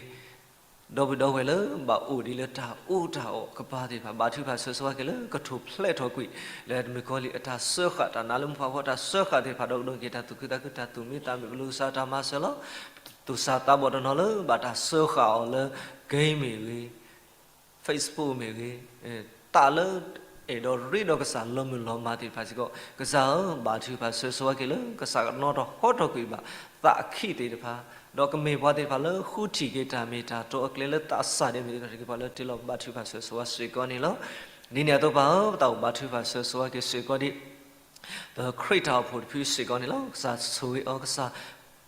ဒီပုၢ်ဒီဝဲၢ်လၢဘၣ်အိၣ်ဒံးလၢတၢ်အူတၢ်အီၣ်ကပၤသ့ၣ်တဖၣ် ဘါထုကဖၣ်ဆၢဂ့ၤဆၢဝါက့ၤလၢကထူၣ်ဖျဲးထီၣ်ကွံာ် လၢမုၣ်ကီၤလံၢ်အတၢ်စၢဃာ် တၢ်နါလၢမူဖးဖီတၢ်စၢဃာ်သ့ၣ်တဖၣ်ဒီး ကဒိးန့ၢ်က့ၤတၢ်သူၣ်ခုသးခုတၢ်သူၣ်မံသးမုာ် ကလူၤကစၢ်တၢ်မၤစၢၤလီၤ. သူၣ်စၢ်သးဘီၣ်တနီၤလၢဘၣ်တၢ်စၢဃာ်အီၤလၢ game မ့ၢ်ဂ့ၤ Facebook မ့ၢ်ဂ့ၤ, သးလၢအဲၣ်ဒိးရ့ဒီးကစၢ်လီၤမုၢ်လီၤမၢ်သ့ၣ်တဖၣ်စ့ၢ်ကီး ကစၢ်ဧၢ ဘါထုကဖၣ်ဆၢဂ့ၤဆၢဝါက့ၤလၢ ကစၢ်ကနီၣ်ထီၣ်ဟီထီၣ်ကွံာ်ဘၣ် သးအခံးသ့ၣ်တဖၣ်, ဒီးကမ့ၢ်ပှၤသ့ၣ်တဖၣ်လၢဃုထံၣ်က့ၤတၢ်မ့ၢ်တၢ်တီအကျဲလၢသးစၢ်ဒဲးမ့ၢ်သ့ၣ်တဖၣ် က့ၤပှၤလၢတ့လီၤဘါထုကဖၣ်ဆၢဂ့ၤဆၢဝါစ့ၢ်ကီးန့ၣ်လီၤ. ဒ်န့ၣ်အသိးပၢ်ဧၢ ပတၢ်အိၣ်ဘါထုကဖၣ်ဆၢဂ့ၤဆၢဝါက့ၤစ့ၢ်ကီးဒံး ပခရံာ်တၢ်အိၣ်ဖှိၣ်တဖုစ့ၢ်ကီးန့ၣ်လီၤ. ကစၢ်ဆိၣ်ဂ့ၤအီၤ ကစၢ်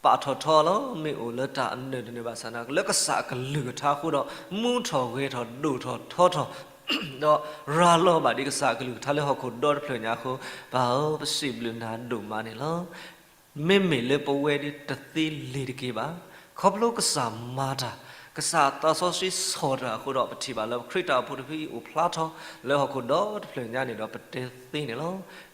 ပာ်ထီၣ်ထီလီၤ. မ့ၢ်အိၣ်လၢတၢ်အနၢၣ်တနၢၣ်ဘၣ်ဆၣ်သနာ်က့ လၢကစၢ်အကလုၢ်ကထါအဃိဒီး မူထီၣ်ဂဲၤထီၣ်ဒိၣ်ထီၣ်ထီထီၣ် ဒီးရၤလီၤဘၣ်ဒံးကစၢ်အကလုၢ်ကထါလၢဟီၣ်ခိၣ်ဒီတဖျၢၣ်ညါအဃိ ပၢ်ဧၢ ပစံးဘျုးနၤဒိၣ်မးန့ၣ်လီၤ. မ့မ့ၢ်လၢပဝဲဒၣ်တသ့လ့ၤတက့ၤဘၣ်. ခီဖျိကစၢ်မၤတၢ်, ကစၢ်သးစီဆှံဆီၣ်တၢ်အဃိဒီး ပထံၣ်ဘၣ်လၢပခရံာ်တၢ်အိၣ်ဖှိၣ်တဖုအံၤအိၣ်ဖျါထီၣ်လၢဟီၣ်ခိၣ်ဒီတဖျၢၣ်ညါန့ၣ်ဒီး ပတဲသ့န့ၣ်လီၤ.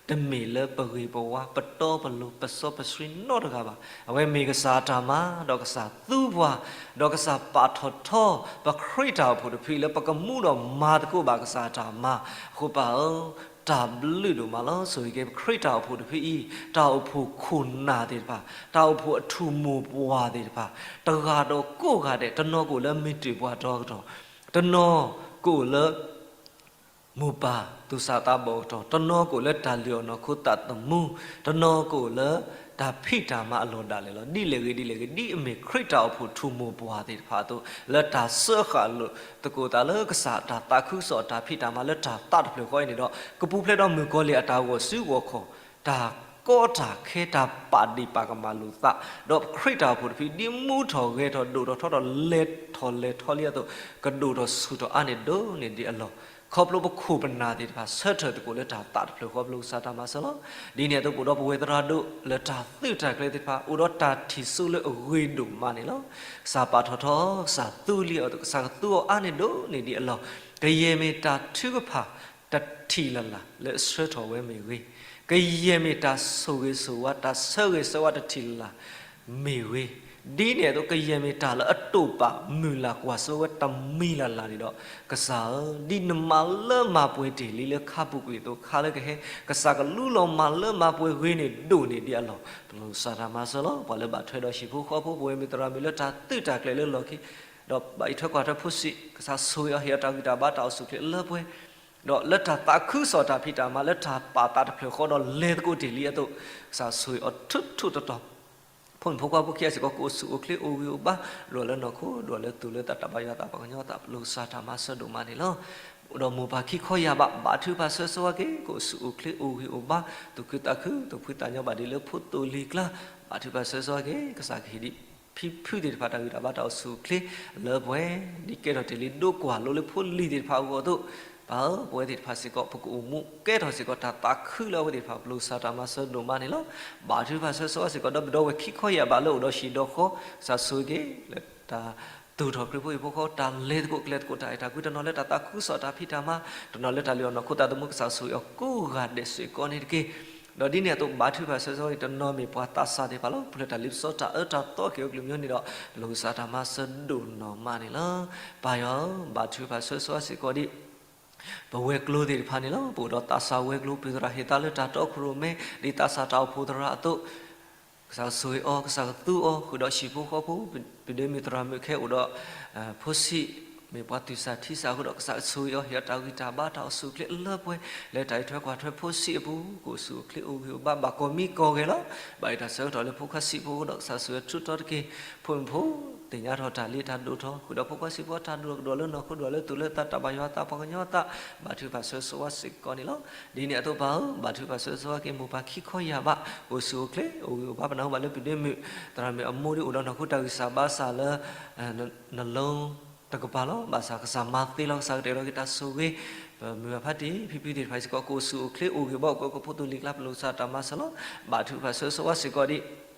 တမ့ၢ်လၢပဂ့ၤပဝါ ပတီပလိၤ ပစီပဆှံနီတဂၤဘၣ်. အဝဲမ့ၢ်ကစၢ်အတၢ်မၤ ဒီးကစၢ်သူပှၤ ဒီးကစၢ်ပာ်ထီၣ်ထီ ပခရံာ်တၢ်အိၣ်ဖှိၣ်တဖုအံၤလၢပကမူဒီးမၤသကိးဘၣ်ကစၢ်အတၢ်မၤအဃိ ပၢ်ဧၢ တၢ်ဘျုးဒိၣ်မးလီၤ. ဆိၣ်ဂ့ၤက့ၤပခရံာ်တၢ်အိၣ်ဖှိၣ်တဖုအံၤ တၢ်အိၣ်ဖှိၣ်ခိၣ်နၢ်သ့ၣ်တဖၣ်, တၢ်အိၣ်ဖှိၣ်အထူၣ်မိၢ်ပှၢ်သ့ၣ်တဖၣ်, တဂၤဒီးကိးဂၤဒဲး, တနီၤကအိၣ်လၢမ့ၢ်တ့ၢ်ပှၤတီကတီၢ်, တနီၤကအိၣ်လၢ မိၢ်ပၢ်သူၣ်စၢ်သးဘီၣ်ကတီၢ်, တနီၤကအိၣ်လၢတၢ်လုၢ်အီၣ်နီၢ်ခိသးသမူ, တနီၤကအိၣ်လၢ တၢ်ဖံးတၢ်မၤအလီၢ်ဒၣ်လဲာ်လီၤ. ဒ်လဲၣ်ဂ့ၤဒ်လဲၣ်ဂ့ၤ ဒ်အမ့ၢ်ခရံာ်တၢ်အိၣ်ဖှိၣ်ထူၣ်မိၢ်ပှၢ်သ့ၣ်တဖၣ်အသိး လၢတၢ်စၢဃာ်လိာ်သကိးသးလၢကစၢ်တၢ်သးခုကစီၣ်အတၢ်ဖံးတၢ်မၤ လၢတၢ်သးတဖျၢၣ်ဃီအံၤန့ၣ်ဒီး ကပူၤဖျဲးဒီးမုၣ်ကီၤလံၢ်အတၢ်ဂီၤစုဂီၤခီၣ်, တၢ်ကီတၢ်ခဲ တၢ်ပာ်ဒ့ၣ်ပာ်ကမၣ်လိာ်သး, ဒီးခရံာ်တၢ်အိၣ်ဖှိၣ်တဖု ဒ်မူထီၣ်ဂဲၤထီၣ်ဒိၣ်ထီၣ်ထီထီၣ် လဲၤထီၣ်လဲၤထီလံအသိး ကဒိၣ်ထီၣ်ဆူၣ်ထီၣ်အါန့ၢ်ဒိၣ်န့ၢ်ဒံးအလီၢ်, ခီဖျိပခိၣ်ပနၢ်သ့ၣ်တဖၣ် ဆၢထၢၣ်သကိးလၢတၢ်သးတဖျၢၣ်ဃီ ပလိၣ်ကစၢ်တၢ်မၤစၢၤလီၤ. ဒ်န့ၣ်အသိး ပအိၣ်ဒီးပဝဲသရၣ်ဒိၣ်လၢတၢ်သုးတၢ်ကျဲၤသ့ၣ်တဖၣ် အိၣ်ဒီးတၢ်ထံၣ်စိလၢအဂ့ၤဒိၣ်မးန့ၣ်လီၤ. ကစၢ်ပာ်ထီၣ်ထီ, ကစၢ်သူလံအီၤအသိး ကစၢ်ကသူအီၤအါန့ၢ်ဒိၣ်န့ၢ်ဒံးအလီၢ်, ကယဲၢ်မ့ၢ်တၢ်ထုကဖၣ် တထံၣ်လၢ်လၢ်လၢအဆှၢထီၣ်ဝဲမ့ၢ်ဂ့ၤ, ကယဲၢ်မ့ၢ်တၢ်ဆိၣ်ဂ့ၤဆိၣ်ဝါ တၢ်ဆၢဂ့ၤဆၢဝါတထံၣ်လၢ်လၢ်မ့ၢ်ဂ့ၤ, ဒ်န့ၣ်အသိး ကယဲၢ်မ့ၢ်တၢ်လၢအတိာ်ပာ်မုၢ်လၢ်ကွၢ်စိဝဲတမံၤလၢ်လၢ်န့ၣ်ဒီး, ကစၢ်ဧၢ, ဒ်နမၤလၢမၤပှဲၤတ့ၢ်လံလၢခါပူၤကွံာ်အသိး ခါလၢကဟဲ, ကစၢ်ကလူလီၤမၤလၢမၤပှဲၤဂ့ၤန့ၢ်ဒိၣ်န့ၢ်ဒံးအလီၢ်, ပလိၣ်ကစၢ်တၢ်မၤစၢၤလီၤ. ပှၤလၢဘၣ်ထွဲဒီးဟံၣ်ဖိဃီဖိ ပဝဲမ့ၢ်သရၣ်မုၣ်လၢတၢ်သုးတၢ်ကျဲၤလၢလီၢ်ခံ ဒီးဘၣ်အံးထွဲကွၢ်ထွဲဖိဆံး, ကစၢ်ဆိၣ်ဂ့ၤအီၤ ဟ့ၣ်အီၤတၢ်ဂံၢ်တၢ်ဘါတၢ်အိၣ်ဆူၣ်အိၣ်ချ့လၢပှဲၤ, ဒီးလၢတၢ်သးခုကစီၣ်တၢ်ဖံးတၢ်မၤ လၢတၢ်ပာ်သးတဖျၢၣ်ဃီဒီးလဲၤသကိးတ့ၢ်လံအသိး, ကစၢ်ဆိၣ်ဂ့ၤအီၤထူးထူးတီၤတီၤ, ဖိမုၣ်ဖိခွါဖိခံဂၤစ့ၢ်ကီး ကအိၣ်ဆူၣ်အိၣ်ချ့အိၣ်ဂံၢ်အိၣ်ဘါ, ဒိၣ်လၢနီၢ်ခိဒိၣ်လၢသူၣ်လၢသး တၢ်ဘၣ်ယွၤသးပှၤကညီသး ပလိၣ်ကစၢ်တၢ်မၤစၢၤဒိၣ်မးန့ၣ်လီၤ. ဒီးမိၢ်ပၢ်ခံခီယၢ်ဘး ဘါထုကဖၣ်ဆၢဂ့ၤဆိဝါက့ၤ ကအိၣ်ဆူၣ်အိၣ်ချ့အိၣ်ဂံၢ်အိၣ်ဘါ, သူၣ်ခုသးခု သူၣ်ဖှံသးညီဘၣ်ဒ်လၢဖိသိၣ်လံၤကျါ, ဘါထုကဖၣ်ဆၢဂ့ၤဆိဝါက့ၤ ကစၢ်ကဟ့ၣ်ဒံးဖံဖုသ့ၣ်တဖၣ်တၢ်ဂံၢ်တၢ်ဘါတၢ်အိၣ်ဆူၣ်အိၣ်ချ့လၢပှဲၤ, ဒ်ကဲထီၣ်တ့ၢ်လံဒိကွၢ်လိလၢဖိလံၤသ့ၣ်တဖၣ်အဂီၢ်အသိး, ပၢ်ဧၢ, ပဝဲသ့ၣ်တဖၣ်စ့ၢ်ကီး ပကအိၣ်မူကဲထီၣ်စ့ၢ်ကီးတၢ်သးခုလၢအဝဲသ့ၣ်တဖၣ် ပလိၣ်ကစၢ်တၢ်မၤစၢၤဒိၣ်မးန့ၣ်လီၤ. ဘါထုကဖၣ်ဆၢဂ့ၤဆိဝါစ့ၢ်ကီး ဒီပုၢ်ဒီဝဲၢ်ခံခီယၢ်ဘးလၢအိၣ်ဒီးဟံၣ်ဒီးဃီ, ကစၢ်ဆိၣ်ဂ့ၤက့ၤ လၢတၢ်သူၣ်ထီၣ်ခရံာ်ဖိဟံၣ်ဖိဃီ တၢ်လဲၤသကိးကျဲၤသကိး တၢ်အဲၣ်တၢ်ကွံ တနီၤလၢတၢ်သးခုကစီၣ်တၢ်ဖံးတၢ်မၤ, တနီၤလၢတၢ်လုၢ်အီၣ်နီၢ်ခိသးသမူ ကစၢ်ဆိၣ်ဂ့ၤအီၤကိးဂၤဒဲးစ့ၢ်ကီးန့ၣ်တက့ၢ်. ဒီးဒ်န့ၣ်အသိး ဘါထုကဖၣ်ဆၢဂ့ၤဆိဝါက့ၤ တနီၤမ့ၢ်ပှၤသးစၢ်သ့ၣ်တဖၣ်လီၤ. ပဖျဲးတၢ်လ့ပစီတၢ်အၢတၢ်သီက့ၤအီၤကလုာ်ကမျၢၢ်န့ၣ်ဒီး ပလိၣ်ကစၢ်တၢ်မၤစၢၤဒိၣ်နီၢ်မးန့ၣ်လီၤ. ပၢ်ယွၤဧၢ, ဘါထုကဖၣ်ဆၢဂ့ၤဆိဝါစ့ၢ်ကီးဒ် ပဝဲၤကျိၤသ့ၣ်တဖၣ်န့ၣ်လီၤ. ပအိၣ်ဒီးသးစၢ်ဝဲၤကျိၤ ပုၢ်သရၣ်ဟ့ၣ်သါလၢတၢ်တီခိၣ်ရိၣ်မဲ ဒ်သးစၢ်တၢ်အိၣ်ဖှိၣ်သရၣ်အသိး, ကစၢ်ဆိၣ်ဂ့ၤအီၤ ကစၢ်ကသူအီၤ ဃုာ်ဒီးဟံၣ်ဖိဃီဖိ, ပဒိးမ့ၢ်သရၣ်မုၣ်ခဲအိၣ်ဒီး ဖိဆံး, မ့ၢ်ပှၤသူၣ်စၢ်ထံစၢ်အဃိဒီး ကစၢ်ဆိၣ်ဂ့ၤအီၤ ဟ့ၣ်အီၤတၢ်ဂံၢ်တၢ်ဘါတၢ်အိၣ်ဆူၣ်အိၣ်ချ့လၢပှဲၤ, လၢတၢ်အံးထွဲကွၢ်ထွဲဖိဆံးအပူၤ ကအိၣ်ဆူၣ်အိၣ်ချ့အိၣ်ဂံၢ်အိၣ်ဘါ ဘၣ်ကီၢ်မံကီၢ်ဂဲၤလီၤ. ဘၣ်အံးတၢ်ဆၢကတီၢ်လၢဖိခွါဆံးဖိအဃိဒီး ကစၢ်ဆိၣ်ဂ့ၤအီၤထူးထီၣ်တက့ၢ်. ဖိမုၣ်ဖိ သ့ၣ်ညါထီၣ်တၢ်လံတၢ်ဒိၣ်ထီၣ် ဃုာ်ဒီးဖိခွါဆံးဖိအတၢ်ဒိၣ်ထီၣ်ကဒီးလၢနီၢ်ခိဒိၣ်လၢသူၣ်လၢသး တၢ်ဘၣ်ယွၤသးပှၤကညီသး, ဘါထုကဖၣ်ဆၢဂ့ၤဆိဝါစ့ၢ်ကီးန့ၣ်လီၤ. ဒ်န့ၣ်အသိးပၢ်ဧၢ, ဘါထုကဖၣ်ဆၢဂ့ၤဆိဝါက့ၤ မိၢ်ပၢ်ခံခီယၢ်ဘး ကအိၣ်ဆူၣ်အိၣ်ချ့အိၣ်ဂံၢ်အိၣ်ဘါ ပနၢ်ဟူဘၣ်လၢပဒိးမုၣ် သရၣ်မုၣ်အမိၢ်ဒ်အိၣ်ဒီးနီၢ်ခိတၢ်ဂံၢ်စၢ်ဘါစၢ်လၢ နလီတကပၤလီၤ. ဘၣ်ဆၣ်ကစၢ်မၤသ့လီၤ ကစၢ်ကတဲာ်ကတီၤက့ၤတၢ်ဆိၣ်ဂ့ၤ, ပမုၢ်အဖါတံၢ် ဖံဖုသ့ၣ်တဖၣ်စ့ၢ်ကီး ကအိၣ်ဆူၣ်အိၣ်ချ့အိၣ်ဂံၢ်အိၣ်ဘါ အိၣ်က့ၤကဖိသိၣ်လံၤကျါ ပလိၣ်ကစၢ်တၢ်မၤစၢၤလီၤ. ဘါထုကဖၣ်ဆၢဂ့ၤဆိဝါစ့ၢ်ကီး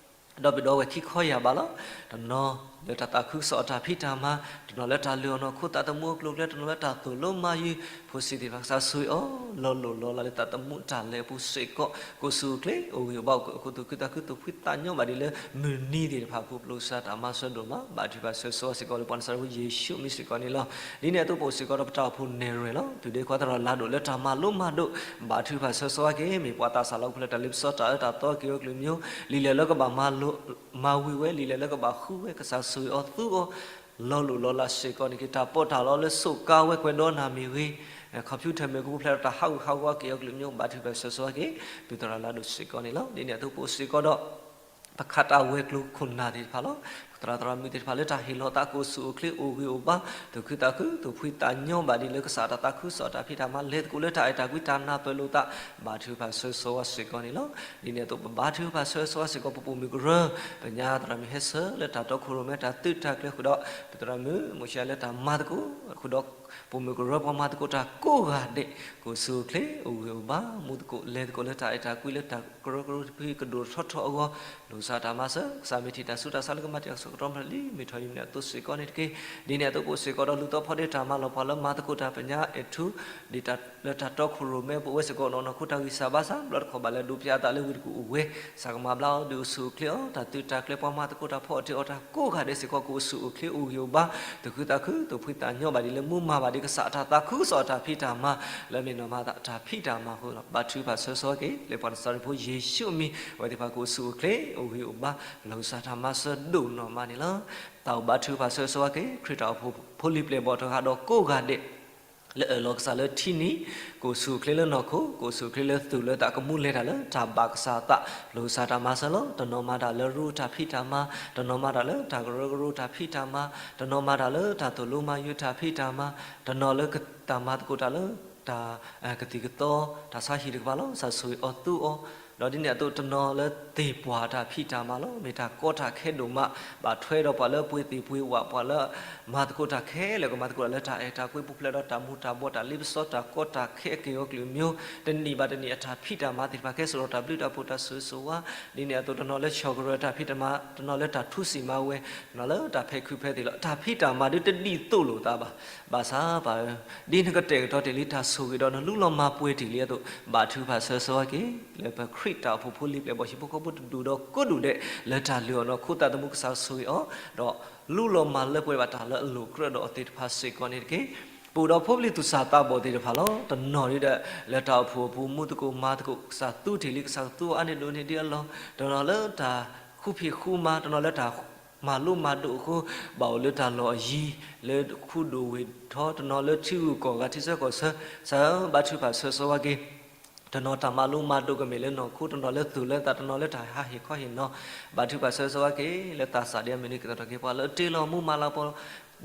ဒ် ဒီပုၢ်ဒီဝဲၢ်ခံခီယၢ်ဘးလီၤ. တနီၤလၢတၢ်သးခုကစီၣ်အတၢ်ဖံးတၢ်မၤ, တနီၤလၢတၢ်လုၢ်အီၣ်နီၢ်ခိသးသမူအကျိၤအကျဲ, တနီၤလၢတၢ်သိၣ်လိမၤယုၤ, ဖိဆံးသ့ၣ်တဖၣ် ကစၢ်ဆိၣ်ဂ့ၤအီၤ လီၤလိၢ်လီၤလးလၢသးသမူတၢ်လဲၤအပူၤစ့ၢ်ကီး ကအိၣ်ဆူၣ်အိၣ်ချ့အိၣ်ဂံၢ်အိၣ်ဘါ အိၣ်က့ၤကဖိသူၣ်ခုသးခု သူၣ်ဖှံသးညီဘၣ်ဒ်လၢမုၢ်နံၤသ့ၣ်တဖၣ်အပူၤ ပလိၣ်ကစၢ်တၢ်မၤစၢၤဒိၣ်မး. ဘါထုကဖၣ်ဆၢဂ့ၤဆိဝါစ့ၢ်ကီးလၢပှၤနၤစၤရ့းဖိယ့ၣ်ၡူးအမံၤစ့ၢ်ကီးန့ၣ်လီၤ. ဒ်န့ၣ်အသိးပအိၣ်စ့ၢ်ကီးဒီးပတၢ်အိၣ်ဖှိၣ်နဲၣ်ရွဲၣ်လီၤ. ပုၢ်ဒ့ခွါသရၣ်လၤဒိၣ်လၢတၢ်မၤလိမၤဒိး, ဘါထုကဖၣ်ဆၢဂ့ၤဆိဝါက့ၤ မ့ၢ်ပှၤသးစၢ်လီၤ ကဖျဲးတၢ်လ့ပစီတၢ်အၢတၢ်သီက့ၤအီၤကလုာ်ကမျူၤ, လံာ်လဲၢ်လၢကဘၣ်မၤလိ မၤဝံၤဝဲ လံာ်လဲၢ်လၢကဘၣ်ဃုဝဲ ကစၢ်ဆိၣ်ဂ့ၤအီၤသူအီၤ လီၤလိၢ်လီၤလးစ့ၢ်ကီးန့ၣ်က့ၤ တၢ်ပီးတၢ်လီလၢစိးကါဝဲကွဲးဒီနၤမ့ၢ်ဂ့ၤ, computer မ့ၢ်ဂ့ၤ ကဖျဲးဒီးတၢ်ဟးဂူာ်ဟးဂီၤက့ၤအီၤကလုာ်ကမျူၤ ဘါထုကဖၣ်ဆၢဂ့ၤဆိဝါက့ၤ ပုၢ်သရၣ်လၤဒိၣ်စ့ၢ်ကီးန့ၣ်လီၤ. ဒ်န့ၣ်အသိးပအိၣ်စ့ၢ်ကီးဒီး ပခးတၢ်ဝဲၤကျိၤခိၣ်နၢ်သ့ၣ်တဖၣ်လီၤ. ပသရၣ်သရၣ်မုၣ်သ့ၣ်တဖၣ်လၢတၢ်ဟ့ၣ်လီၤသး ကအိၣ်ဆူၣ်အိၣ်ချ့အိၣ်ဂံၢ်အိၣ်ဘါ, သူၣ်ခုသးခု သူၣ်ဖှံသးညီဘၣ်ဒ်လၢကစၢ်တၢ်သးခုကစီၣ်တၢ်ဖံးတၢ်မၤ လဲၤသကိးလၢတၢ်အဲၣ်တၢ်ကွံတၢ်နၢ်ပၢၢ်လိာ်သး, ဘါထုကဖၣ်ဆၢဂ့ၤဆိဝါစ့ၢ်ကီးန့ၣ်လီၤ. ဒ်န့ၣ်အသိး ပဘါထုကဖၣ်ဆၢဂ့ၤဆိဝါစ့ၢ်ကီး ပပိာ်မုၣ်ကရၢ, ပညါသရၣ်မုၣ်ဟဲဆၢလၢတၢ်တီခိၣ်ရိၣ်မဲတၢ်သုးတၢ်ကျဲၤဃုာ်ဒီး ပသရၣ်မုၣ် မိၤၡ့လၢတၢ်မၤသကိး ဃုာ်ဒီး ပိာ်မုၣ်ကရၢပှၤမၤသကိးတၢ်ကိးဂၤဒဲး ကအိၣ်ဆူၣ်အိၣ်ချ့ အိၣ်ဂံၢ်အိၣ်ဘါ မူသကိး လဲၤသကိးလၢတၢ်အဲၣ်တၢ်ကွံလၢတၢ်ကရၢကရိတဖုကဒိၣ်ထီၣ်ထီထီၣ်အဂီၢ်, လိၣ်ကစၢ်တၢ်မၤစၢၤ, ကစၢ်မ့ၢ်ထံၣ်တၢ်ဆူးတၢ်ဆါလၢကမၤတံာ်တာ်ကစီၣ်ကတီၢ်ဖျၢၣ်လံ မ့ၢ်ထီၣ်ယံၤမ့ၢ်အသိးစ့ၢ်ကီးန့ၣ်တက့ၢ်. ဒ်န့ၣ်အသိးပအိၣ်စ့ၢ်ကီးဒီးလူၤသီဖီဒ့တၢ်မၤလီၤပှၤလၢမၤသကိးတၢ် ပညါအဲၣ်ထူ ဒ်လၢတၢ်တီခိၣ်ရိၣ်မဲပအိၣ်ဝဲစ့ၢ်ကီးနီၢ်နီၢ်ခိတၢ်ဂံၢ်စၢ်ဘါစၢ် ဘျီတခီၣ်ဘၣ်လဲၤဒိးပၠးအသးလၢဝ့ၢ်တကူၣ်အိၣ်ဝဲ ကစၢ်ကမၤဘျါအီၤဒုးအိၣ်ဆူၣ်အိၣ်ချ့အီၤ တၢ်သုးတၢ်ကျဲၤပှၤမၤသကိးတၢ်ဖီအီၣ်တ့ၢ်အီၣ်တၢ်ကိးဂၤဒဲးစ့ၢ်ကီး ကအိၣ်ဆူၣ်အိၣ်ချ့အိၣ်ဂံၢ်အိၣ်ဘါ သူၣ်ခုသးခု သူၣ်ဖှံသးညီဘၣ်ဒ်လၢမူမၤဘၣ်ဒ်ကစၢ်အတၢ်သးခုကစီၣ်အတၢ်ဖံးတၢ်မၤ လၢမ့ၢ်နီၢ်မၤသးတၢ်ဖံးတၢ်မၤအဃိလီၤ. ဘါထုကဖၣ်ဆၢဂ့ၤဆိဝါက့ၤ လၢပှၤနၤစၤရ့းဖိယ့ၣ်ၡူးအမံၤ အဝဲသ့ၣ်တဖၣ်ကအိၣ်ဆူၣ်အိၣ်ချ့အိၣ်ဂံၢ်အိၣ်ဘါ ပလိၣ်ကစၢ်တၢ်မၤစၢၤဒိၣ်နီၢ်မးန့ၣ်လီၤ. တၢ်အိၣ်ဘါထုကဖၣ်ဆၢဂ့ၤဆိဝါက့ၤ ခရံာ်တၢ်အိၣ်ဖှိၣ်ဖိလံၤပျဲၢ်ဘီၣ်တဂၤဒီးကိးဂၤဒဲး လၢအၢၣ်လီၤကစၢ်လၢထံနံၤ, ကအိၣ်ဆူၣ်အိၣ်ချ့လၢနီၢ်ခိ, ကအိၣ်ဆူၣ်အိၣ်ချ့လၢသူၣ်လၢသး, ကမူလဲၤတၢ်လၢတၢ်ဘၣ်ကစၢ်အသး, လိၣ်ကစၢ်တၢ်မၤစၢၤလီၤ. တနီၤမၤတၢ်လၢရူတၢ်ဖံးတၢ်မၤ, တနီၤမၤတၢ်လၢတၢ်ကရၢကရိတၢ်ဖံးတၢ်မၤ, တနီၤမၤတၢ်လၢတၢ်သိၣ်လိမၤယုၤတၢ်ဖံးတၢ်မၤ, တနီၤလၢတၢ်မၤသကိးတၢ်လၢ တၢ်ကသံၣ်ကသီ, တၢ်ဆါဟံၣ်တကပၤလီၤ. ကစၢ်ဆိၣ်ဂ့ၤအီၤသူအီၤ, ဒီးဒ်န့ၣ်အသိးတနီၤလၢသ့ၣ်ပှၢ်တၢ်ဖံးတၢ်မၤလီၤ. မ့ၢ်တၢ်ကီတၢ်ခဲဒိၣ်မး, ဘၣ်ထွဲဒီးပှၤလၢပှ့ၤသ့ၣ်ပှ့ၤဝၣ်, ပှၤလၢမၤသကိးတၢ်ခဲလၢာ်, ကမၤသကိးတၢ်လၢတၢ်အဲၣ်တၢ်ကွံ, ပူၤဖျဲးဒီးတၢ်မူၤတၢ်ဘှီး, တၢ်လ့ပစီ, တၢ်ကီတၢ်ခဲအက့ၢ်အဂီၤကလုာ်မံၤ, တနံၣ်ဘၣ်တနံၣ်အတၢ်ဖံးတၢ်မၤသ့ၣ်တဖၣ် ကဲစ့ၢ်ဒီးတၢ်ဘျုးတၢ်ဖှိၣ်တၢ်ဆိၣ်ဂ့ၤဆိၣ်ဝါ. ဒ်န့ၣ်အသိးတနီၤလၢဆီၣ်ကရၢတၢ်ဖံးတၢ်မၤ, တနီၤလၢတၢ်ထူစံၣ်မၤဝဲ, တနီၤလၢတၢ်ဖဲးခုးဖဲးသ့ၣ်လီၤ. တၢ်ဖံးတၢ်မၤဒုးတဒ်သိးလိာ်သးဘၣ်. ဘၣ်ဆၣ်ပၢ်ဧၢ, ဒ်နကတဲာ်ကတီၤတ့ၢ်လံတၢ်ဆိၣ်ဂ့ၤဒီးနလူလီၤမၤပှဲၤတ့ၢ်လံအသိး, ဘၣ်ထုကဖၣ်ဆၢဂ့ၤဆၢဝါက့ၤ လၢပခရံာ်တၢ်အိၣ်ဖှိၣ်ဖိလံၤပျဲၢ်ဘီၣ်ဟံၣ်ဖိဃီဖိတဒူၣ်ဒီးကိးဒူၣ်ဒဲး လၢတၢ်လုၢ်အီၣ်နီၢ်ခိသးသမူ, ကစၢ်ဆိၣ်ဂ့ၤအီၤ, ဒီးလူလီၤမၤလၢပှဲၤဘၣ်တၢ်လၢအလိၤကြၢးဒီးအီၤသ့ၣ်တဖၣ်စ့ၢ်ကီးန့ၣ်တက့ၢ်. ပအိၣ်ဒီးဖိပလံၤသူၣ်စၢ်သးဘီၣ်သ့ၣ်တဖၣ်လီၤ. တနီၤဒုးဒီး လၢတၢ်အိၣ်ဖှိၣ်အပူၤ မူသကိးမၤသကိး, ကစၢ်သူတ့ၢ်လံ, ကစၢ်ကသူအီၤအါန့ၢ်ဒိၣ်န့ၢ်ဒ်အလီၢ်, တနီၤလၢတၢ်ဃူဖံးဃူမၤ, တနီၤလၢတၢ်မၤလိမၤဒိးအဃိ ဘၣ်အိၣ်လၢတၢ်လီၢ်အယံၤ, လၢဃူဒိၣ်ဝ့ၢ်ထီ, တနီၤလၢထံဂုၤကီၢ်ဂၤထံဆၢကီၢ်ဆၢ, ကစၢ်ဧၢ, ဘၣ်ထုကဖၣ်ဆၢဂ့ၤဆၢဝါက့ၤ တနီၤတၢ်မၤလိမၤဒိးကမ့ၢ်လၢနီၢ်ခိ, တနီၤလၢသူၣ်လၢသး, တနီၤလၢတၢ်ဟးဟ့ၣ်ခီဟ့ၣ်နီၤ, ဘၣ်ထုကဖၣ်ဆၢဂ့ၤဆၢဝါက့ၤ လၢသးစၢ်ဒ်အမုၢ်နံၤကသီၣ်ထီၣ်က့ၤပှၤလၢအတ့လီၤမူမၤလၤကပီၤ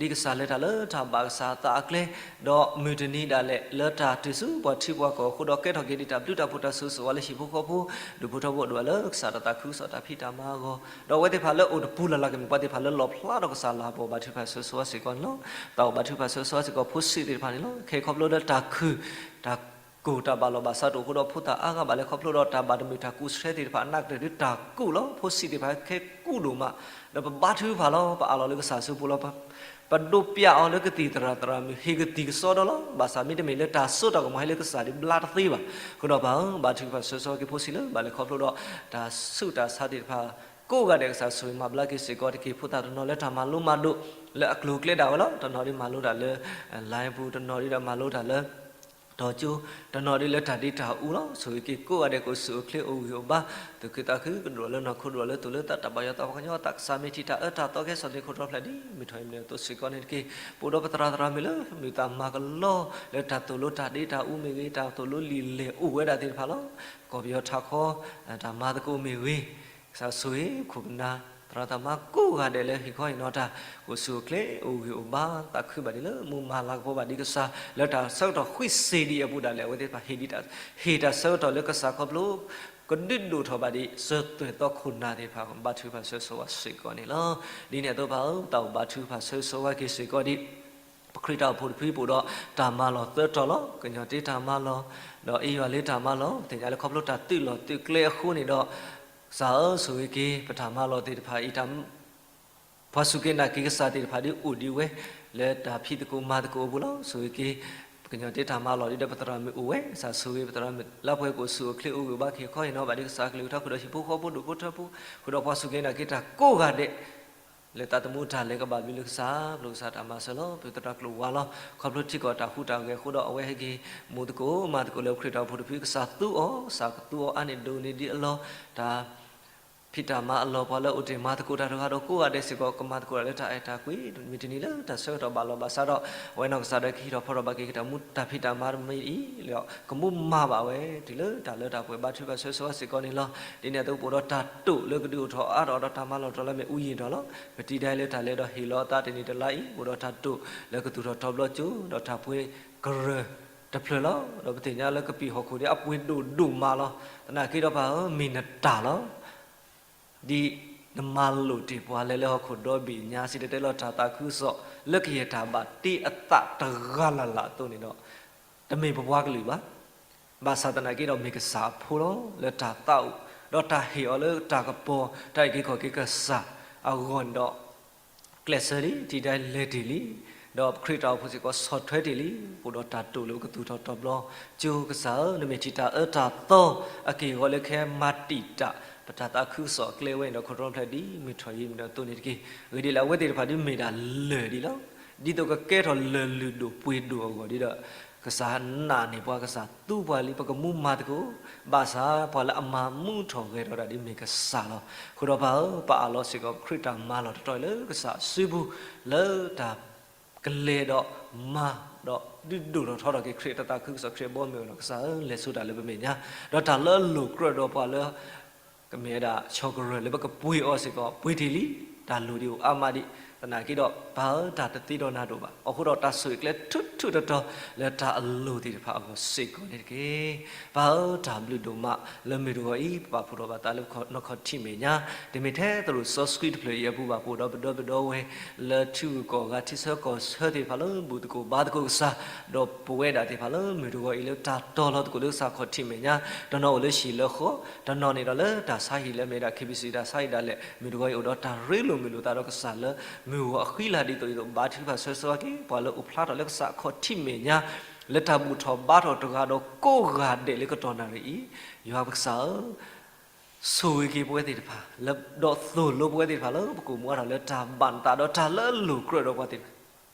ဒ်ကစၢ်လဲၤတၢ်လၢတၢ်ဘၣ်ကစၢ်အသးအကျဲ, ဒီးမုၢ်တနံၤဒၣ်လဲာ် လၢတၢ်တုၤဆူပှၤထံပှၤကီၢ်အဃိဒီး ကဲထီၣ်က့ၤဒံးတၢ်ဘျုးတၢ်ဖှိၣ်တၢ်ဆိၣ်ဂ့ၤဆိၣ်ဝါလၢဟံၣ်ဖိဃီဖိ, ဒူၣ်ဖိထၢဖိအဒိၣ်လၢကစၢ်တၢ်သးခုကစီၣ်တၢ်ဖံးတၢ်မၤအဂီၢ်, ဒီးအဝဲသ့ၣ်တဖၣ်လၢအိၣ်တပူၤလၢ်လၢ်ကမ့ၢ် ပှၤသ့ၣ်တဖၣ်လၢလီၣ်ဖျါထီၣ်ကစၢ်လၤကပီၤ, ဘၣ်ထုကဖၣ်ဆၢဂ့ၤဆၢဝါစ့ၢ်ကီးန့ၣ်လီၤ. တၢ်အိၣ်ဘၣ်ထုကဖၣ်ဆၢဂ့ၤဆၢဝါစ့ၢ်ကီးဖိဆံးသ့ၣ်တဖၣ်န့ၣ်လီၤ. ခဲအံၤခီဖျိလၢတၢ်ခုၣ် တၢ်ကိၢ်တၢ်ဘၣ်လီၢ်ဘၣ်စးတအိၣ်အဃိဒီး ဖိသၣ်အါဂၤဘၣ်လဲၤခီဖျိဒီး တၢ်ဘၣ်တမုာ်တၢ်ကူးဆှဲသ့ၣ်တဖၣ် အနၢ်ကတၢၢ်ဒုးတၢ်ကူၣ်လီၤ. ဖိဆံးသ့ၣ်တဖၣ်ခဲကူၣ်ဒိၣ်မး, ဒီးပဘါထုကဖၣ်လီၤ. ပအးလီၤလၢကစၢ်စုပူၤလီၤ. ပဒိးပျၢ်အီၤလၢကသံၣ်သရၣ်သရၣ်မုၣ် ဟ့ၣ်ကသံၣ်ကစီဒီလီၤ. ဘၣ်ဆၣ်မ့တမ့ၢ်လၢတၢ်စိတၢ်ကမီၤဟဲလၢကစၢ်ဒုးဘျါတသ့ဘၣ်. အဃိဒီးပၢ်ဧၢ, ဘါထုကဖၣ်ဆၢဂ့ၤဆၢဝါက့ၤဖိဆံးလၢဘၣ်လဲၤခီဖျိဒီး တၢ်ဆူးတၢ်ဆါသ့ၣ်တဖၣ် ကိးဂၤဒဲး ကစၢ်ဆိၣ်ဂ့ၤမၤဘျါက့ၤစ့ၢ်ကီးတက့ၢ်. ဖိသၣ်တနီၤလၢတၢ်မၤလိမၤဒိး လၢအကျိၤအကျဲဒၣ်ဝဲလီၤ. တနီၤဒုးမၤလိတၢ်လၢ line ပူၤ, တနီၤဒုးဒီးမၤလိတၢ်လၢ တီၤကၠိ, တနီၤဒုးလၢတၢ်ဒ့တၢ်အူလီၤ. ဆိၣ်ဂ့ၤက့ၤကိးဂၤဒဲး ကအိၣ်ဆူၣ်အိၣ်ချ့အိၣ်ဂံၢ်အိၣ်ဘါ, သူၣ်ခုသးခုကဒိၣ်လၢနီၢ်ခိ ဒိၣ်လၢသူၣ်လၢသး တၢ်ဘၣ်ယွၤသးပှၢ်ကညီသး ကစၢ်မ့ၢ်ထံၣ်တၢ်အၢတၢ်သီကဟဲစိာ်န့ၢ်ခိၣ်တီဖျဲၣ်ဒ်မုၢ်ထီၣ်အံၤမ့ၢ်န့ၣ်အသိးစ့ၢ်ကီးန့ၣ်တက့ၢ်. ပအိၣ်ဒီးပသရၣ်သရၣ်မုၣ်လၢမုၢ်သးမၤကလီ လၢတၢ်သိၣ်လိတၢ်ဒ့တၢ်အူမ့ၢ်ဂ့ၤ, တၢ်သိၣ်လိလံာ်လဲၢ်အိၣ်ဝဲဒၣ်သ့ၣ်တဖၣ်လီၤ. ကီၢ်ပယီၤထးခီ တၢ်မၤသကိးမ့ၢ်ဂ့ၤ, ကစၢ်ဆိၣ်ဂ့ၤခိၣ်ပနၢ် သရၣ်သရၣ်မုၣ်ကိးဂၤဒဲးလၢဟ့ၣ်ခီဟ့ၣ်နီၤတၢ် ကအိၣ်ဆူၣ်အိၣ်ချ့ အိၣ်ဂံၢ်အိၣ်ဘါ သးခုဘၣ်ဒံးလၢမူမၤလၤကပီၤဘၣ်ဒံးကစၢ် လၢတၢ်ဆၢကတီၢ်ဃံစ့ဒံးအပူၤဒၣ်လဲာ် အဝဲသ့ၣ်တဖၣ်ဟ့ၣ်ဒံးတၢ် ဟ့ၣ်တၢ်ဆၢကတီၢ်လၢကစၢ်ခီဖျိ ကဒုးဒိၣ်ထီၣ်ဘၣ်ဒံး စၢၤသွဲၣ်သီခိၣ်နၢ်သ့ၣ်တဖၣ် ဘါထုကဖၣ်ဆၢဂ့ၤဆၢဝါစ့ၢ်ကီးန့ၣ်လီၤ. ဒ်န့ၣ်အသိးပၢ်ဧၢ, တၢ်အိၣ်ဘါထုကဖၣ်ဆၢဂ့ၤဆၢဝါက့ၤစ့ၢ်ကီးဒံး ပခရံာ်တၢ်အိၣ်ဖှိၣ်တဖု ပအိၣ်ဒီးတၢ်မၤလီၢ်သၢတီၤလီၤ. ကညီၣ်တ့တၢ်မၤလီၢ်, ဒီးအ့ယွၤလ့တၢ်မၤလီၢ်, ပသ့ၣ်ညါလၢခီဖျိတၢ်သုးလီၢ်သုးကျဲအဃိန့ၣ်ဒီး ကစၢ်ဧၢ ဆိၣ်ဂ့ၤက့ၤ ပတၢ်မၤလီၢ်သ့ၣ်တဖၣ်အံၤ တၢ် ပှၤစူၢ်က့ၤနာ်က့ၤကစၢ်သ့ၣ်တဖၣ်ဒ်အိၣ်ဒံးဝဲ လၢတၢ်ဖံးသကိးမၤသကိးအပူၤလီၤ. ဆိၣ်ဂ့ၤက့ၤ ပကညီၣ်တ့တၢ်မၤလီၢ်ဒ်ဒီးပသရၣ်မုၣ်အိၣ်ဝဲ, ကစၢ်ဆိၣ်ဂ့ၤပသရၣ်မုၣ်လၢပှဲၤ ကအိၣ်ဆူၣ်အိၣ်ချ့အိၣ်ဂံၢ်အိၣ်ဘါက့ၤခီဟ့ၣ်နီၤဘၣ်ဒံးကစၢ်ကလုၢ်ကထါဃုာ်ဒီးဟံၣ်ဖိဃီဖိဒူၣ်ဖိထၢဖိ ဃုာ်ဒီးပှၤစူၢ်က့ၤနာ်က့ၤတၢ်ကိးဂၤဒဲး လၢသးသမူတၢ်လဲၤကဘၣ်ဘျုးလၢကစၢ် ပျိကစၢ်တၢ်မၤစၢၤလီၤ. ပသရၣ်ကျိာ်ဝါလီၤ. ခီဖျိထံကီၢ်တၢ်ဟူးတၢ်ဂဲၤအဃိဒီး အဝဲဟဲက့ၤ မူသကိးမၤသကိးလၢပခရံာ်တၢ်အိၣ်ဖှိၣ်တဖု ကစၢ်သူအီၤ ကစၢ်ကသူအီၤအါန့ၢ်ဒိၣ်န့ၢ်ဒံးအလီၢ် တၢ် ဖံးတၢ်မၤအလီၢ် ပှၤလၢအိၣ်တ့ၢ်မၤသကိးတၢ်တဂၤဒီးကိးဂၤဒဲးစ့ၢ်ကီး ကမၤသကိးတၢ်လၢတၢ်အဲၣ်တၢ်ကွံ မုၢ်တနံၤလၢတၢ်ဆၢကတီၢ်ဘၣ်လီၤဘၣ်စးဒီး အဝဲနီၢ်ကစၢ်ဒီးကဟံးထီၣ်ဖီၣ်ထီၣ်ဘၣ်က့ၤကတၢ်မူတၢ်ဖံးတၢ်မၤတမံၤအံၤလီၤ ကမူမၤဘၣ်ဝဲ တုၤလၢတၢ်လၢတၢ်ပှဲၤဘါထုကဖၣ်ဆၢဂ့ၤဆၢဝါစ့ၢ်ကီးန့ၣ်လီၤ. ဒ်န့ၣ်အသိးပအိၣ်ဒီးတၢ်တိာ်လၢကဒုးအိၣ်ထီၣ်အါထီၣ်ဒီးတၢ်မၤလီၢ်တတီၤလၢမ့ၢ်အူယံာ်တီၤလီၤ. ပတံၤဒၣ်လၢတၢ်လဲၤဒီးဟ့ၣ်လီၤအသးတနံၤတလါအံၤ ပအိၣ်ဒီးတၢ်တိာ်လၢကသူၣ်ထီၣ်တီၤဘျီကၠိ ဒီးတၢ်ပှ့ၤကရၢၢ်တဖျၢၣ်လီၤ. ဒီးပသ့ၣ်ညါလၢကပံာ်ဟီၣ်ခိၣ်ဒ်အပှ့ၤဒိၣ်ဒိၣ်မးလီၤ. သနာ်က့ဒီးပၢ်ဧၢ မ့ၢ်နတၢ်လီၤ. ဒ်နမၤလိာ်တ့ၢ်ပှၤလၢလၢဟီၣ်ခိၣ်ဒီဘ့ၣ်ညါ စံၣ်တဲၤတဲလီၤတၢ်သးခုကစီၣ် လၢကယဲၢ်တၢ်ဘၣ်တ့အသးတဂၤလၢ်လၢ်အသိးန့ၣ်ဒီး တမ့ၢ်ပပှၤကလုာ်ဘၣ်. ဘၣ်ဆၣ်သနာ်က့ဒီးမ့ၢ်ကစၢ်အဖိလီၤ. လၢတၢ်သးအိၣ် ဒီးတၢ်ဟ့ၣ်အီၤလၢတၢ်ကပီၤ တၢ်အုၣ်က့ၤခီၣ်က့ၤကစၢ်အဂီၢ်န့ၣ်ဒီး ကျဲးစၢးလံ တံၤဒၣ်လဲၤတ့ၢ်လံ, ဒီးပခရံာ်တၢ်အိၣ်ဖှိၣ်စ့ၢ်ကီးဆီၣ်ထွဲတ့ၢ်လံ, ပအိၣ်ဒီးတၢ်တိာ်လၢပကသူၣ်ထီၣ်တီၤဘျီကၠိ ကစၢ်ဧၢ နမ့ၢ်ထံၣ်တၢ်အၢတၢ်သီ အက့ၢ်အဂီၤလၢကဟဲမၤတံာ်တာ် ပတၢ်သးခုကစီၣ်အကျဲဝဲန့ၣ်ဒီး ခိၣ်တီဖျဲၣ်ဒ်မုၢ်ထီၣ်ယံၤမုၢ်နံၤအသိးန့ၣ်တက့ၢ်. အဂ့ၢ်ဒ်လဲၣ် အဝဲသ့ၣ်တဖၣ်ဒ်မ့ၢ်ဒၣ်လၢၢ်ဒ်လီၤ. ဒ်သိးကကဲထီၣ်လၢၢ်လုၢ်ဒိၣ်ပှ့ၤဒိၣ်အဂီၢ်ဒ်ဒီး ကစၢ်နာ်န့ၢ်ပှၤ ကစၢ်သူပှၤလံ ပကမူမၤသကိး ဘၣ်ဆၣ်ပှၤလၢအမၤမူထီၣ်ဂဲၤထီၣ်တၢ်ဒ်မ့ၢ်ကစၢ်လီၤ. အဃိဒီးပၢ်ဧၢ ပအးလီၤစ့ၢ်ကီး ပခရံာ်တၢ်မၤလီၢ်တတီၤအံၤလၢကစၢ်အစုပူၤ လၢတၢ်ကလဲၤဒီးမၤ ဒီးဒုးဒိၣ်ထီၣ်ထီထီၣ်က့ၤခရံာ်တၢ်သးခုကစီၣ် ခရံာ်အဘီအမုၢ်အဂီၢ်န့ၣ် ကစၢ်ဧၢ လဲၤဆူတၢ်လၢပမဲာ်ညါ, ဒီးတၢ်လၢအလိၤကြၢးဒီးပှၤလၢ ကမ့ၢ်ဝဲဒၣ်ဆီၣ်ကရၢၢ်လၢပကပှ့ၤအီၤစ့ၢ်ကီး ပှ့ၤတ့ၢ်လံ, တၢ်လိၣ်ဒံးအိၣ်အါမးဒံး, သနာ်က့ဒီး ပၢ်ဧၢ တၢ်တသ့ဒီးနၤဒိၣ်ဘၣ်. အဃိဒီးတၢ်ဆိၣ်ဂ့ၤကျဲထူးထူးတီၤတီၤ လၢတၢ်အလိၤသ့ၣ်တဖၣ်အဂီၢ်စ့ၢ်ကီးန့ၣ်တက့ၢ်. ပၢ်ဧၢ တၢ်ဘျုးဒိၣ်မးလၢမုၢ်တဂီၤအံၤ ပပာ်ဖှိၣ်ထီၣ်ဘၣ်သးလၢနီၢ်ခီၣ်ထံးမဲာ်ညါ, တမ့ၢ်ထဲသိၣ်လိစီဆှံတဖျၢၣ်အံၤအပူၤဘၣ် ပအိၣ်ဒီးပဒီပုၢ်ဝဲၢ်လၢထံဂုၤကီၢ်ဂၤ ထံဆၢကီၢ်ဆၢသ့ၣ်တဖၣ်လၢ ဘူၣ်သကိးဘါသကိးကစၢ်, ဒီးပဝဲဒၣ်သ့ၣ်တဖၣ်လၢမုၢ်တဂီၤအံၤလၢတၢ်တီၤလီၤသကိးလၢကစၢ်ခီၣ်ထံးမဲာ်ညါ, တနီၤအိၣ်လၢဟံၣ်လၢဃီ, တနီၤန့ၣ်ဒီးလၢတၢ်ဆါဟံၣ်လၢအမ့ၢ်ဒၣ် ခ့ဘံၣ်စံၣ် တၢ်ဆါဟံၣ်ဒၣ်လဲာ် မုၢ်တဂီၤအံၤအိၣ်ဒီးတၢ်ရ့လိာ်မုာ်လိာ်သးဒီးကစၢ်လၢ မုၢ်ဂီၤအဃံလၤဒ်သိးဒ်သိး ဘါထုကဖၣ်ဆၢဂ့ၤဆၢဝါက့ၤ ပှၤလၢအိၣ်ဖျါထီၣ်လၢကစၢ်အခီၣ်ထံးမဲာ်ညါ, လၢတၢ်ဘူၣ်ထီၣ်ဘါထီၣ်တဂၤဒီးကိးဂၤဒဲးလၢကတီၢ်နၣ်ရံၣ်အံၤ, ယွၤပကစၢ်ဧၢ ဆိၣ်ဂ့ၤက့ၤပဝဲသ့ၣ်တဖၣ် လၢဒီးသိၣ်လိပဝဲသ့ၣ်တဖၣ်လၢပကအိၣ်မူအါထီၣ်လၢတၢ်ဘၣ်နသးဒီးတၢ်လၢအလိၤကြၢးဒီးပှၤသ့ၣ်တဖၣ်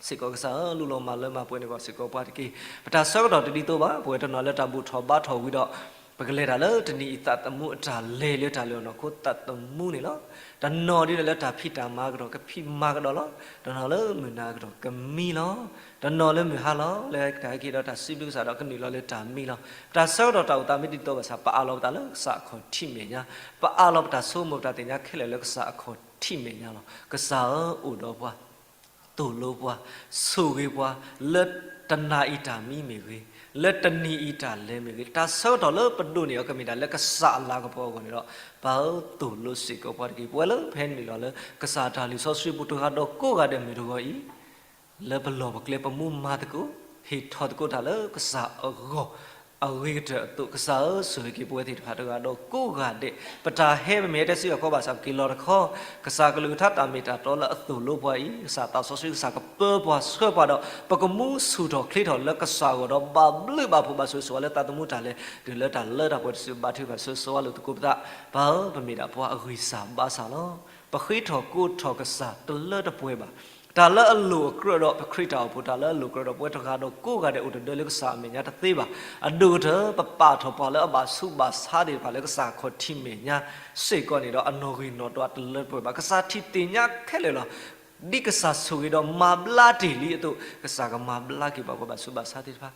စ့ၢ်ကီးကစၢ်ဧၢ, လူလီၤမၢ်လၢမၤပှဲၤန့ၢ်ပှၤစ့ၢ်ကီးပှၤတက့ၢ်. ပတၢ်ဆၢကတီၢ်တဒ်သိးဘၣ်, ပဝဲတနီၤလၢတၢ်ဘူၣ်ထီၣ်ဘါထီၣ်ဝံၤဒီး ပကလဲၤတၢ်လၢတနံၤအံၤသးသမူအတၢ်လဲၤလၢတၢ်လၢအနီၢ်ခိသးသမူန့ၣ်လီၤ. တနီၤဒ်လၢတၢ်ဖံးတၢ်မၤကဒီး ကဖံးမၤကဒီးလီၤ. တနီၤလၢမုၢ်နၤကဒီးကမံလီၤ. တနီၤလၢမုၢ်ဟါလီၤ လၢတၢ်ဟဲက့ၤဒီးတၢ်စံးဘျုးကစၢ်ဒီးကနုာ်လီၤလၢတၢ်မံလီၤ. ပတၢ်ဆၢကတီၢ်တၢ်အိၣ်သးမ့ၢ်ဒ်သိးဘၣ်ဆၣ် ပအးလီၤပသးလၢကစၢ်အခီၣ်ထံးမဲာ်ညါ, ပအးလီၤပတၢ်ဆိကမိၣ်ပတၢ်သ့ၣ်ညါခဲလၢာ်လၢကစၢ်အခီၣ်ထံးမဲာ်ညါလီၤ. ကစၢ်ဧၢ အိၣ်ဒီးပှၤ သိၣ်လိပှၤ, ဆိၣ်ဂ့ၤပှၤ လၢတနၤအံၤတၢ်မံမ့ၢ်ဂ့ၤ, လၢတနံၤအံၤတၢ်လဲၤမ့ၢ်ဂ့ၤ, တၢ်ဆၢကတီၢ်လၢပဒိးန့ၢ်အီၤကမ့ၢ်တၢ်လၢကစၢ်အလၤကပီၤအဂီၢ်န့ၣ်ဒီး ပၢ်ဧၢ သိၣ်လိစ့ၢ်ကီးပှၤတက့ၢ်. ပဝဲလၢပဟဲနုာ်လီၤလၢ ကစၢ်တၢ်လုၢ်စီဆှံပူၤတဂၤဒီးကိးဂၤဒဲးမုၢ်တဂီၤအံၤ လၢပလီၢ်ပကျဲပမူမၤသကိး ဟ့ၣ်ထီၣ်သကိးတၢ်လၢကစၢ်အဂီၢ် အဂ့ၤကတၢၢ်အသိး ကစၢ်ဧၢ ဆိၣ်ဂ့ၤက့ၤပဝဲသ့ၣ်တဖၣ်တဂၤဒီးကိးဂၤဒဲး, ပတၢ်ဟဲပမ့ၢ်ဟဲတဲစံးဘၣ်ခီဘၣ်ဆၣ် ပက့ၤလီၤတခီ, ကစၢ်ကလုၢ်ကထါတၢ်မ့ၢ်တၢ်တီလၢအသိၣ်လိပှၤအံၤ ကစၢ်သးစီဆှံကစၢ်ကပၢပှၤဆှၢပှၤဒီး ပကမူဆူၣ်ထီၣ်ချ့ထီၣ်လၢကစၢ်အဂီၢ်ဒီး ဘၣ်ဘျုးဘၣ်ဖှိၣ်ဘၣ်ဆိၣ်ဂ့ၤဆိၣ်ဝါလၢသးသမူတၢ်လဲၤ တုၤလၢတၢ်လၢတၢ်ပှဲၤတစု ဘါထုကဖၣ်ဆၢဂ့ၤဆိၣ်ဝါလိာ်သကိးပသး, ပၢ်ဧၢ ပမ့ၢ်ဒၣ်ပှၤအဂံၢ်စၢ်ဘါစၢ်လီၤ. ပဃ့ထီၣ်ကိးထီၣ်ကစၢ်တလၢတပှဲၤဘၣ်. တၢ်လၢအလိၣ်အကြၢးဒီးပခရံာ်တၢ်အိၣ်ဖှိၣ် တၢ်လၢအလိၣ်ကြၢးဒီးပဝဲတဂၤဒီးကိးဂၤဒဲးအိၣ်တဒၢလၢကစၢ်အမဲာ်ညါတသ့ဘၣ်. အဒိၣ်ကတၢၢ် ပပာ်ထီၣ်ပှၤလၢအဘၣ်ဆူးဘၣ်ဆါသ့ၣ်တဖၣ်လၢကစၢ်အခီၣ်ထံးမဲာ်ညါစ့ၢ်ကီးန့ၣ်ဒီး အနီၣ်ဂံၢ်နီၣ်ဒွးတလၢတပှဲၤဘၣ်. ကစၢ်ထံၣ်သ့ၣ်ညါခဲလၢာ်လီၤ. ဒ်ကစၢ်ဆိၣ်ဂ့ၤဒီးမၤဘျါတ့ၢ်လံအသိး ကစၢ်ကမၤဘျါက့ၤဘၣ်ပှၤဘၣ်ဆူးဘၣ်ဆါသ့ၣ်တဖၣ်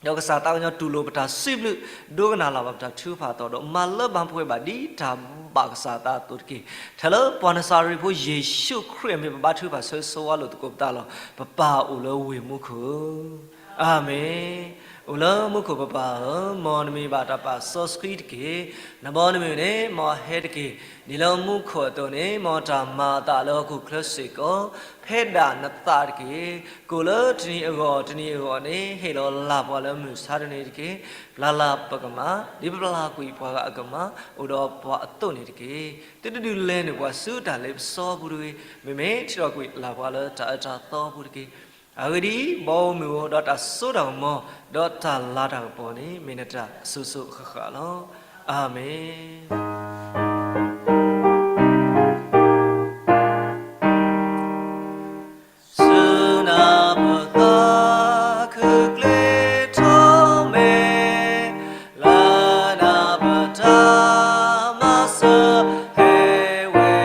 ဒီးကစၢ်သးကညီၤတူၢ်လိာ်ပတၢ်စံးဘျုး ဒိကနၣ်လၢ်ဘၣ်ပတၢ်ထုကဖၣ်အသီဒီး မၤလၢဘၣ်ပှဲၤဘၣ်ဒ်တၢ်ဘၣ်ကစၢ်အသးအသိးတက့ၢ်. ထဲလၢပှၤနစၤရ့းဖိယ့ၣ်ၡူးခရံာ်အမံၤ ပဘါထုကဖၣ်ဆၢဂ့ၤဆိၣ်ဝါလိာ်သကိးပသးလီၤ. ပပၢ်အိၣ်လၢဝ့ၢ်မူခိၣ်ဧၢ, အၤမ့ၣ်. အိၣ်လၢမူခိၣ်ပပၢ်ဧၢ, မ်နမံၤဘၣ်တၢ်ပာ်စီဆှံတက့ၢ်. နဘီနမုၢ်န့ၣ် မ်ဟဲတက့ၢ်. ဒ်လၢမူခိၣ်အသိးန့ၣ် မ်တၢ်မၤအသးလၢဟီၣ်ခိၣ်ချၢစ့ၢ်ကီး ဖဲဒၣ်နသးတက့ၢ်. ကိၣ်လၢတနံၤအဂီၢ်တနံၤအဂီၢ်န့ၣ် ဟ့ၣ်လီၤလၢ်ပှၤလၢမုၢ်ဆါတနံၤတက့ၢ်. ပျၢ်လၢ်ပကမၣ် ဒ်ပပျၢ်ကွံာ်ပှၤဂၤအကမၣ် အိၣ်ဒီးပှၤအသိးန့ၣ်တက့ၢ်. သုတဒုးလဲၤနုာ်ပှၤဆူတၢ်လ့ပစီပူၤတဂ့ၤ. မ့မ့ၢ်ထံၣ်ထီၣ်ကွံာ်လၢ်ပှၤလၢတၢ်အၢတၢ်သီပူၤတက့ၢ်. အဂ့ၢ်ဒ်အံၤ, ဘီမုၢ်ဧိၤ ဒီးတၢ်စိတၢ်ကမီၤ ဒီးတၢ်လၤတၢ်ကပီၤန့ၣ် မ့ၢ်နတၢ်အစိၤစိၤအဃၣ်ဃၣ်လီၤ. အၤမ့ၣ်. ဆူနၢ်ပသးခုကျ့ထီၣ်မဲာ်, လၢနၢ်ပတၢ်မၤစၢၤဟဲဝဲ,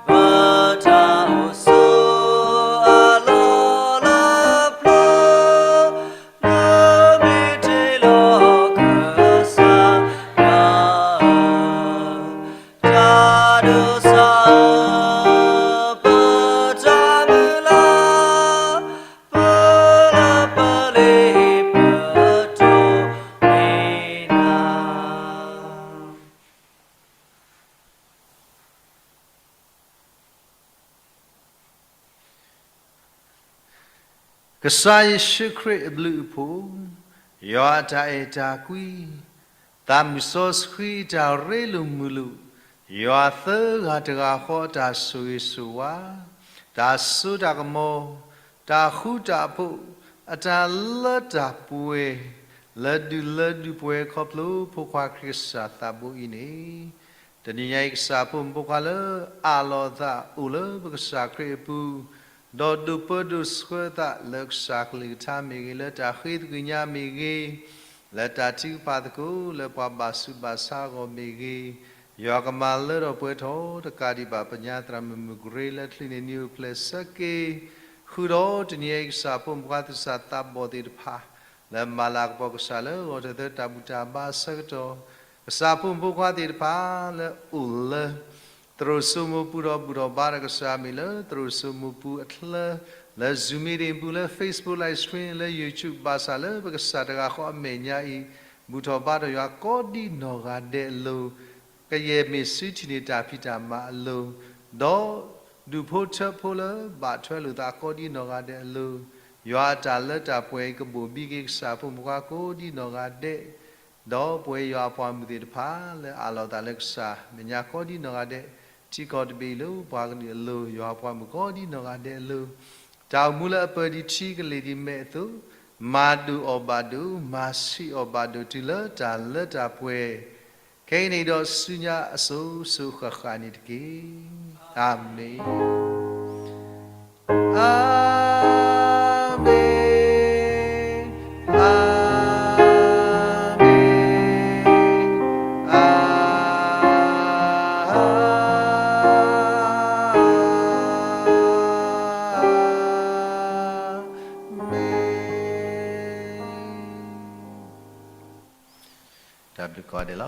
ပတၢ်အိၣ်ဆိးအလီၢ်လၢပျၢၤ လၢမ့ၢ်တ့ၢ်လီၤကစၢ်ယွၤဧၢ, တၢ်ဒိးစၢ်ဧၢ, ပတၢ်မုၢ်လၢ်, ပလၢပလ့ပတိၢ်မ့ၢ်နၤ ကစၢ်ယ့ၣ်ၡူးခရံာ်အဘျုးအဖှိၣ်, ယွၤအတၢ်အဲၣ်တၢ်ကွံ, သးမုၢ်စီဆှံတၢ်ရ့လိာ်မုာ်လိာ်, ယွၤသၢဂၤတဂၤဃီအတၢ်ဆိၣ်ဂ့ၤဆိၣ်ဝါ, တၢ်စိတၢ်ကမီၤ, တၢ်ဃူတၢ်ဖိး, အတၢ်လၢတၢ်ပှဲၤ, လၢဒုးလၢဒုးပှဲၤခီဖျိဖိခွါခရံာ်ကစၢ်သးဘိအံၤန့ၣ် တနံၤညါအံၤ ကစၢ်အဖိမုၣ်ဖိခွါလၢအးလီၤအသးအိၣ်လၢပကစၢ်ခရံာ်အပူၤ, ဒီးဒိးပၢဒိးဆှၢအသးလၢကစၢ်ကလုၢ်ကထါမ့ၢ်ဂ့ၤ, လၢတၢ်ဃ့သကွံာ်ညါမ့ၢ်ဂ့ၤ, လၢတၢ်ထုကဖၣ်သကိး လၢပှၤဘၣ်ဆူးဘၣ်ဆါအဂီၢ်မ့ၢ်ဂ့ၤ, ယွၤကမၤလၢထီၣ်ပှဲၤထီၣ်တကးဒံးဘၣ် ပညါသရၣ်မုၣ်မုၢ်ကရ့လၢချံန့ၣ် နံၤအိၣ်ဖျဲၣ်ဆၢက့ၤ ဃုာ်ဒီးတနံၤအံၤ ကစၢ်ဖိမုၣ်ဖိခွါသူၣ်စၢ်သးဘီၣ်သ့ၣ်တဖၣ် လၢမၤလၤကပီၤကစၢ်လၢဂီၤထၢၣ်သၢတၢ်ဘူၣ်တၢ်ဘါအဆၢကတီၢ်, ကစၢ်ဖိမုၣ်ဖိခွါသ့ၣ်တဖၣ်လၢအိၣ်လၢ သရိာ်စိမိၤပူၤဒီးဘူၣ်ထီၣ်ဘါဒီးကစၢ်မ့ၢ်လၢသရိာ်စိမိၤပူၤအချၢ, လၢ Zoom meeting ပူၤ လၢ Facebook live stream လၢ YouTube ဘၣ်ဆၣ်လၢ ပကစၢ်တဂၤဃီအမဲာ်ညါအံၤ ဘူၣ်ထီၣ်ဘါထီၣ်ယွၤကိးဒ်နီၢ်ဂၤဒဲးအလိၤ, ကယဲၢ်မ့ၢ်စုထံၣ်န့ၢ်တၢ်ဖံးတၢ်မၤအလိၤ, ဒီးဒုးဖိထၢဖိလၢဘၣ်ထွဲလိာ်သးကိးဒ်နီၢ်ဂၤဒဲးအလိၤ, ယွၤအတၢ်လၢတၢ်ပှဲၤအံၤကဘိၣ်ဘံက့ၤကစၢ်ဖိမုၣ်ဖိခွါကိးဒ်နီၢ်ဂၤဒဲး ဒီးပှဲၤယွၤအပှၤမုၣ်သ့ၣ်တဖၣ်လၢအးလီၤသးလၢကစၢ်မဲာ်ညါကိးဒ်နီၢ်ဂၤဒဲး, ထံကီၢ်တဘ့ၣ်အံၤလၢပှၤကလုာ်အလိၤ, ယွၤအပှၤမုၣ်ကိးဒ်နီၢ်ဂၤဒဲးအလိၤ, တၢ်အိၣ်မူလၢအပၢၤဒ်ထံကလ့ၢ်ဒ်မဲးအသိး, မၤဒိၣ်အီၣ်ဘၣ်ဒိၣ်, မၤဆံးအီၣ်ဘၣ်ဒိၣ်တုၤလၢတၢ်လၢတၢ်ပှဲၤ, ခဲအံၤန့ၣ်ဒီးဆူညါအစိၤစိၤဃၣ်ဃၣ်န့ၣ်တက့ၢ်. အၤမ့ၣ်, အၤမ့ၣ်, အၤမ့ၣ်, အၤ မ့ၣ်. တၢ်ဘျုးကိးဂၤဒဲးလီၤ.